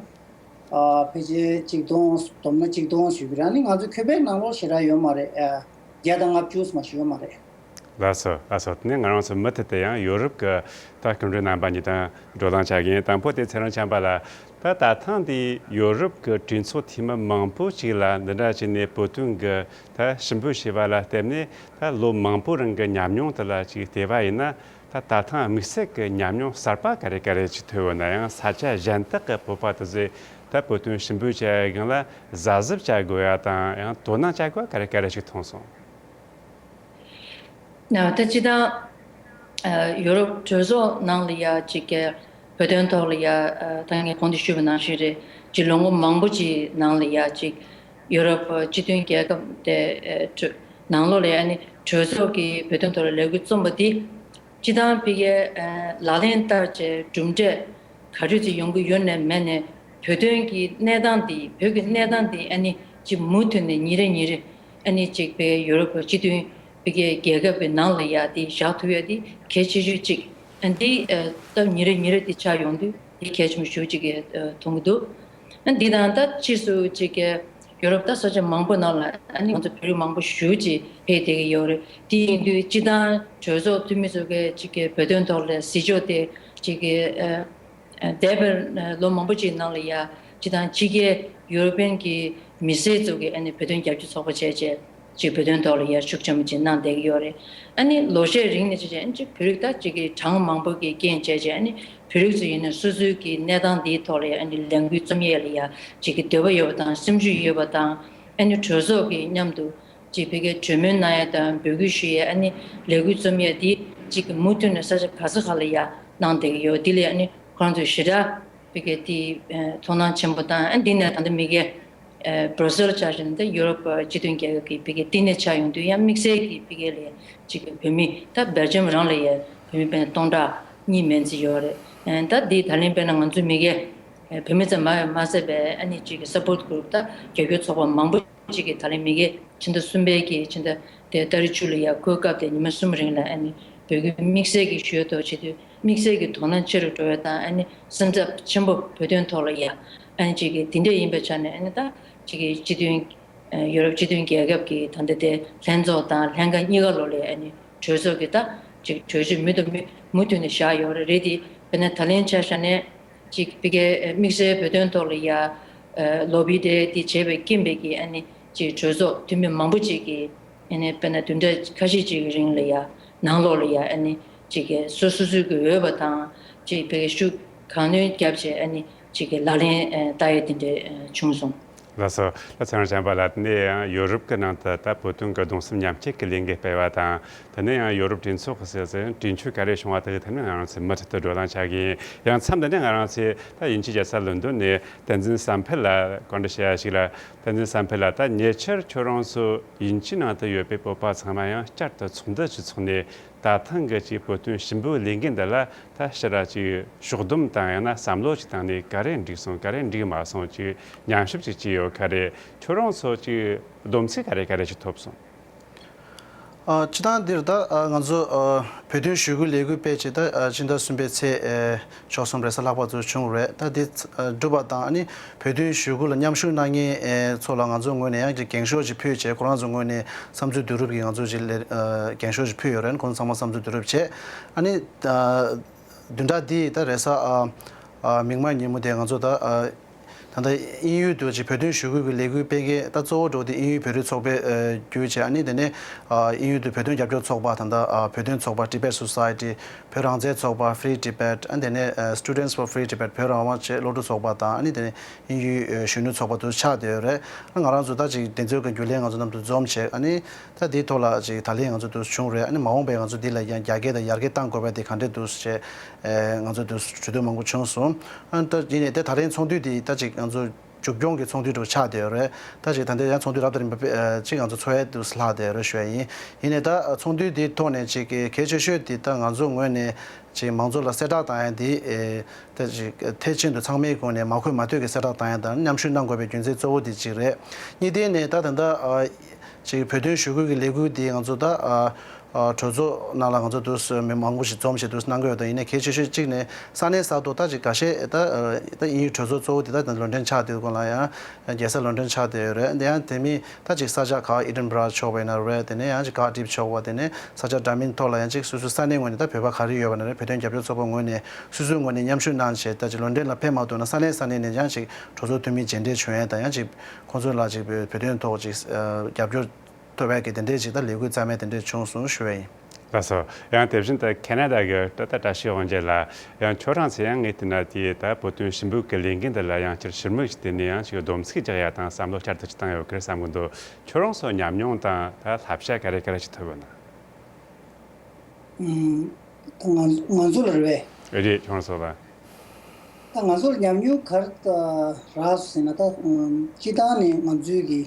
ཨ་ཕལ་ཆེར་ཆིག་སྟོང་བསྡོམས་ན་ཆིག་སྟོང་ཞིག་རེད། ཨ་ནི་ང་ཚོ་ཁུ་བེག་ནང་ལོགས་ཞེ་དྲག་ཡོད་མ་རེད། ཨ་བརྒྱ་དང་ལྔ་བཅུ་ཙམ་ཞིག་ཡོད་མ་རེད། ལགས་སོ། ལགས་སོ། དེ་ནས་ང་རང་ཚོ་མུ་མཐུད་དུ་ཡང་ཡོ་རོབ་ཀྱི་ད་སྐུ་མགྲོན་རྣམ་པ་གཉིས་དང་བགྲོ་གླེང་བྱ་གི་ཡིན། དང་པོ་དེ་ཚེ་རིང་ཆོས་འཕེལ་ལགས། ད་ད་ཐེངས་འདི་ཡོ་རོབ་ཀྱི་གྲོས་ཚོགས་འཐུས་མི་མང་པོ་ཅིག་ལ་འདི་འདྲ་བྱས་ནས་བོད་དོན་གྱི་ད་ཞིབ་འཇུག་བྱས་པ་ལ་བརྟེན་ནས། ད་ལོ་མང་པོ་རིང་གི་ཉམས་མྱོང་དེ་ལ་ཅིག་བལྟས་པ་ཡིན་ན། ད་ད་ཐེངས་དམིགས་བསལ་གྱི་ཉམས་མྱོང་གསར་པ་ག་རེ་ག་རེ་ཅིག་ཐོན་ཡོད་ན། ཡང་ས་ཆ་གཞན་དག་གི་བོད་པ་དེ་ཚོས་ད་བོད་དོན་ཞིབ་འཇུག་བྱ་ཡ་སྒང་ལ་གཟབ་གཟབ་བྱ་དགོས་ཡ་དང་། ཡང་དོ་སྣང་བྱ་དགོས་ཡ་ག་རེ་ག་རེ་ཅིག་མཐོང་སོང་། ན་ད་སྤྱི་བཏང་ཨ་ཡོ་རོབ་གྲོས་ཚོགས་ནང་ལ་ཡ་ཅིག་གི་བོད་དོན་ཐོག་ལ་ཡ་ཨ་ད་ངས་གོང་དུ་ཞུས་པ་ནང་བཞིན་རེད། ཅིག་ལོ་ངོ་མང་པོ་ཅིག་ནང་ལ་ཡ་ཅིག་ཡོ་རོབ་སྤྱི་མཐུན་རྒྱལ་ཁབ་དེ་ཨ་གྲོས་ནང་ལོགས་ལ་ཡ་ཨ་ནི་གྲོས་ཚོགས་ཀྱི་བོད་དོན་ཐོག་ལ་ལས་འགུལ་རྩོམ་པ་འདི་སྤྱི་བཏང་ཕ་གིའི་ཨ་ལག་ལེན་བསྟར་བྱས་གྲུབ་འབྲས་ག་ཚོད་ཅིག་ཡོང་གི་ཡོད་ནས་མེད་ནས། བོད་དོན་གྱི་གནས་སྟངས་འདི། བོད་ཀྱི་གནས་སྟངས་འདི་ཨ་ནི་ཅིག་མུ་མཐུད་ནས་ཉིན་རེ་ཉིན་རེ་ཨ་ནི་ཅིག་པའི་ཡོ་རོབ་སྤྱི་མཐུན་ཕ་གིའི་རྒྱལ་ཁབ་ཀྱི་ནང་ལ་ཡ་འདི་བཞག་ཐུབ་ཡ་འདི་གལ་ཆེ་ཤོས་ཅིག་ཨ་འདི་ཨ་སྟབས་ཉིན་རེ་ཉིན་རེ་འདི་ཆགས་ཡོང་དུས་འདི་གལ་ཆེན་པོ་ཞེ་པོ་ཅིག་གི་ཨ་མཐོང་གི་འདུག་ཨ་འདི་དང་ད་ཕྱིས་སུ་ཅིག་གི་ཡོ་རོབ་ད་ས་ཆ་མང་པོ་ནང་ལ་ཨ་ནི་ང་ཚོ་བོད་རིགས་མང་པོ་ཞེ་པོ་ཅིག་ཕེབས་བསྡད་ཀྱི་ཡོད་རེད། དེ་ཡིན་དུས་སྤྱི་བཏང་གྲོས་ཚོགས་འཐུས་མི་ཚོ་གིས་ཅིག་གི་བོད་དོན་ཐོག་ལ་གཟིགས་ཕྱོགས་དེ་ཅིག་གི་ཨ། འདས་པའི་ལོ་མང་པོ་ཅིག་ནང་ལ་ཡ་སྤྱི་བཏང་ཕྱི་རྒྱལ་ཡུ་རོ་པན་གྱི་མི་སེར་ཚོ་གིས་ཨ་ནི་བོད་དོན་རྒྱབ་སྐྱོར་ཚོགས་པ་བྱས་བྱས་ཅིག་བོད་དོན་ཐོག་ལ་ཡ་ཤུགས་ཆེན་པོ་ཅིག་གནང་བསྡད་ཀྱི་ཡོད་རེད། ཨ་ནི་ལོ་ཤས་རིང་ནས་བྱས་བྱས་ཨ་ནི་ཅིག་བོད་རིགས་ད་ཅིག་གི་གྲངས་མང་པོ་གིས་རྐྱེན་བྱས་བྱས་ཨ་ནི་བོད་རིགས་ཚོ་ཡིན་ན་སོ་སོའི་གི་གནས་སྟངས་འདིའི་ཐོག་ལ་ཡ་ཨ་ནི་ལས་འགུལ་རྩོམ་ཡས་ལ་ཡ་ཅིག་གི་འདོད་པ་ཡོད་པ་དང་། སེམས་ཤུགས་ཡོད་པ་དང་། ཨ་ནི་གྲོས་ཚོགས་ཀྱི་མཉམ་དུ་ཅིག་ཕ་གིར་གྲོས་མོལ་གནང་ཡ་དང་འབོད་སྐུལ་ཞུ་ཡ། ཨ་ནི་ལས་འགུལ་རྩོམ་ཡ་འདི་ཅིག་གི་མུ་མཐུད་ནས་ས་ཆ་ག་ས་ག་ལ་ཡ་གནང་བསྡད་ཀྱི་ཡོད། འདི་ལ་ཨ་ནི་ཁོ་རང་ཚོས་ཞེ་དྲག་ཕ་གིར་འདི་ཨ་དོ་སྣང་ཆེན་པོ་དང་། ཨ་འདི་ནས་ད་ལྟ་མ་གི་ཨ་སྦྲ་སེལ་ཆ་བཞག་ན་ད་ཡུ་རོབ་སྤྱི་མཐུན་རྒྱལ་ཁབ་ཀྱི་ཕ་གིར་བསྟི་གནས་ཆགས་ཡོང་དུས་ཡང་དམིགས་བསལ་གྱི་ཕ་གི་ལ་ཅིག་གི་བོད་མི་ད་སྦེལ་ཇམ་རང་ལ་ཡ་བོད་མི་དཔེར་ན་སྟོང་ཕྲག་གཉིས་མན་ཙམ་ཡོད་རེད། ཨ་ད་འདི་ད་ལན་དཔེར་ན་ང་ཚོ་མ་གི་ཨ་བོད་མི་ཙམ་མ་མ་ཟད་པའི་ཨ་ནི་ཅིག་གི་སཔོར་ཊི་གུ་རུབ་ད་རྒྱབ་སྐྱོར་ཚོགས་པ་མང་པོ་ཅིག་གིས་ད་ལན་མ་གི་ཕྱི་ཟླ་གསུམ་པའི་གི་ཕྱི་ཟླ་དེ་ཏ་རིག་བཅུ་ལ་ཡ་གོ་སྐབས་དེ་ཉི་མ་གསུམ་རིང་ལ་ཨ་ནི་འབོད་སྐུལ་དམིགས་བསལ་གྱི་ཞུ་ཡ་ཐོག་བྱེད་དུས་དམིགས་བསལ་གྱི་དོ་སྣང་ཆེ་རུ་འགྲོ་བ་དང་། ཨ་ནི་སེམས་འཚབ་ཆེན་པོ་བོད་དོན་ཐོག་ལ་ཡ་ཨ་ནི་ཅིག་གི་དེ་འདྲ་ཡིན་པའི་ཆ་ནས་ཨ་ནི་ད་ཅིག་གི་སྤྱི་མཐུན་ཡུ་རོབ་སྤྱི་མཐུན་རྒྱལ་ཁབ་ཀྱི་ད་ལྟ་དེ་ལྷན་ཚོགས་དང་ལྷན་ཁང་གཉིས་ཀ་ལོགས་ལ་ཨ་ནི་གྲོས་ཚོགས་ཀྱི་ད་ཅིག་གྲོས་ཆོད་མུ་མཐུད་མུ་མུ་མཐུད་ནས་བཞག་ཡོད་རེད། རེད་དེ་དཔེར་ན་ད་ལན་ཆ་བཞག་ནས། ཅིག་ཕ་གིའི་དམིགས་བསལ་བོད་དོན་ཐོག་ལ་ཡ་ལོ་བི་དེ་དེ་བྱས་པའི་རྐྱེན་པས་ཀྱི་ཨ་ནི་ཅིག་གྲོས་ཚོགས་འཐུས་མི་མང་པོ་ཅིག་གིས་ཨ་ནི་དཔེར་ན་བདུན་ཕྲག་ཁ་ཤས་ཅིག་གི་རིང་ལ་ཡ་ནང་ལོགས་ལ་ཡ་ཨ་ནི་ཅིག་གི་སོ་སོ་སོ་གི་འོས་པ་དང་ཅིག་ཕ་གིའི་ཤུགས་གང་ནུས་བརྒྱབ་བྱས་ཨ་ནི་ཅིག་གི་ལག་ལེན་བསྟར་ཡ་དེ་འདྲ་བྱུང་སོང་། ལགས་སོ། ལགས་སོ། ཚེ་རིང་ཆོས་འཕེལ་ལགས། དེ་ནས་ཡང་ཡོ་རོབ་ཀྱི་ནང་དུ་ད་བོད་དོན་གྱི་གདུང་སེམས་མཉམ་སྐྱེད་ཀྱི་ལས་འགུལ་སྤེལ་བ་དང་། དེ་ནས་ཡང་ཡོ་རོབ་གྲོས་ཚོགས་ཀྱི་ཟེར་ཟེར་གྲོས་ཆོད་ག་རེ་བྱུང་བ་དེ་གི་ཐད་ནས་ང་རང་ཚོས་མུ་མཐུད་དུ་བགྲོ་གླེང་བྱ་གི་ཡིན། ཡང་མཚམས་འདི་ནས་ང་རང་ཚོས་ད་དབྱིན་ཇིའི་རྒྱལ་ས་ལོན་ཌོན་ནས་བསྟན་འཛིན་བསམ་འཕེལ་ལ་བཀའ་འདྲི་བྱེད་ཡ་ཞིག་ལ། བསྟན་འཛིན་བསམ་འཕེལ་ལགས། ད་ཉེ་ཆར་ཁྱོད་རང་ཚོ་དབྱིན་ཇིའི་ནང་དུ་ཡོད་པའི་བོད་པ་ཚང་མ་ཡང་བསྐྱར་དུ་ཚོགས་འདུ་ཞིག་ཚོགས་ནས། ད་ཐེངས་ཀྱི་ཅིག་བོད་དོན་ཞིབ་འཇུག་ལས་འགུལ་འདི་ལ་ད་ཕྱིར་ར་ཅིག་ཕྱོགས་བསྡོམས་དང་ཡང་ན་བསམ་བློ་ཅིག་བཏང་ནས་ག་རེ་འགྲིག་སོང་། ག་རེ་འགྲིག་མ་སོང་། ཅིག་ཉམས་ཞིབ་ཅིག་བྱས་ཡོད་ག་རེ། ཁྱོད་རང་ཚོ་ཅིག་བསྡོམས་ཚིག་ག་རེ་ག་རེ་ཅིག་ཐོབ་སོང་། ཨ། སྤྱིར་བཏང་འདིར་ད་ཨ་ང་ཚོ་ཨ་བོད་དོན་ཞུ་སྐུལ་ལས་འགུལ་སྤེལ་བྱས་ད་ཨ་ཕྱི་ཟླ་གསུམ་པའི་ཚེས་ཨེ་བཅུ་གསུམ་རེས་གཟའ་ལྷག་པ་ཚོ་བྱུང་རེད། ད་འདི་ཨ་གྲུབ་པ་དང་ཨ་ནི་བོད་དོན་ཞུ་སྐུལ་ལ་མཉམ་ཞུགས་གནང་མཁན་ཨེ་ཚོ་ལ་ང་ཚོ་ངོས་ནས་ཡང་ཅིག་འགེངས་ཤོག་ཅིག་ཕུལ་བྱས། ཁོ་རང་ཚོ་ངོས་ནས་བསམ་ཚུལ་བསྡུ་རུབ་ཀྱིས་ང་ཚོ་ཅིག་ལས་ཨ་འགེངས་ཤོག་ཅིག་ཕུལ་ཡོད་རེད། ཁོང་ཚང་མ་བསམ་ཚུལ་བསྡུ་རུབ་བྱས། ཨ་ནི་ཨ་བདུན་ཕྲག་འདིའི་ད་རེས་གཟའ་ཨ་ཨ་མིག་དམར་ཉིན་མོ་དེ་ང་ཚོ་ད་ཨ་ད་ལྟ་དབྱིན་ཡུལ་དུ་ཅིག་བོད་དོན་ཞུ་སྐུལ་གྱི་ལས་འགུལ་སྤེལ་མཁན་ད་གཙོ་བོ་འགྲོ་དེ་དབྱིན་ཡུལ་བོད་རིགས་ཚོགས་པའི་ཨ་བརྒྱུད་བྱས། ཨ་ནི་དེ་ནས་ཨ་དབྱིན་ཡུལ་དུ་བོད་དོན་རྒྱབ་སྐྱོར་ཚོགས་པ་ད་ལྟ་ཨ་བོད་དོན་ཚོགས་པ་Tibet Society། བོད་རང་བཙན་ཚོགས་པ་Free Tibet། ཨ་དེ་ནས་ཨ་Students for Free Tibet། བོད་རང་དབང་ཆེད་སློབ་ཕྲུག་ཚོགས་པ་དང་། ཨ་ནི་དེ་ནས་དབྱིན་ཡུལ་ཨ་གཞོན་ནུ་ཚོགས་པ་དུ་ཆགས་བསྡད་ཡོད་རེད། ཨ་ང་རང་ཚོ་ད་ཅིག་དེ་ཚོའི་གི་རྒྱུན་ལས་ང་ཚོ་མཉམ་དུ་འཛོམས་བྱས། ཨ་ནི་ད་དེའི་ཐོག་ལ་ཅིག་ད་ལན་ང་ཚོ་དུ་བྱུང་རེད། ཨ་ནི་མ་འོངས་པའི་ང་ཚོ་འདི་ལ་ཡང་རྒྱ་སྐྱེད་དང་ཡར་རྒྱས་གཏང་དགོས་པ་དེ་ག་འདྲས་འདུག་ཟེར་ཨེ་ང་ཚོ་དུ་གྲོས་བསྡུར་མང་པོ་བྱུང་སོང་། ཨ་ནི་ད་ཡིན་ནའི་དེ་ད་ལན་ཚོགས་འདུ་དེ་ད་ཅིག་ང་ཚོ་མཇུག་སྐྱོང་གི་ཚོགས་འདུ་འདྲ་བོ་ཆགས་བསྡད་ཡོད་རེད། ད་ཅིག་ད་ལྟ་ཡང་ཚོགས་འདུ་རབ་དང་རིམ་པ་སྤེ་ཨ་ཅིག་ང་ཚོ་ཚོགས་ཡས་དུ་ལྷག་བསྡད་ཡོད་རེད་ཞུ་ཡ་ཡིན། ཡིན་ནའི་ད་ཚོགས་འདུ་དེའི་ཐོག་ནས་ཅིག་གལ་ཆེ་ཤོས་དེ་ད་ང་ཚོ་ངོས་ནས་ཅིག་མང་ཚོགས་ལ་གསལ་བསྒྲགས་བཏང་ཡ་དེ་ཨེ་ད་ཅིག་ཐེག་ཆེན་དུ་ཚང་མའི་སྒོ་ནས་མ་འཁོད་མ་ཐོན་གྱི་གསལ་བསྒྲགས་བཏང་ཡ་དང་། མཉམ་ཞུགས་གནང་དགོས་པའི་རྒྱུ་མཚན་གཙོ་བོ་དེ་གཅིག་རེད། གཉིས་ཐད་ནས་ད་ད་ལྟ་ཨ་ཅིག་བོད་དོན་ཞུ་སྐུལ་གྱི་ལས་འགུལ་དེ་ང་ཚོ་ད་ཨ་ ཨ་གྲོས་ཚོགས་ནང་ལ་ང་ཚོ་འདུག་སེ་མི་མང་པོ་ཞིག་འཛོམས་བྱས་འདུག་སེ་གནང་གི་ཡོད། ད་ཡིན་ནའི་གལ་ཆེ་ཤོས་གཅིག་ནི་ས་གནས་གསར་དུ་ད་ཅིག་འགའ་ཤས་ད་ཨ་ད་དབྱིན་ཡིག་གྲོས་ཚོགས་གཙོ་བོ་དེ་ད་ལོན་ཊོན་ཆགས་བསྡད་སྐོར་ལ་ཡང་རྒྱལ་ས་ལོན་ཊོན་ཆགས་བསྡད་ཡོད་རེད། དེ་ཡང་དེ་མིན་ད་ཅིག་ས་ཆ་ཁག་ཨི་ཌིན་བྷ་ར་ཕྱོགས་པ་ཡིན་ན་རེད། དེ་ནས་ཡང་ཅིག་ཀར་ཌིབ་ཕྱོགས་པ། དེ་ནས་ས་ཆ་འདྲ་མིན་ཐོག་ལ་ཡང་ཅིག་སོ་སོའི་ས་གནས་ངོས་ནས་ད་བོད་པ་ག་རེ་ཡོད་པ་ན་རེད། བོད་དོན་རྒྱབ་སྐྱོར་ཚོགས་པ་ངོས་ནས་སོ་སོའི་ངོས་ནས་མཉམ་ཞུགས་གནང་བྱས། ད་ཅིག་ལོན་ཊོན་ལ་ཕེབས་མ་ཐུབ་ན་ས་གནས་ས་གནས་ནས་ཡང་ཅིག་གྲོས་ཚོགས་འཐུས་མི་མཇལ་འཕྲད་བྱུང་ཡས་དང་། ཡང་ཅིག་ཁོང་ཚོ་ལ་ཅིག་བོད་བོད་དོན་ཐོག་ཅིག་ཨ་རྒྱབ་སྐྱོར་ཐོབ་ཡག་གི་དེ་འདྲས་ཅིག་ད་ལས་འགུལ་རྩ་མེད་དེ་འདྲས་བྱུང་སོང་ཞུ་བ་ཡིན། ལགས་སོ། ཡང་དེ་བཞིན་དུ་ཁེ་ན་ཌ་གི་ད་ལྟ་བཀྲ་ཤིས་དབང་རྒྱལ་ལགས། ཡང་ཁྱོད་རང་ཚོས་ཡང་ངས་བལྟས་ན་དེ་ད་བོད་དོན་ཞུ་འབོད་ཀྱི་ལས་འགུལ་འདི་ལ་ཡང་བསྐྱར་ཕྱིར་མིག་ཅིག་བལྟས་ནས་ཡང་ཅིག་སྡོམ་ཚིག་རྒྱག་ཡ་དང་བསམ་བློ་བསྐྱར་དུ་ཅིག་བཏང་ཡོད་ཀི་བསམ་གི་འདུག་ཁྱོད་རང་ཚོ་ཉམས་མྱོང་དང་ད་བསླབ་བྱ་ག་རེ་ག་རེ་ཅིག་ཐོབ་ཡོད་ན། ཨུམ། ད་ང་ང་ཚོ་ལ་རེད་པས། རེད། ཁྱོད་རང་ཚོ་ལ། ད་ང་ཚོར་ཉམས་མྱོང་ག་རེ་རག་སོང་ཟེར་ན། ད་ཨམ་སྤྱིར་བཏང་ནས་ང་ཚོའི་གི་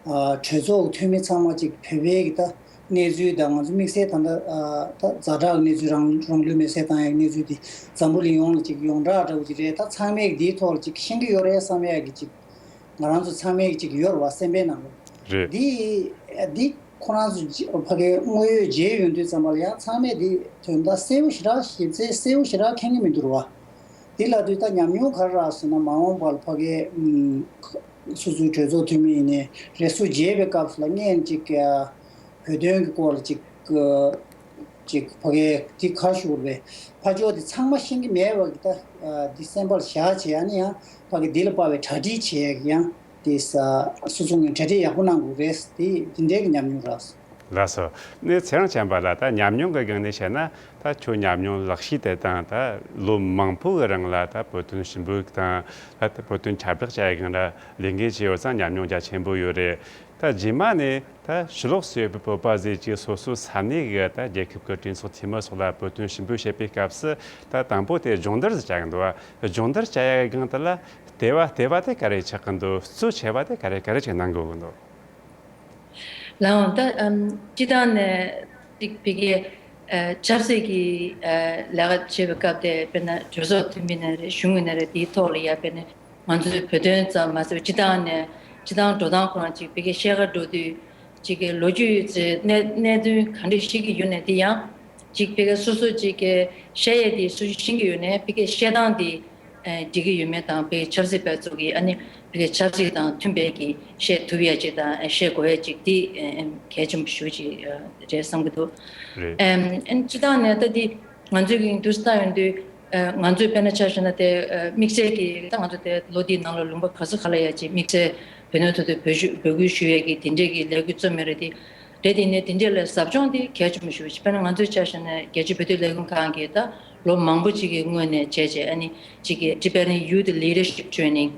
ཨ་གྲོས་ཚོགས་འཐུས་མི་ཚང་མ་ཅིག་བོད་པའི་གི་ད་གནས་ཚུལ་དང་། ང་ཚོ་དམིགས་བསལ་ད་ལྟ་ཨ་ད་ཛ་དྲག་གི་གནས་ཚུལ། རང་རང་ལུས་མེར་སྲེག་བཏང་ཡག་གི་གནས་ཚུལ་དེ་འཛམ་བུ་གླིང་ཡོངས་ལ་ཅིག་ཡོངས་གྲགས་འདྲ་བོ་ཅིག་རེད། ད་ཚང་མས་གི་དེའི་ཐོག་ལ་ཅིག་ཤེས་ཀྱི་ཡོད་རེད་བསམ་ཡག་གི་ཅིག་ང་རང་ཚོ་ཚང་མས་གི་ཅིག་ཡོད་རེད་པ། སེམས་པའི་ནང་ལ། རེད། འདི་འདི་ཁོ་རང་ཚོ་ཕ་གིའི་དངོས་ཡོད་མཇལ་ཡོང་དུས་ཙམ་པ་ལ་ཡང་ཚང་མས་འདི་དོན་དག་གསལ་པོ་ཞེ་དྲག་ཞིབ་ཚད་གསལ་པོ་ཞེ་དྲག་མཁྱེན་གྱི་མི་འདུག་ར་བ། འདི་ལབ་དུས་ད་ཉམས་མྱོང་ག་རེ་རག་ཟེར་ན། མ་འོངས་པ་ལ་ཕ་གིའི་ཨམ་སོ་སོའི་གྲོས་ཚོགས་འཐུས་མི་ཡིན་ནའི་རེ་སུ་མཇལ་བའི་སྐབས་སུ་ལ་སྔོན་ཅིག་བོད་དོན་གྱི་སྐོར་ལ་ཅིག་ཅིག་ཕ་གིའི་འདི་ག་ཞུ་དགོས་རེད། ཕ་ཕྱོགས་འདི་ཚང་མ་ཤེས་ཀྱི་མེད་པ་གི་ད་འདི་སེམས་པ་ལ་བཞག་བྱས། ཨ་ནི་ཡང་ཕ་གི་འདི་ལ་དཔག་པའི་གྲ་སྒྲིག་བྱེད་ཡག་གི་ཡང་། དེ་ས་སོ་སོ་ངོས་གྲ་སྒྲིག་ཡག་པོ་གནང་དགོས་རེད། དེ་དེ་འདྲའི་གི་ཉམས་མྱོང་རག་སོང་། ལགས་སོ། ནས་ཚེ་རིང་ཆོས་འཕེལ་ལགས། ད་ཉམས་མྱོང་གི་སྒང་ནས་བཤད་ན། ད་ཁྱོད་ཉམས་མྱོང་ལེགས་ཤོས་དེ་དང་། ད་ལོ་མང་པོ་གི་རིང་ལ་ད་བོད་དོན་ཞུ་འབོད་དང་། ད་བོད་དོན་ཁྱབ་བསྒྲགས་བྱ་ཡག་སྒང་ལ་ལས་འགན་བྱས་ཡོད་ཙང་ཉམས་མྱོང་རྒྱ་ཆེན་པོ་ཡོད་རེད། ད་རྗེས་མ་ནས་ད་ཕྱི་ལོགས་སུ་ཡོད་པའི་བོད་པ་ཟེར་གྱི་སོ་སོའི་ས་གནས་གི་ད་རྒྱལ་ཁབ་ཀྱི་གྲོས་ཚོགས་འཐུས་མི་སོགས་ལ་བོད་དོན་ཞུ་འབོད་བྱེད་པའི་སྐབས་སུ། ད་དང་པོ་དེ་སྦྱོང་བརྡར་ཟིག་བྱ་གི་འདུག་བ། སྦྱོང་བརྡར་བྱ་ཡག་གི་སྒང་དེ་ལ་ལྟེ་བ་ལྟེ་བ་དེ་ག་རེ་ཆགས་ཀྱི་འདུག་གཙོ་ཆེ་བ་དེ་ག་རེ་ག་རེ་ཅིག་གནང་དགོས་ཀྱི་འདུག་ལགས་འོང་། ད་ཨམ་སྤྱིར་བཏང་ནས་ཅིག་ཕ་གིའི་ཨ་ཆབ་སྲིད་ཀྱི་ཨ་ལས་ཀ་བྱེད་པའི་སྐབས་དེ། དཔེར་ན་གྲོས་ཚོགས་འཐུས་མི་ན་རེད། གཞུང་གི་ན་རེད། དེའི་ཐོག་ལ་ཡ་དཔེར་ན་ང་ཚོའི་བོད་དོན་ཙམ་མ་ཟད་པར་སྤྱིར་བཏང་ནས་སྤྱིར་བཏང་འགྲོ་སྟངས་ཁོ་རང་ཅིག་ཕ་གིའི་བཤད་གར་འགྲོ་དུས་ཅིག་གི་ལོ་རྒྱུས་ཀྱི་གནད་གནད་དོན་ག་འདྲ་ཤེས་ཀྱི་ཡོད་ནའི། དེ་ཡང་ཅིག་ཕ་གིའི་སོ་སོ་ཅིག་གི་བཤད་ཡས་དེ་སོ་སོ་ཤེས་ཀྱི་ཡོད་ནའི་ཕ་གིའི་བཤད་སྟངས་དེ་ཨ་འགྲིག་གི་ཡོད་མེད་དང་། ཕ་གིའི་ཆབ་སྲིད་པ་ཚོ་གིས་ཨ་ནི་ཕ་གིའི་ཆབ་སྲིད་དང་མཐུན་པའི་གི་བཤད་ཐུབ་ཡ་ཅིག་དང་། ཨ་བཤད་དགོས་ཡ་ཅིག་དེ་ཨ་གལ་ཆེན་པོ་ཞེ་པོ་ཅིག་ཨ་རེད་བསམ་གྱི་འདུག་རེད། ཨ་ཨ་ནི་སྤྱིར་བཏང་ནས་ད་དེ་ང་ཚོའི་གི་འདུག་སེ་བལྟ་ཡོང་དུས། ཨ་ང་ཚོའི་དཔེར་ན་ཆ་བཞག་ན་དེ་ཨ་དམིགས་བསལ་གྱི་ད་ང་ཚོ་དེ་ལོ་འདིའི་ནང་ལ་ལུང་པ་ག་ས་ག་ལ་ཡ་ཅིག་དམིགས་བསལ་བོད་དོན་ཐོག་ཏུ་འབོད་ཞུ་འབོད་སྐུལ་ཞུ་ཡས་ཀྱི་དེ་འདྲས་ཀྱི་ལས་འགུལ་རྩོམ་ཡོད་རེད་དེ། རེད་དེ་ནས་དེ་འདྲས་ལ་ཟབ་སྦྱོང་དེ་གལ་ཆེན་པོ་ཞེ་པོ་ཅིག་དཔེར་ན་ང་ཚོའི་ཆ་བཞག་ན་རྒྱལ་སྤྱིའི་བོད་དོན་ལས་འགུལ་ཁང་གིས་ད་ལོ་མང་པོ་ཅིག་གི་སྔོན་ནས་བྱས་བྱས། ཨ་ནི་ཅིག་གི་Tibetan Youth Leadership Training།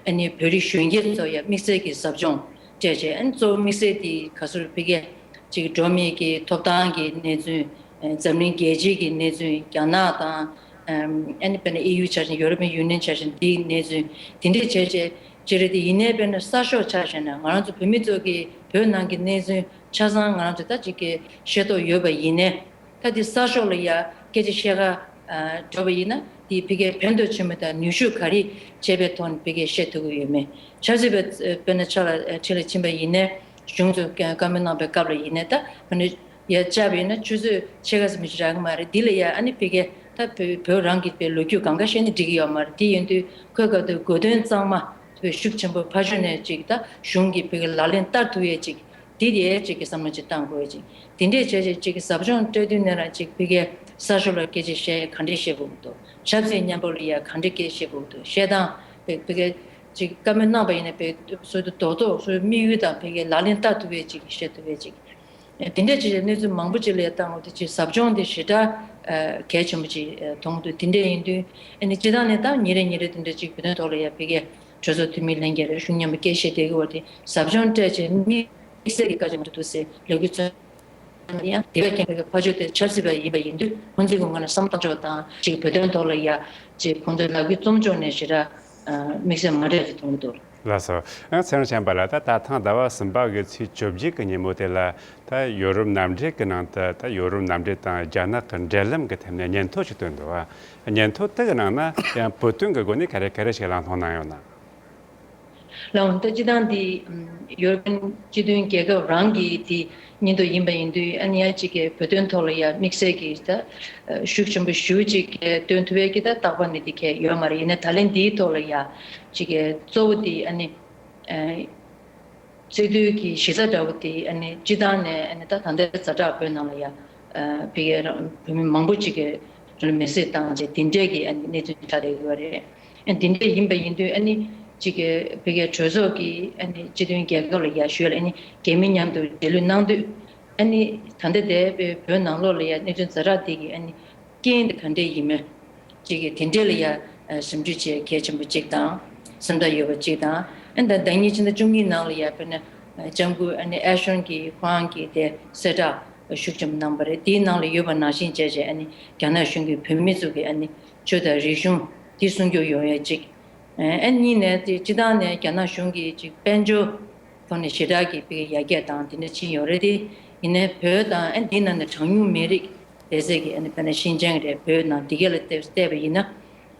ཨ་ནི་བོད་རིགས་གཞོན་སྐྱེས་ཚོ་ཡ་དམིགས་བསལ་གྱི་ཟབ་སྦྱོང་སྤྲད་བྱས། ཨ་ནི་གཙོ་བོ་དམིགས་བསལ་དེ་ག་ཚོད་ཕ་གིའི་ཅིག་འགྲོ་མིའི་གི་ཐོབ་ཐང་གི་གནས་ཚུལ། ཨ་འཛམ་གླིང་རྒྱལ་སྤྱིའི་གི་གནས་ཚུལ། རྒྱ་ནག་དང་ཨ་ནི་དཔེར་ན་ཨེ་ཡུ་ཆ་བཞག་ན། European Union ཆ་བཞག་ན། དེའི་གནས་ཚུལ་དེ་འདྲས་བྱས་བྱས་ཅི་རེད་དེ། ཡིན་ནའི་དཔེར་ན་གསར་ཤོག་ཆ་བཞག་ན་ང་རང་ཚོ་བོད་མི་ཚོ་གི་བོད་ནང་གི་གནས་ཚུལ་ཆ་ཚང་ང་རང་ཚོ་ད་ཅིག་གི་ཤེས་རྟོགས་ཡོད་པ་ཡིན་ནའི། ད་དེ་གསར་ཤོག་ལ་ཡ་སྐད་ཆ་བཤད་ག་ཨ་འགྲོ་བ་ཡིན་ན། དེ་ཕ་གིའི་ཕན་ཐོགས་ཆེན་པོ་དང་ནུས་ཤུགས་ག་རེ་བྱས་པའི་ཐོག་ནས་ཕ་གིའི་བཤད་ཐུབ་ཀྱི་ཡོད་མེད། ཆབ་སྲིད་པ་དཔེར་ན་ཕྱག་ལ་ཁྲི་ལ་ཕྱིན་པ་ཡིན་ནའི། གཞུང་ཚོས་བཀའ་མོལ་གནང་པའི་སྐབས་ལ་ཡིན་ནའི། ད་དཔེར་ན་ཡ་བཅར་བ་ཡིན་ན་ཆུ་ཚོད་ཕྱེད་ཀ་ཙམ་ཞིག་རག་གི་མ་རེད། འདི་ལ་ཡ་ཨ་ནི་ཕ་གིའི་ད་བོད་བོད་རང་གི་པའི་ལོ་རྒྱུས་གང་ག་བཤད་ན་འགྲིག་གི་ཡོད་མ་རེད། དེ་ཡིན་དུས་ཁོའི་སྐབས་དུ་དགོས་དོན་གཙང་མ་བོད་ཤུགས་ཆེན་པོ་ཕར་ཕྱོགས་ནས་ཅིག་ད་གཞུང་གི་ཕ་གིའི་ལག་ལེན་བསྟར་ཐུབ་ཡས་ཅིག་དེ་དེ་ཅིག་གི་བསམ་བློ་ཅིག་བཏང་དགོས་ཅིག་དེ་འདྲས་བྱས་བྱས་ཅིག་གི་ཟབ་སྦྱོང་སྤྲད་དུས་ནས་རང་ཅིག་ཕ་གིའི་གསར་ཤོག་ལ་སྐད་ཆ་བཤད་ག་འདྲས་བཤད་དགོས་ཀྱི་འདུག་ཆབ་སྲིད་མཉམ་པོ་ལ་ཡ་ག་འདྲས་སྐད་བཤད་དགོས་ཀྱི་འདུག་བཤད་སྟངས་ཕ་ཕ་གིའི་ཅིག་བཀའ་མོལ་གནང་པ་ཡིན་ན་ཕ་སོ་སོ་རྡོག་རྡོག་སོ་སོའི་དམིགས་ཡུལ་དང་ཕ་གིའི་ལག་ལེན་བསྟར་ཐུབ་པའི་ཅིག་བཤད་ཐུབ་པའི་ཅིག་དེ་འདྲས་ཅིག་གནས་ཚུལ་མང་པོ་ཅིག་ལ་ཡ་བཏང་དགོས་དུས་ཅིག་ཟབ་སྦྱོང་དེ་ཞེ་དྲག་གལ་ཆེན་པོ་ཅིག་མཐོང་གི་འདུག་དེ་འདྲས་ཡིན་དུས་ཨ་ནི་སྤྱིར་བཏང་ནས་ད་ཉིན་རེ་ཉིན་རེ་དེ་འདྲས་ཅིག་བོད་དོན་ཐོག་ལ་ཡ་ཕ་གིའི་གྲོས་ཚོགས་འཐུས་མི་ལྷན་རྒྱས་རེད། གཞུང་མཉམ་པོ་སྐད་བཤད་བསྡད་ཀྱི་ཡོད་དེ། ཟབ་སྦྱོང་སྤྲད་བྱས་དམིགས་བསལ་གྱི་བཀའ་ཅིག་མ་གཏོགས་འདུག་ཟེར་ལས་འགུལ་བརྩོན་ཡང་དེ་བས་ཀྱང་ཕ་གི་ཕ་ཕྱོགས་དེ་ཆབ་སྲིད་པ་ཡིན་པ་ཡིན་དུས་ཁོང་ཚོའི་སྒང་ནས་བསམ་བློ་གཏོང་ཕྱོགས་དང་ཅིག་བོད་དོན་ཐོག་ལ་ཡ་ཅིག་ཁོང་ཚོའི་ལས་འགུལ་རྩོམ་ཕྱོགས་ནས་ཞེ་དྲག་དམིགས་བསལ་མ་འདྲ་ཅིག་མཐོང་གི་འདུག་ལགས་སོ། ཡང་ཚེ་རིང་ཆོས་འཕེལ་ལགས། ད་ད་ཐེངས་ཟླ་བ་གསུམ་པ་གི་ཚེས་བཅོ་བརྒྱད་ཀྱི་ཉིན་མོ་དེ་ལ་ད་ཡོ་རོབ་མནའ་འབྲེལ་གྱི་ནང་དུ་ད་ཡོ་རོབ་མནའ་འབྲེལ་དང་རྒྱ་ནག་གི་འབྲེལ་ལམ་གྱི་ཐད་ནས་སྙན་ཐོ་ཞིག་བཏོན་འདུག་བ། སྙན་ཐོ་དེ་གི་ནང་ན་ཡང་བོད་དོན་གྱི་སྒོ་ནས་ག་རེ་ག་རེ་ཞིག་གླེང་སློང་གནང་ཡོད་ན། ལའང་ད་སྤྱི་བཏང་འདི་ཨམ་ཡོ་རོབ་པན་སྤྱི་མཐུན་རྒྱལ་ཁབ་རང་གི་དེ་མཉམ་དུ་ཡིན་པ་ཡིན་དུས། ཨ་ནི་ཡང་གཅིག་གི་བོད་དོན་ཐོག་ལ་ཡང་དམིགས་བསལ་གྱི་ད་ཤུགས་ཆེན་པོ་ཞེ་པོ་ཅིག་གི་སྟོན་ཐུབ་པའི་གི་ད་རྟག་པ་ནི་དེ་གས་ཡོད་མ་རེད། ཡིན་ན་ད་ལན་འདིའི་ཐོག་ལ་ཡང་གཅིག་གི་གཙོ་བོ་དེ་ཨ་ནི་ཨ་བཙན་འཛུལ་གྱི་གཞི་རྩ་འདྲ་བོ་དེ་ཨ་ནི་སྤྱི་བཏང་ནས་ཨ་ནི་ད་ད་ལྟའི་ཛ་དྲག་བོད་ནང་ལ་ཡང་ཨ་ཕ་གིའི་རང་བོད་མི་མང་པོ་ཅིག་གི་ལུས་མེར་སྲེག་བཏང་བྱས་དེ་འདྲས་ཀྱི་ཨ་ནི་གནས་ཚུལ་ཆགས་བསྡད་ཡོད་རེད། ཨ་འདི་འདྲས་ཡིན་པ་ཡིན་དུས་ཨ་ནི་གཅིག་གི་ཕ་གིའི་གྲོས་ཚོགས་ཀྱི་ཨ་ནི་སྤྱི་མཐུན་རྒྱལ་ཁབ་ལ་ཡར་ཞུས་ལ་ཨ་ནི་རྒྱ་མི་མཉམ་དུ་རྒྱལ་གླུ་གནང་དུས་ཨ་ནི་ད་ལྟ་དེ་བོད་ནང་ལོགས་ལ་ཡར་གནས་ཚུལ་ཛ་དྲག་དེ་གི་ཨ་ནི་རྐྱེན་དེ་ག་འདྲས་ཡིན་མིན་གཅིག་གི་དེ་འདྲས་ལ་ཡར་ཞིབ་འཇུག་བྱེད་གལ་ཆེན་པོ་གཅིག་དང་། སེམས་ཐག་ཡོད་པ་གཅིག་དང་། ཨ་ནི་ད་ཟླ་ཉིན་ཕྱི་ཟླ་བཅུ་གཉིས་ནང་ལ་ཡར་དཔེར་ན་ལྕམ་སྐུ་ཨ་ནི་ཨེ་ཤོན་གྱི་ཁོང་གི་དེ་གསལ་བསྒྲགས་ཤུགས་ཆེན་པོ་གནང་པ་རེད། དེའི་ནང་ལ་ཡོད་པ་ནང་བཞིན་བྱས་བྱས་ཨ་ནི་རྒྱ་ནག་གཞུང་གིས་བོད་མི་ཚོ་གི་ཨ་ནི་ཆོས་དང་རིག་གཞུང་དེ་སྲུང་སྐྱོབ་ཡོང་ཡས་གཅིག་ཨ་གཉིས་ནས་དེ་སྤྱི་བཏང་ནས་རྒྱ་ནག་གཞུང་གིས་གཅིག་དཔལ་འབྱོར་ཐོག་ནས་ཞེ་དྲག་གི་དཔེ་ཡར་རྒྱས་དང་དེ་འདྲ་ཕྱིན་ཡོད་རེད་དེ། ཡིན་ནའི་བོད་དང་ཨ་འདིའི་ནང་ནས་གྲངས་ཉུང་མི་རིགས་དེ་ཚོ་གི་ཨ་ནི་དཔེར་ན་ཤིན་ཅང་རེད། བོད་ནང་འདི་ག་ལ་བལྟས་བལྟས་པ་ཡིན་ན་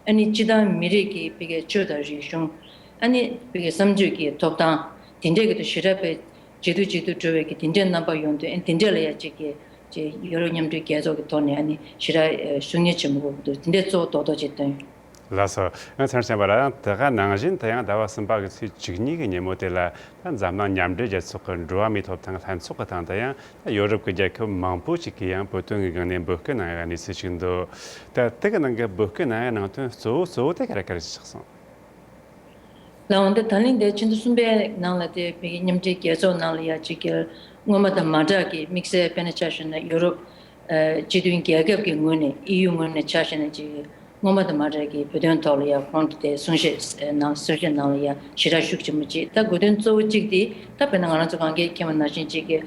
ཨ་ནི་སྤྱི་བཏང་མི་རིགས་ཀྱི་དཔེ་ཆོས་དང་རིག་གཞུང་ཨ་ནི་དཔེ་བསམ་སྤྱོད་ཀྱི་ཐོབ་ཐང་དེ་འདྲས་ཀྱི་ཐོག་ཞེ་དྲག་པའི་ཇེ་སྡུག་ཇེ་སྡུག་འགྲོ་བའི་གི་དེ་འདྲའི་རྣམ་པ་ཡོང་དུས་ཨ་ནི་དེ་འདྲས་ལ་ཡ་གཅིག་གི་ཅེས་ཡོ་རོབ་མཉམ་འབྲེལ་རྒྱལ་ཚོགས་ཀྱི་ཐོག་ནས་ཨ་ནི་ཞེ་དྲག་ཨ་གསུང་ཉན་ཆེན་པོ་དགོས་ཀྱི་འདུག་དེ་འདྲའི་གཙོ་བོ་རྡོག་རྡོག་ཅིག་བཏོན་ཡོད། ལགས་སོ། ང་ཚང་བྱས་པ་ལ་ཡང་དེ་ག་ནང་བཞིན་དུ་ཡང་ཟླ་བ་གསུམ་པ་གི་ཚེས་བཅུ་གཉིས་ཀྱི་ཉིན་མོ་དེ་ལ་ད་འཛམ་གླིང་མཉམ་འབྲེལ་རྒྱལ་ཚོགས་ཀྱི་འགྲོ་བ་མིའི་ཐོབ་ཐང་ལྷན་ཚོགས་ཀྱི་སྟེང་དུ་ཡང་ད་ཡོ་རོབ་ཀྱི་རྒྱལ་ཁབ་མང་པོ་ཞིག་གིས་ཡང་བོད་དོན་གྱི་སྒང་ནས་འབོད་སྐུལ་གནང་ཡོད་པའི་གནས་ཚུལ་ཞིག་འདུག་ད་དེ་གི་ནང་གི་འབོད་སྐུལ་གནང་ཡ་ནང་དོན་གཙོ་བོ་གཙོ་བོ་དེ་ག་རེ་ག་རེ་ཞིག་སོང་། ལའང་འདི་ད་ལན་དེ་ཕྱི་ཟླ་གསུམ་པའི་ནང་ལ་དེ་བོད་ཀྱི་མཉམ་འབྲེལ་རྒྱལ་ཚོགས་ནང་ལ་ཡ་གཅིག་གི་སྔོན་མ་དང་མ་འདྲ་གི་དམིགས་བསལ་དཔེར་ན་ཆ་བཞག་ན་ཡོ་རོབ་ཨ་སྤྱི་མཐུན་རྒྱལ་ཁབ་ཀྱི་ངོས་ནས་ཨི་ཡུ་ངོས་ནས་ཆ་བཞག་ན་གཅིག་གི་སྔོན་མ་དང་མ་འདྲ་གི་བོད་དོན་ཐོག་ལ་ཡ་ཁོང་གི་དེ་གསུང་བཤད་ནང་གསུང་བཤད་ནང་ལ་ཡ་ཞེ་དྲག་ཤུགས་ཆེན་པོ་གཅིག་ད་དགོས་དོན་གཙོ་བོ་གཅིག་དེ་ད་དཔེར་ན་ང་རང་ཚོ་གང་གས་མཁྱེན་པ་ནང་བཞིན་གཅིག་གི་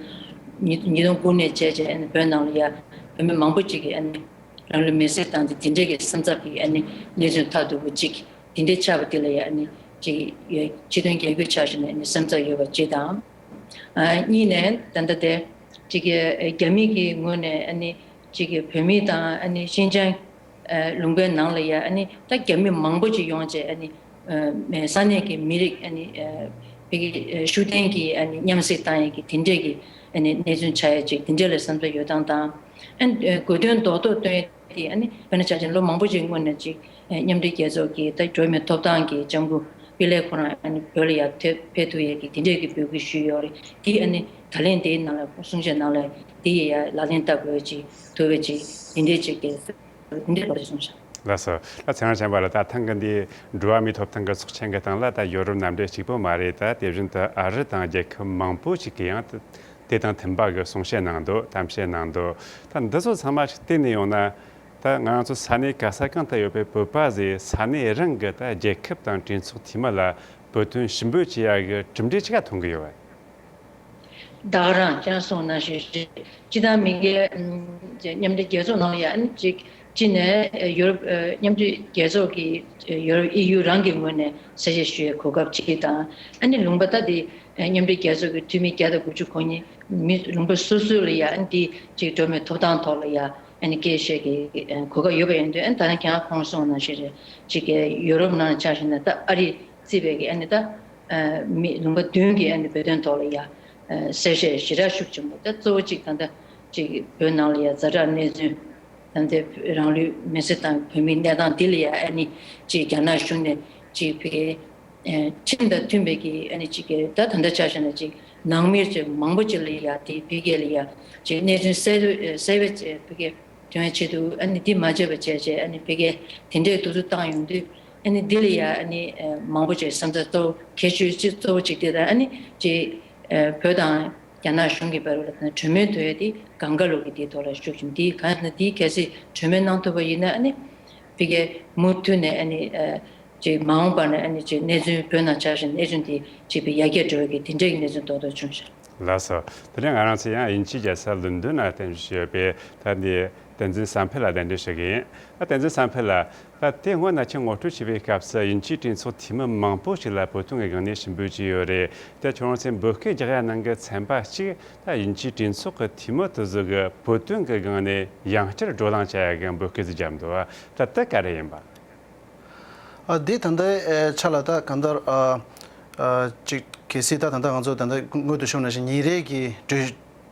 ཉིས་ཉིས་སྟོང་དགུ་ནས་བྱས་རྗེས་ཨ་ནི་བོད་ནང་ལ་ཡ་བོད་མི་མང་པོ་གཅིག་གི་ཨ་ནི་རང་ལུས་མེར་སྲེག་བཏང་སྟེ་དེ་འདྲའི་གི་སེམས་འཚབ་ཀྱི་ཨ་ནི་གནས་ཚུལ་ཐག་གཏུག་པོ་གཅིག་དེ་འདྲའི་ཆགས་པ་དེ་ལ་ཡ་ཨ་ནི་གཅིག་སྤྱི་མཐུན་རྒྱལ་ཁབ་ཆ་བཞག་ན་ཨ་ནི་སེམས་འཚབ་ཡོད་པ་གཅིག་དང་། ཨ་གཉིས་ནས་ད་ལྟ་དེ་གཅིག་གི་རྒྱ་མི་གི་ངོས་ནས་ཨ་ནི་གཅིག་གི་བོད་མི་དང་ཨ་ནི་ཤིན་ཅང་ཨ་ལུང་པའི་ནང་ལ་ཡ་ཨ་ནི་ད་རྒྱ་མི་མང་པོ་ཅིག་ཡོང་བྱས་ཨ་ནི་ཨ་ས་གནས་ཀྱི་མི་རིགས་ཨ་ནི་ཨ་བོད་ཀྱི་ཨ་ཤུགས་ལྡན་གྱི་ཨ་ནི་མཉམ་བསྲེས་བཏང་ཡས་ཀྱི་དེ་འདྲས་ཀྱི་ཨ་ནི་གནས་ཚུལ་ཆགས་ཡས་ཅིག་དེ་འདྲས་ལ་སེམས་འཚབ་ཡོད་སྟངས་དང་། ཨ་ནི་དགོས་དོན་རྡོག་རྡོག་བཏོན་ཡས་དེ་ཨ་ནི་དཔེར་ན་ཆ་བཞག་ལོ་མང་པོ་ཅིག་སྔོན་ནས་ཅིག་ཨ་མཉམ་འབྲེལ་རྒྱལ་ཚོགས་ཀྱི་ད་འགྲོ་བ་མིའི་ཐོབ་ཐང་གི་ལྕམ་སྐུ་པི་ལེ་ཁོ་རང་ཨ་ནི་བོད་ལ་ཡར་ཐེ་ཕེབས་ཐུབ་ཡས་ཀྱི་དེ་འདྲས་ཀྱི་འབོད་སྐུལ་ཞུས་ཡོད་རེད། དེ་ཨ་ནི་ད་ལན་དེའི་ནང་ལ་གསུང་བཤད་ནང་ལ་དེ་ཡི་ཡ་ལག་ལེན་བསྟར་དགོས་ཅིག་ཐུབ་པ་ཅིག་དེ་འདྲས་ཅིག་གི་དེ་འདྲས་ལོ་རེ་གསུངས་ཤག་ལགས་སོ། ད་ཚེ་རིང་ཆོས་འཕེལ་ལགས། ད་ཐེངས་འདིའི་འགྲོ་བ་མིའི་ཐོབ་ཐང་གི་ཚོགས་ཆེན་གྱི་སྟེང་ལ་ད་ཡོ་རོབ་མནའ་འབྲེལ་གཅིག་པོ་མ་རེད། ད་དེ་བཞིན་དུ་ཨ་རི་དང་རྒྱལ་ཁབ་མང་པོ་ཞིག་གིས་ཡང་དེ་དང་མཐུན་པ་གི་གསུང་བཤད་གནང་འདུག་གཏམ་བཤད་གནང་འདུག་ད་འདི་ཚོ་ཚང་མ་ཞིག་བལྟས་ནས་ཡོང་ན། ད་ང་རང་ཚོ་ས་གནས་ག་ས་གང་དུ་ཡོད་པའི་བོད་པ་ཚོས་ས་གནས་རང་གི་ད་རྒྱལ་ཁབ་དང་གྲོས་ཚོགས་འཐུས་མི་ལ་བོད་དོན་ཞུ་འབོད་བྱེད་ཡ་གི་གྲུབ་འབྲས་ཅི་ག་མཐོང་གི་ཡོད་པ། ད་ག་རང་ཁྱེད་རང་གསུངས་ནང་བཞིན་རེད། སྤྱི་བཏང་མི་སྒེར་མཉམ་འབྲེལ་རྒྱལ་ཚོགས་ནང་ཡང་གཅིག་གཅིག་ནས་ཡོ་རོབ་མཉམ་འབྲེལ་རྒྱལ་ཚོགས་ཀྱི་ཡོ་རོབ་ཨི་ཡུ་རང་གི་ངོས་ནས་གསལ་བཤད་ཞུ་ཡའི་གོ་སྐབས་གཅིག་དང་། ཨ་ནི་ལུང་པ་ད་དེ་མཉམ་འབྲེལ་རྒྱལ་ཚོགས་ཀྱི་འཐུས་མི་བརྒྱ་དང་དགུ་བཅུ་གོ་གཉིས་མི་ལུང་པ་སོ་སོ་ལ་ཡང་ཨ་ནི་དེ་གཅིག་འགྲོ་བ་མིའི་ཐོབ་ཐང་ཐོག་ལ་ཡང་ཨ་ནི་སྐད་བཤད་ཀྱི་གོ་སྐབས་ཡོད་པ་ཡིན་དུས། ཨ་ནི་ད་ནི་ཁྱེད་རང་ཁོང་གསུངས་ནང་བཞིན་རེད། གཅིག་གི་ཡོ་རོབ་ནང་ཆ་བཞག་ན་ད་ཨ་རི་རྩིས་པའི་གི་ཨ་ནི་ད་མི་ལུང་པ་བདུན་གྱི་ཨ་ནི་བོད་དོན་ཐོག་ལ་ཡ་གསལ་བཤད་ཞེ་དྲག་ཤུགས་ཆེན་པོ། ད་གཙོ་བོ་གཅིག་ད་ལྟ་གཅིག་བོད་ནང་ལ་ཡ་ཛ་དྲག་གནས་ཚུལ་ད་ལྟ་རང་ལུས་མེར་སྲེག་དང་བོད་མིའི་གནས་སྟངས་འདི་ལ་ཡ་ཨ་ནི་གཅིག་རྒྱ་ནག་གཞུང་ནས་གཅིག་བོད་ཁྲིམས་དང་མཐུན་པའི་གི་ཨ་ནི་གཅིག་གི་ད་ད་ལྟ་ཆ་བཞག་ན་གཅིག་ནང་མིར་གཅིག་མང་པོ་གཅིག་ལ་ཡ་དེ་བོད་སྐད་ལ་ཡ་གཅིག་གནས་ཚུལ་གསལ་གསལ་བའི་བོད་སྐད་ཐོན་ཆེད་དུ་ཨ་ནི་འདི་མ་བརྗེད་པ་བྱས་བྱས་ཨ་ནི་བོད་སྐད་དེ་འདྲའི་གདུག་རྩུབ་བཏང་ཡོང་དུས་ཨ་ནི་འདི་ལ་ཡ་ཨ་ནི་མང་པོ་ཅིག་སེམས་འཚབ་གཙོ་བོ་གལ་ཆེ་ཤོས་གཙོ་བོ་ཅིག་དེ་དང་། ཨ་ནི་ཅིག་བོད་དང་རྒྱ་ནག་གཞུང་གི་བར་ལ་གྲོས་མོལ་ཐུབ་ཡ་དེ་གང་ག་ལོག་གི་དེའི་ཐོག་ལ་ཤུགས་ཆེན་དེ་གང་ཡིན་ན་དེ་གལ་སྲིད་གྲོས་མོལ་གནང་ཐུབ་པ་ཡིན་ན་ཨ་ནི་བོད་སྐད་མུ་མཐུད་ནས་ཨ་ནི་ཅིག་མ་འོངས་པ་ནས་ཨ་ནི་ཅིག་གནས་ཚུལ་བོད་ནང་ཆ་བཞག་གནས་ཚུལ་དེ་ཅིག་ཡར་རྒྱས་འགྲོ་བའི་གི་དེ་འདྲའི་གི་གནས་ཚུལ་རྡོག་རྡོག་བྱུང་ཤག་ལགས་སོ། དེ་རིང་ང་རང་ཚོ་ཡང་དབྱིན་ཇིའི་རྒྱལ་ས་ལོན་ཌོན་ལ་རྟེན་གཞི་ཡོད་པའི་ད་འདི་བསྟན་འཛིན་བསམ་འཕེལ་ལ་གདན་འདྲེན་ཞུ་གི་ཡིན། ད་བསྟན་འཛིན་བསམ་འཕེལ་ལགས། ད་དེ་སྔོན་ན་ཁྱེད་ངོ་སྤྲོད་བྱེད་པའི་སྐབས་སུ་དབྱིན་ཇིའི་གྲོས་ཚོགས་འཐུས་མི་མང་པོ་ཞིག་ལ་བོད་དོན་གྱི་སྒང་ནས་ཞུ་འབོད་བྱས་ཡོད་རེད། དེ་ཁྱོད་རང་ཚོས་འབོད་སྐུལ་རྒྱག་ཡ་ནང་གི་ཚན་པ་གཅིག་ད་དབྱིན་ཇིའི་གྲོས་ཚོགས་ཀྱི་འཐུས་མི་དེ་ཚོ་གི་བོད་དོན་གྱི་སྒང་ནས་ཡང་བསྐྱར་བགྲོ་གླེང་བྱ་ཡ་གི་འབོད་སྐུལ་ཞིག་བརྒྱབ་འདུག་ད་དེ་ག་རེ་ཡིན་པ། ཨ་འདི་ད་ལྟའི་ཨེ་ཆ་ལ་ད་གང་ལྟར་ཨ་ ཨ་ཅིག་གལ་སྲིད་ད་ད་ལྟ་ང་ཚོ་ད་ལྟ་སྔོན་དུ་ཤོར་ནང་བཞིན་ཉིན་རེ་གི་གྲོས་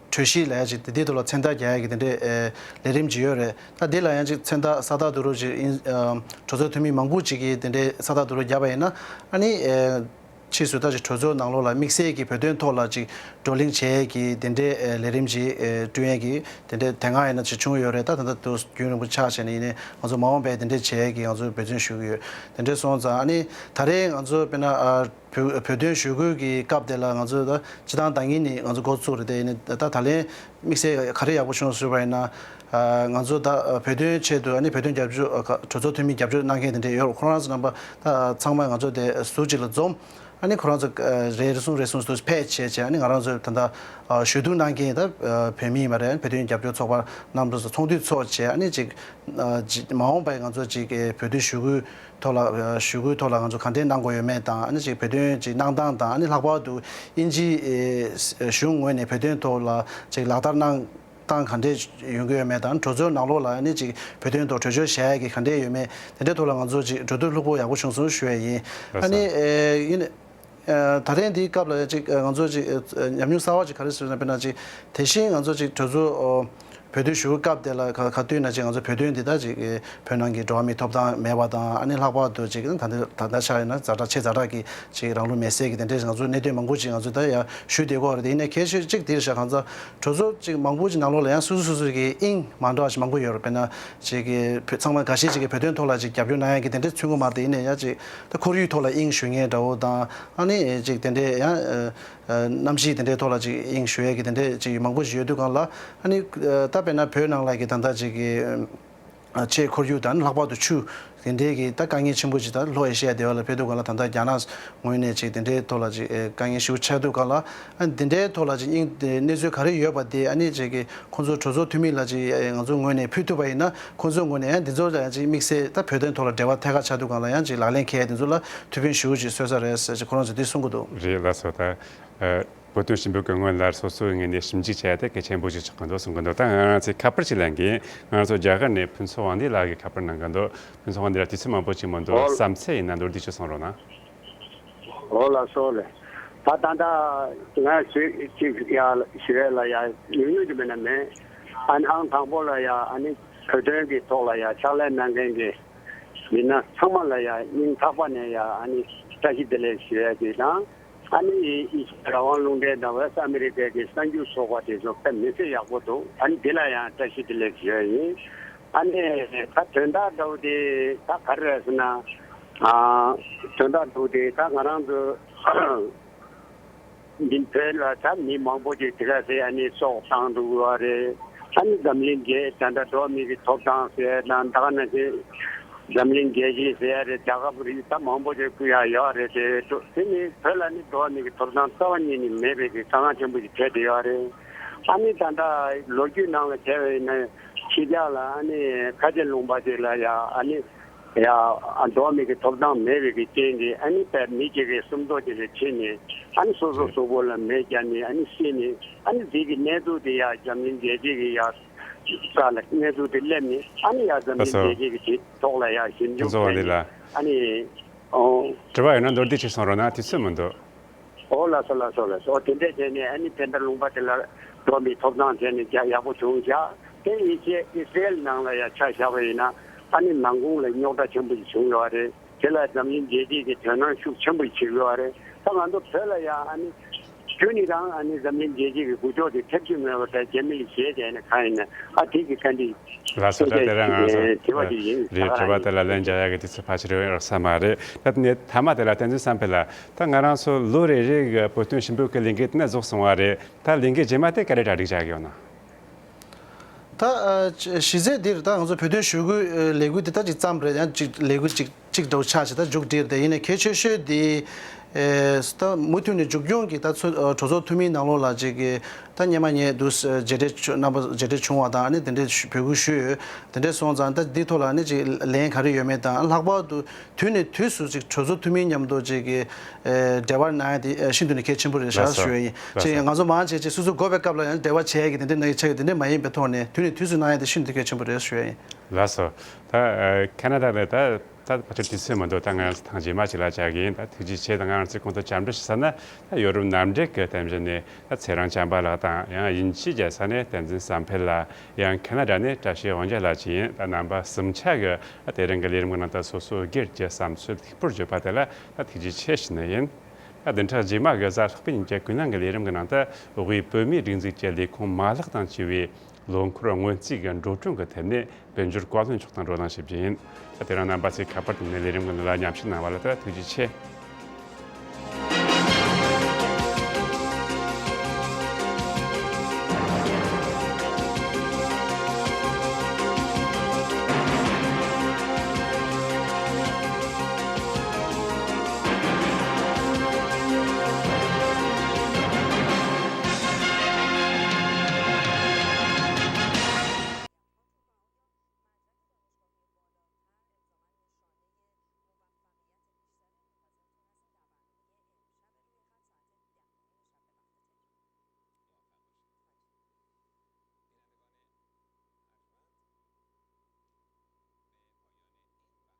གྲོས་གཞི་ལ་ཡ་ཅིག་དེ་དེ་ཐོག་ལ་མཚན་རྟགས་རྒྱག་ཡ་གི་དེ་འདྲའི་ཨེ་ལས་རིམ་ཅིག་ཡོད་རེད། ད་དེ་ལ་ཡང་ཅིག་མཚན་རྟགས་ས་རྟགས་བསྡུ་རུབ་ཅིག་ཨིན་ཨ་གྲོས་ཚོགས་འཐུས་མི་མང་པོ་ཅིག་གིས་དེ་འདྲའི་ས་རྟགས་བསྡུ་རུབ་བརྒྱབ་པ་ཡིན་ན། ཨ་ནི་ཨེ་ཕྱིས་སུ་ད་ཅིག་གྲོས་ཚོགས་ནང་ལོགས་ལ་དམིགས་བསལ་གྱི་བོད་དོན་ཐོག་ལ་ཅིག་བགྲོ་གླེང་བྱེད་ཡས་ཀྱི་དེ་འདྲའི་ཨེ་ལས་རིམ་ཅིག་ཨེ་བསྐྲུན་ཡས་ཀྱི་དེ་འདྲའི་དེ་སྔ་ཡིན་ན་ཅིག་བྱུང་ཡོད་རེད། ད་ད་ལྟ་དུ་རྒྱུན་རིང་པོ་ཆགས་བྱས་ནས་ཡིན་ནའི་ང་ཚོ་མ་འོངས་པའི་དེ་འདྲའི་བྱེད་ཡས་ཀྱི་ང་ཚོ་འབད་བརྩོན་ཞུ་གི་ཡོད། དེ་འདྲའི་སོང་ཙང་ཨ་ནི་ད་རེས་ང་ཚོ་དཔེར་ན་ཨ་བོད་བོད་དོན་ཞུ་སྐུལ་གྱི་སྐབས་དེ་ལ་ང་ཚོ་ད་སྤྱི་བཏང་ཟླ་ཉིན་ནས་ང་ཚོ་འགོ་བཙུགས་རེད། དེ་ཡིན་ནའི་ད་ད་ལན་དམིགས་བསལ་ག་རེ་ཡག་པོ་བྱུང་ཟེར་བ་ཡིན་ན། ཨ་ང་ཚོ་ད་ཨ་བོད་དོན་ཆེད་དུ་ཨ་ནི་བོད་དོན་རྒྱབ་སྐྱོར་ཨ་ག་གྲོས་ཚོགས་འཐུས་མི་རྒྱབ་སྐྱོར་གནང་མཁན་དེ་འདྲ་ཡོད་རེད། ཁོ་རང་ཚོ་རྣམ་པ་ད་ཚང་མ་ང་ཚོ་དེ་ཟུར་གཅིག་ལ་འཛོམས། ཨ་ནི་ཁོ་རང་ཚོ་ཨ་རེ་ཟུང་རེ་ཟུང་དུ་ཕེབས་བྱས་བྱས། ཨ་ནི་ང་རང་ཚོ་ད་ལྟ་ཨ་ཞུ་གཏུག་གནང་མཁན་ད་ཨ་བོད་མི་ཡིན་པ་རེད། བོད་དོན་རྒྱབ་སྐྱོར་ཚོགས་པ་རྣམས་ཚོ་ཚོགས་འདུ་ཚོགས་བྱས། ཨ་ནི་ཅིག་ཨ་ཅིག་མ་འོངས་པའི་ང་ཚོ་ཅིག་ཨ་བོད་དོན་ཞུ་སྐུལ་ཐོག་ལ་ཨ་ཞུ་སྐུལ་ཐོག་ལ་ང་ཚོ་ག་འདྲས་གནང་དགོས་ཡོད་མེད་དང་། ཨ་ནི་ཅིག་བོད་དོན་ཅིག་གནང་སྟངས་དང་། ཨ་ནི་ལྷག་པར་དུ་དབྱིན་ཇིའི་ཨ་གཞུང་ངོས་ནས་བོད་དོན་ཐོག་ལ་ཅིག་ལག་བསྟར་གནང་སྟངས་ག་འདྲས་ཡོང་གི་ཡོད་མེད་དང་། གྲོས་ཚོགས་ནང་ལོགས་ལ་ཨ་ནི་ཅིག་བོད་དོན་ཐོག་གྲོས་ཆོད་བཞག་ཡ་གི་ག་འདྲས་ཡོད་མེད། དེ་འདྲའི་ཐོག་ལ་ང་ཚོ་ཅིག་གྲོས་བསྡུར་ལྷུག་པོ་ཡག་པོ་བྱུང་སོང་ཞུ་ཡ་ཡིན། ལགས་ཨ་ནི་སོ། ཨེ་ཡིན་ཨ་ད་ཐེངས་འདིའི་སྐབས་ལ་ཅིག་ཨ་ང་ཚོ་ཅིག་ཨ་ཉམས་མྱོང་གསར་བ་ཅིག་ག་རེ་ཟེར་ན། དཔེར་ན་ཅིག་དེ་བཞིན་ང་ཚོ་ཅིག་གྲོས་ཚོགས་ཨོ་བོད་དོན་ཞུ་སྐབས་དེ་ལ་ག་ག་དུས་ན་ཅིག་ང་ཚོ་བོད་དོན་འདི་དག་ཅིག་བོད་ནང་གི་འགྲོ་བ་མིའི་ཐོབ་ཐང་མེད་པ་དང་། ཨ་ནི་ལྷག་པར་དུ་ཅིག་ད་ལྟ་ད་ལྟ་ཆགས་ཡོད་ན་ཛ་དྲག་ཆེས་ཛ་དྲག་གི་ཅིག་རང་ལུས་མེར་སྲེག་གི་དེ་འདྲའི་ང་ཚོ་གནད་དོན་མང་པོ་ཅིག་ང་ཚོ་ད་ཡ་ཞུ་བསྡད་ཀྱི་ཡོད་རེད། དེ་ཡིན་ནའི་གལ་ཆེ་ཅིག་དེ་རེད་ཤག་གང་ཚ་གྲོས་ཚོགས་ཅིག་མང་པོ་ཅིག་ནང་ལོགས་ལ་ཡང་སོ་སོ་སོ་སོ་གི་དབྱིངས་མ་འདྲ་བ་ཞིག་མང་པོ་ཡོད་རེད། དཔེར་ན་ཅིག་གི་བོད་ཚང་མ་འགའ་ཤས་ཅིག་གི་བོད་དོན་ཐོག་ལ་ཅིག་རྒྱབ་སྐྱོར་གནང་ཡ་གི་དེ་འདྲའི་མཚོན་གྱི་མ་རེད། དེ་ཡིན་ནའི་ཡང་ཅིག་ད་ཁོར་ཡུག་ཐོག་ལ་དབྱིངས་ཞུ་མཁན་འདྲ་བོ་དང་། ཨ་ནི་ཅིག་དེ་འདྲའི་ཡང་ཨ་གནམ་གཤིས་དེ་འདྲའི་ཐོག་ལ་ཅིག་དབྱིངས་ཞུ་ཡ་གི་དེ་འདྲའི་ཅིག་མང་པོ་ཞིག་ཡོད་དུས་སྒང་ལ། ཨ་ནི་ད་དཔེར་ན་བོད་ནང་ལ་གི་ད་ལྟ་ཅིག་གི་ཨ་ཆེས་ཁོར་ཡུག་དང་ལྷག་པར་དུ་ཆུ་དེ་འདྲའི་གི་ད་དཀའ་ངལ་ཆེན་པོ་ཅིག་ད་ལྷོ་ཨེ་ཤི་ཡ་དེ་བ་ལ་ཕེབས་དུས་སྒང་ལ་ད་ལྟ་རྒྱ་ནག་ངོས་ནས་ཅིག་དེ་འདྲའི་ཐོག་ལ་ཅིག་ཨེ་དཀའ་ངལ་ཞེ་པོ་ཆགས་དུས་སྒང་ལ། ཨ་འདི་འདྲའི་ཐོག་ལ་ཅིག་སྙིང་དེ་གནས་ཚུལ་ག་རེ་ཡོད་པ་དེ་ཨ་ནི་ཅིག་གི་ཁོང་ཚོ་གྲོས་ཚོགས་འཐུས་མི་ལ་ཅིག་ཨེ་ང་ཚོ་ངོས་ནས་ཕུལ་ཐུབ་པ་ཡིན་ན། ཁོང་ཚོའི་ངོས་ནས་ཨ་འདི་ཚོ་ལ་ཡང་ཅིག་དམིགས་བསལ་ད་བོད་དོན་ཐོག་ལ་འབྲེལ་བ་ཐད་ཀར་ཆགས་དུས་སྒང་ལ་ཡང་ཅིག་ལག་ལེན་འཁེལ་ཡ་འདི་ཚོ་ལ་ཐུགས་ཕན་ཞེ་པོ་ཅིག་གསོས་ས་རེད་ཟེར་ཅིག་ཁོ་རང་ཚོས་འདི་གསུང་གི་འདུག་རེད། ལགས་སོ། ད་ཨ་བོད་དོན་ཞིབ་འཇུག་གི་ངོས་ལ་སོ་སོའི་ངོས་ནས་ཞིབ་འཇུག་བྱས་ཏེ་གལ་ཆེན་པོ་ཞིག་ཆགས་ཀྱི་འདུག་གསུང་གི་འདུག་ད་ང་རང་ཚོས་ཁ་པར་ཞིག་ལེན་གིན། ང་རང་ཚོ་རྒྱ་གར་ནས་ཕུན་ཚོགས་དབང་འདུས་ལགས་ཀྱིས་ཁ་པར་གནང་གི་འདུག་ཕུན་ཚོགས་དབང་འདུས་ལགས། དུས་ཚོད་མང་པོ་ཅིག་མ་འདུག་ཨོ། བསམ་ཚུལ་ཡིན་ན་མདོར་བསྡུས་ཅིག་གསུང་རོགས་གནང་། ཨོ་ལགས་སོ་ལགས། ད་ད་ལྟ་ང་ཞིག་ཅིག་ཡ་ཞུ་ཡས་ལ་ཡ་ཉུང་ཉུང་ཅིག་མེད་ན་མེད། ཨ་ནི་ཨང་དང་པོ་ལ་ཡ་ཨ་ནི་བོད་དོན་གྱི་ཐོག་ལ་ཡ་ཕྱག་ལས་གནང་མཁན་གྱི་མི་སྣ་ཚང་མ་ལ་ཡ་སྙིང་ཐག་པ་ནས་ཡ་ཨ་ནི་བཀྲ་ཤིས་བདེ་ལེགས་ཞུ་ཡས་ཅིག་དང་། ཨ་ནི་ཨེ་ཤི་ཡ་རང་དབང་རླུང་འཕྲིན་དང་ཝེ་སི་ཨ་མི་རི་ཀའི་གི་གསར་འགྱུར་ཚོགས་པ་དེ་ཚོ་དཔེ་མི་སྲིད་ཡག་པོ་འདུག་ཨ་ནི་འདི་ལ་ཡང་བཀྲ་ཤིས་བདེ་ལེགས་ཞུ་ཡ་ཡིན། ཨ་ནི་ད་དོན་དག་འདྲ་བོ་དེ་ད་ག་རེ་རེད་ཟེར་ན། ཨ་དོན་དག་འདྲ་བོ་དེ་ད་ང་རང་ཚོ་འདི་བོད་ལ་ད་མི་མང་པོ་ཅིག་དེ་ག་ཚོད་ཨ་ནི་སྲོག་བཏང་འདུག་པ་རེད། ཨ་ནི་འཛམ་གླིང་རྒྱལ་ད་ལྟ་འགྲོ་བ་མི་གི་ཐོབ་ཐང་ཟེར་དང་། ད་ག་ནང་བཞིན་འཛམ་གླིང་རྒྱལ་སྤྱི་ཟེར་ཡ་རེད། རྒྱལ་ཁབ་རིགས་ད་མང་པོ་ཅིག་བསྐུལ་ཡ་ཡོད་རེད་དེ། དེ་ནི་བོད་ལ་ནི་འགྲོ་བ་མི་གི་ཐོབ་ཐང་རྩ་བ་ཉིད་ནས་མེད་པའི་གི་དཀའ་ངལ་ཆེན་པོ་ཞིག་འཕྲད་བསྡད་ཡོད་རེད། ཨ་ནི་ད་ལྟ་ལོ་རྒྱུས་ནང་ལ་བྱས་པ་ཡིན་ན་ཕྱི་རྒྱལ་ལ་ཨ་ནི་ཁ་ཆེ་ལུང་པ་ཅིག་ལ་ཡ་ཨ་ནི་ཡ་འགྲོ་བ་མི་གི་ཐོབ་ཐང་མེད་པའི་གི་རྐྱེན་གྱིས་ཨ་ནི་དཔེ་མི་གཅིག་གིས་སུམ་མདོ་ཅིག་ལ་ཕྱིན་ནས་ཨ་ནི་སོ་སོ་གཟུགས་པོ་ལ་མེ་བརྒྱབ་ནས་ཨ་ནི་ཤི་ནས། ཨ་ནི་འདི་གི་གནས་ཚུལ་དེ་ཡ་འཛམ་གླིང་རྒྱལ་སྤྱི་གི་ཡ་ས་ལ་གནས་ཚུལ་དེ་སླེབས་ནས། ཨ་ནི་ཡ་འཛམ་གླིང་རྒྱལ་སྤྱི་གི་དེ་ཐོག་ལ་ཡ་ཞིབ་འཇུག་བྱས་ནས། ཨ་ནི་ཨོ། དྲི་བ་ཡོད་ན་མདོར་བསྡུས་ཅིག་གསུང་རོགས་གནང་། དུས་ཚོད་མི་འདུག་ཨོ་ལགས་སོ་ལགས་སོ་ལགས་སོ། ཨོ་དེ་འདྲས་བྱས་ནས་ཨ་ནི་དེ་འདྲ་ལུང་པ་དེ་ལ་འགྲོ་མི་ཐོབ་ཐང་བྱས་ནས་རྒྱ་ཡག་པོ་བྱུང་བཞག་དེ་ཨི་སི་ཨི་སི་རེལ་ནང་ལ་ཡ་ཆ་བཞག་པ་ཡིན་ན་ཨ་ནི་ནང་ཁོངས་ལ་རྙོག་དྲ་ཆེན་པོ་ཞིག་བྱུང་ཡོད་རེད། དེ་ལ་འཛམ་གླིང་རྒྱལ་སྤྱི་གི་དོ་སྣང་ཤུགས་ཆེན་པོ་ཞིག་བྱེད་དགོས་པ་རེད། ད་ང་ཚོ་བོད་ལ་ཡང་ཨ་ནི་རྒྱུ་ནི་རང་ཨ་ནི་འཛམ་གླིང་རྒྱལ་སྤྱི་གི་འགུལ་སྐྱོད་དེ་ཐབས་ཇུས་མེད་པ་དང་རྒྱ་མི་ལ་ཞེད་བྱས་ནས་གང་ཡིན་ན་ཨ་དེ་གི་བཀའ་འདྲི་ལགས་སོ། ད་དེ་རང་ང་ཚོ་དྲི་བ་དེ་ཡིན། རེད། དྲི་བ་དེ་ལ་ལན་རྒྱག་ཡག་གི་དུས་ཚོད་ཕལ་ཆེར་ཡོད་ས་མ་རེད། ད་ནས་མཐའ་མ་དེ་ལ་བསྟན་འཛིན་བསམ་འཕེལ་ལགས། ད་ང་རང་ཚོ་ལོ་རེ་རེ་གི་བོད་དོན་ཞིབ་འཇུག་གི་ལས་འགུལ་དེ་ནས་རྫོགས་སོང་བ་རེད། ད་ལས་འགུལ་རྗེས་མ་དེ་ག་རེ་གྲ་སྒྲིག་བྱ་གི་ཡོད་ན། ད་ཨ་གཞི་རྩའི་འདིར་ད་ང་ཚོ་བོད་དོན་ཞུ་སྐུལ་ཨ་ལས་འགུལ་འདི་ད་ཅིག་བརྩམས་རེད། ཡང་ཅིག་ལས་འགུལ་ཅིག་ཅིག་འདྲ་བོ་ཆགས་ཤིག་ད་མཇུག་སྒྲིལ་རེད། ཡིན་ནའི་གལ་ཆེ་ཤོས་འདི་ཨེ་ད་མུ་མཐུད་ནས་མཇུག་སྐྱོང་གི་ད་ཚོ་ཨ་གྲོས་ཚོགས་འཐུས་མིའི་ནང་ལོགས་ལ་ཅིག་གི་ད་སྔོན་མ་ངས་འདུག་ཨ་མཇལ་འཕྲད་བྱུང་རྣམ་པ་མཇལ་འཕྲད་བྱུང་བ་དང་ཨ་ནི་དེ་འདྲའི་ཞུ་འབོད་སྐུལ་ཞུས་ཡོད། དེ་འདྲ་སོང་ཙང་ད་འདི་ཐོག་ལ་ཨ་ནི་ཅིག་ལན་ག་རེ་ཡོད་མེད་དང་། ལྷག་པར་དུ་དུས་ནས་དུས་སུ་ཅིག་གྲོས་ཚོགས་འཐུས་མིའི་མཉམ་དུ་ཅིག་གི་ཨེ་འབྲེལ་བ་གནང་ཡ་དེ་ཨེ་ཤིན་ཏུ་ནས་གལ་ཆེན་པོ་རེད་ཤག་ལགས་སོ། ཞུ་ཡ་ཡིན། ལགས་ཅིག་སོ། ང་ཚོ་མང་ཆེ་ཅིག་སོ་སོ་དགོས་པའི་སྐབས་ལ་ཡང་འབྲེལ་བ་བྱེད་ཡ་གི་དེ་འདྲ་གནང་ཡ་ཆགས་ཀྱི་དེ་འདྲ་མ་ཡིན་པའི་ཐོག་ནས་དུས་ནས་དུས་སུ་གནང་ཡ་དེ་ཤིན་ཏུ་གལ་ཆེན་པོ་རེད་ཞུ་ཡ་ཡིན། ལགས་སོ། ད་ཨེ་ཁ་ན་ཌ་ལ་ད་ ད་ཕལ་ཆེར་དུས་ཚོད་མི་འདུག་ད་ང་རང་ཚོ་ཐེངས་རྗེས་མ་ཅིག་ལ་བཅར་གི་ཡིན། ད་ཐུགས་རྗེ་ཆེ། ད་ང་རང་ཚོའི་གོང་དུ་བཅར་འདྲི་ཞུ་ས་ན་ད་ཡོ་རོབ་མནའ་འབྲེལ་གྱི་རྟེན་གཞི་ནས་ད་ཚེ་རིང་བྱམས་པ་ལགས་དང་། ཡང་དབྱིན་ཇིའི་རྒྱལ་ས་ནས་བསྟན་འཛིན་བསམ་འཕེལ་ལགས། ཡང་ཁེ་ན་ཌ་ནས་བཀྲ་ཤིས་དབང་རྒྱལ་ལགས་བཅས་ཡིན། ད་རྣམ་པ་གསུམ་ཆ་གིས་ད་དེ་རིང་གི་ལས་རིམ་གྱི་ནང་དུ་སོ་སོའི་སྒེར་གྱི་བསམ་ཚུལ་ལེགས་པོར་བརྗོད་པ་དེ་ལ་ད་ཐུགས་རྗེ་ཆེ་ཞུ་ནི་ཡིན། ད་བདུན་ཕྲག་རྗེས་མ་གི་གཟའ་ལྷག་པའི་ཉིན་གྱི་ཀུན་གླེང་གི་ལས་རིམ་གྱི་ནང་དུ་དབུས་བོད་མིའི་སྒྲིག་འཛུགས་ཀྱི་ལས་ཁུངས་མ་ལག་དང་བཅས་པའི་ལོ་འཁོར་སྔོན་རྩིས་ཀྱི་འགྲོ་གྲོན་གྱི་ཐད་ནས་དཔལ་འབྱོར་བཀའ་བློན་མཆོག་དང་བགྲོ་གླེང་ཞིག་བྱེད་རྒྱུ་ཡིན། ད་དེ་རིང་རྣམ་པ་ཚོས་ཁ་པར་བཏང་ནས་ལས་རིམ་གྱི་ནང་ལ་མཉམ་ཞུགས་གནང་བ་ལ་ད་ཐུགས་རྗེ་ཆེ།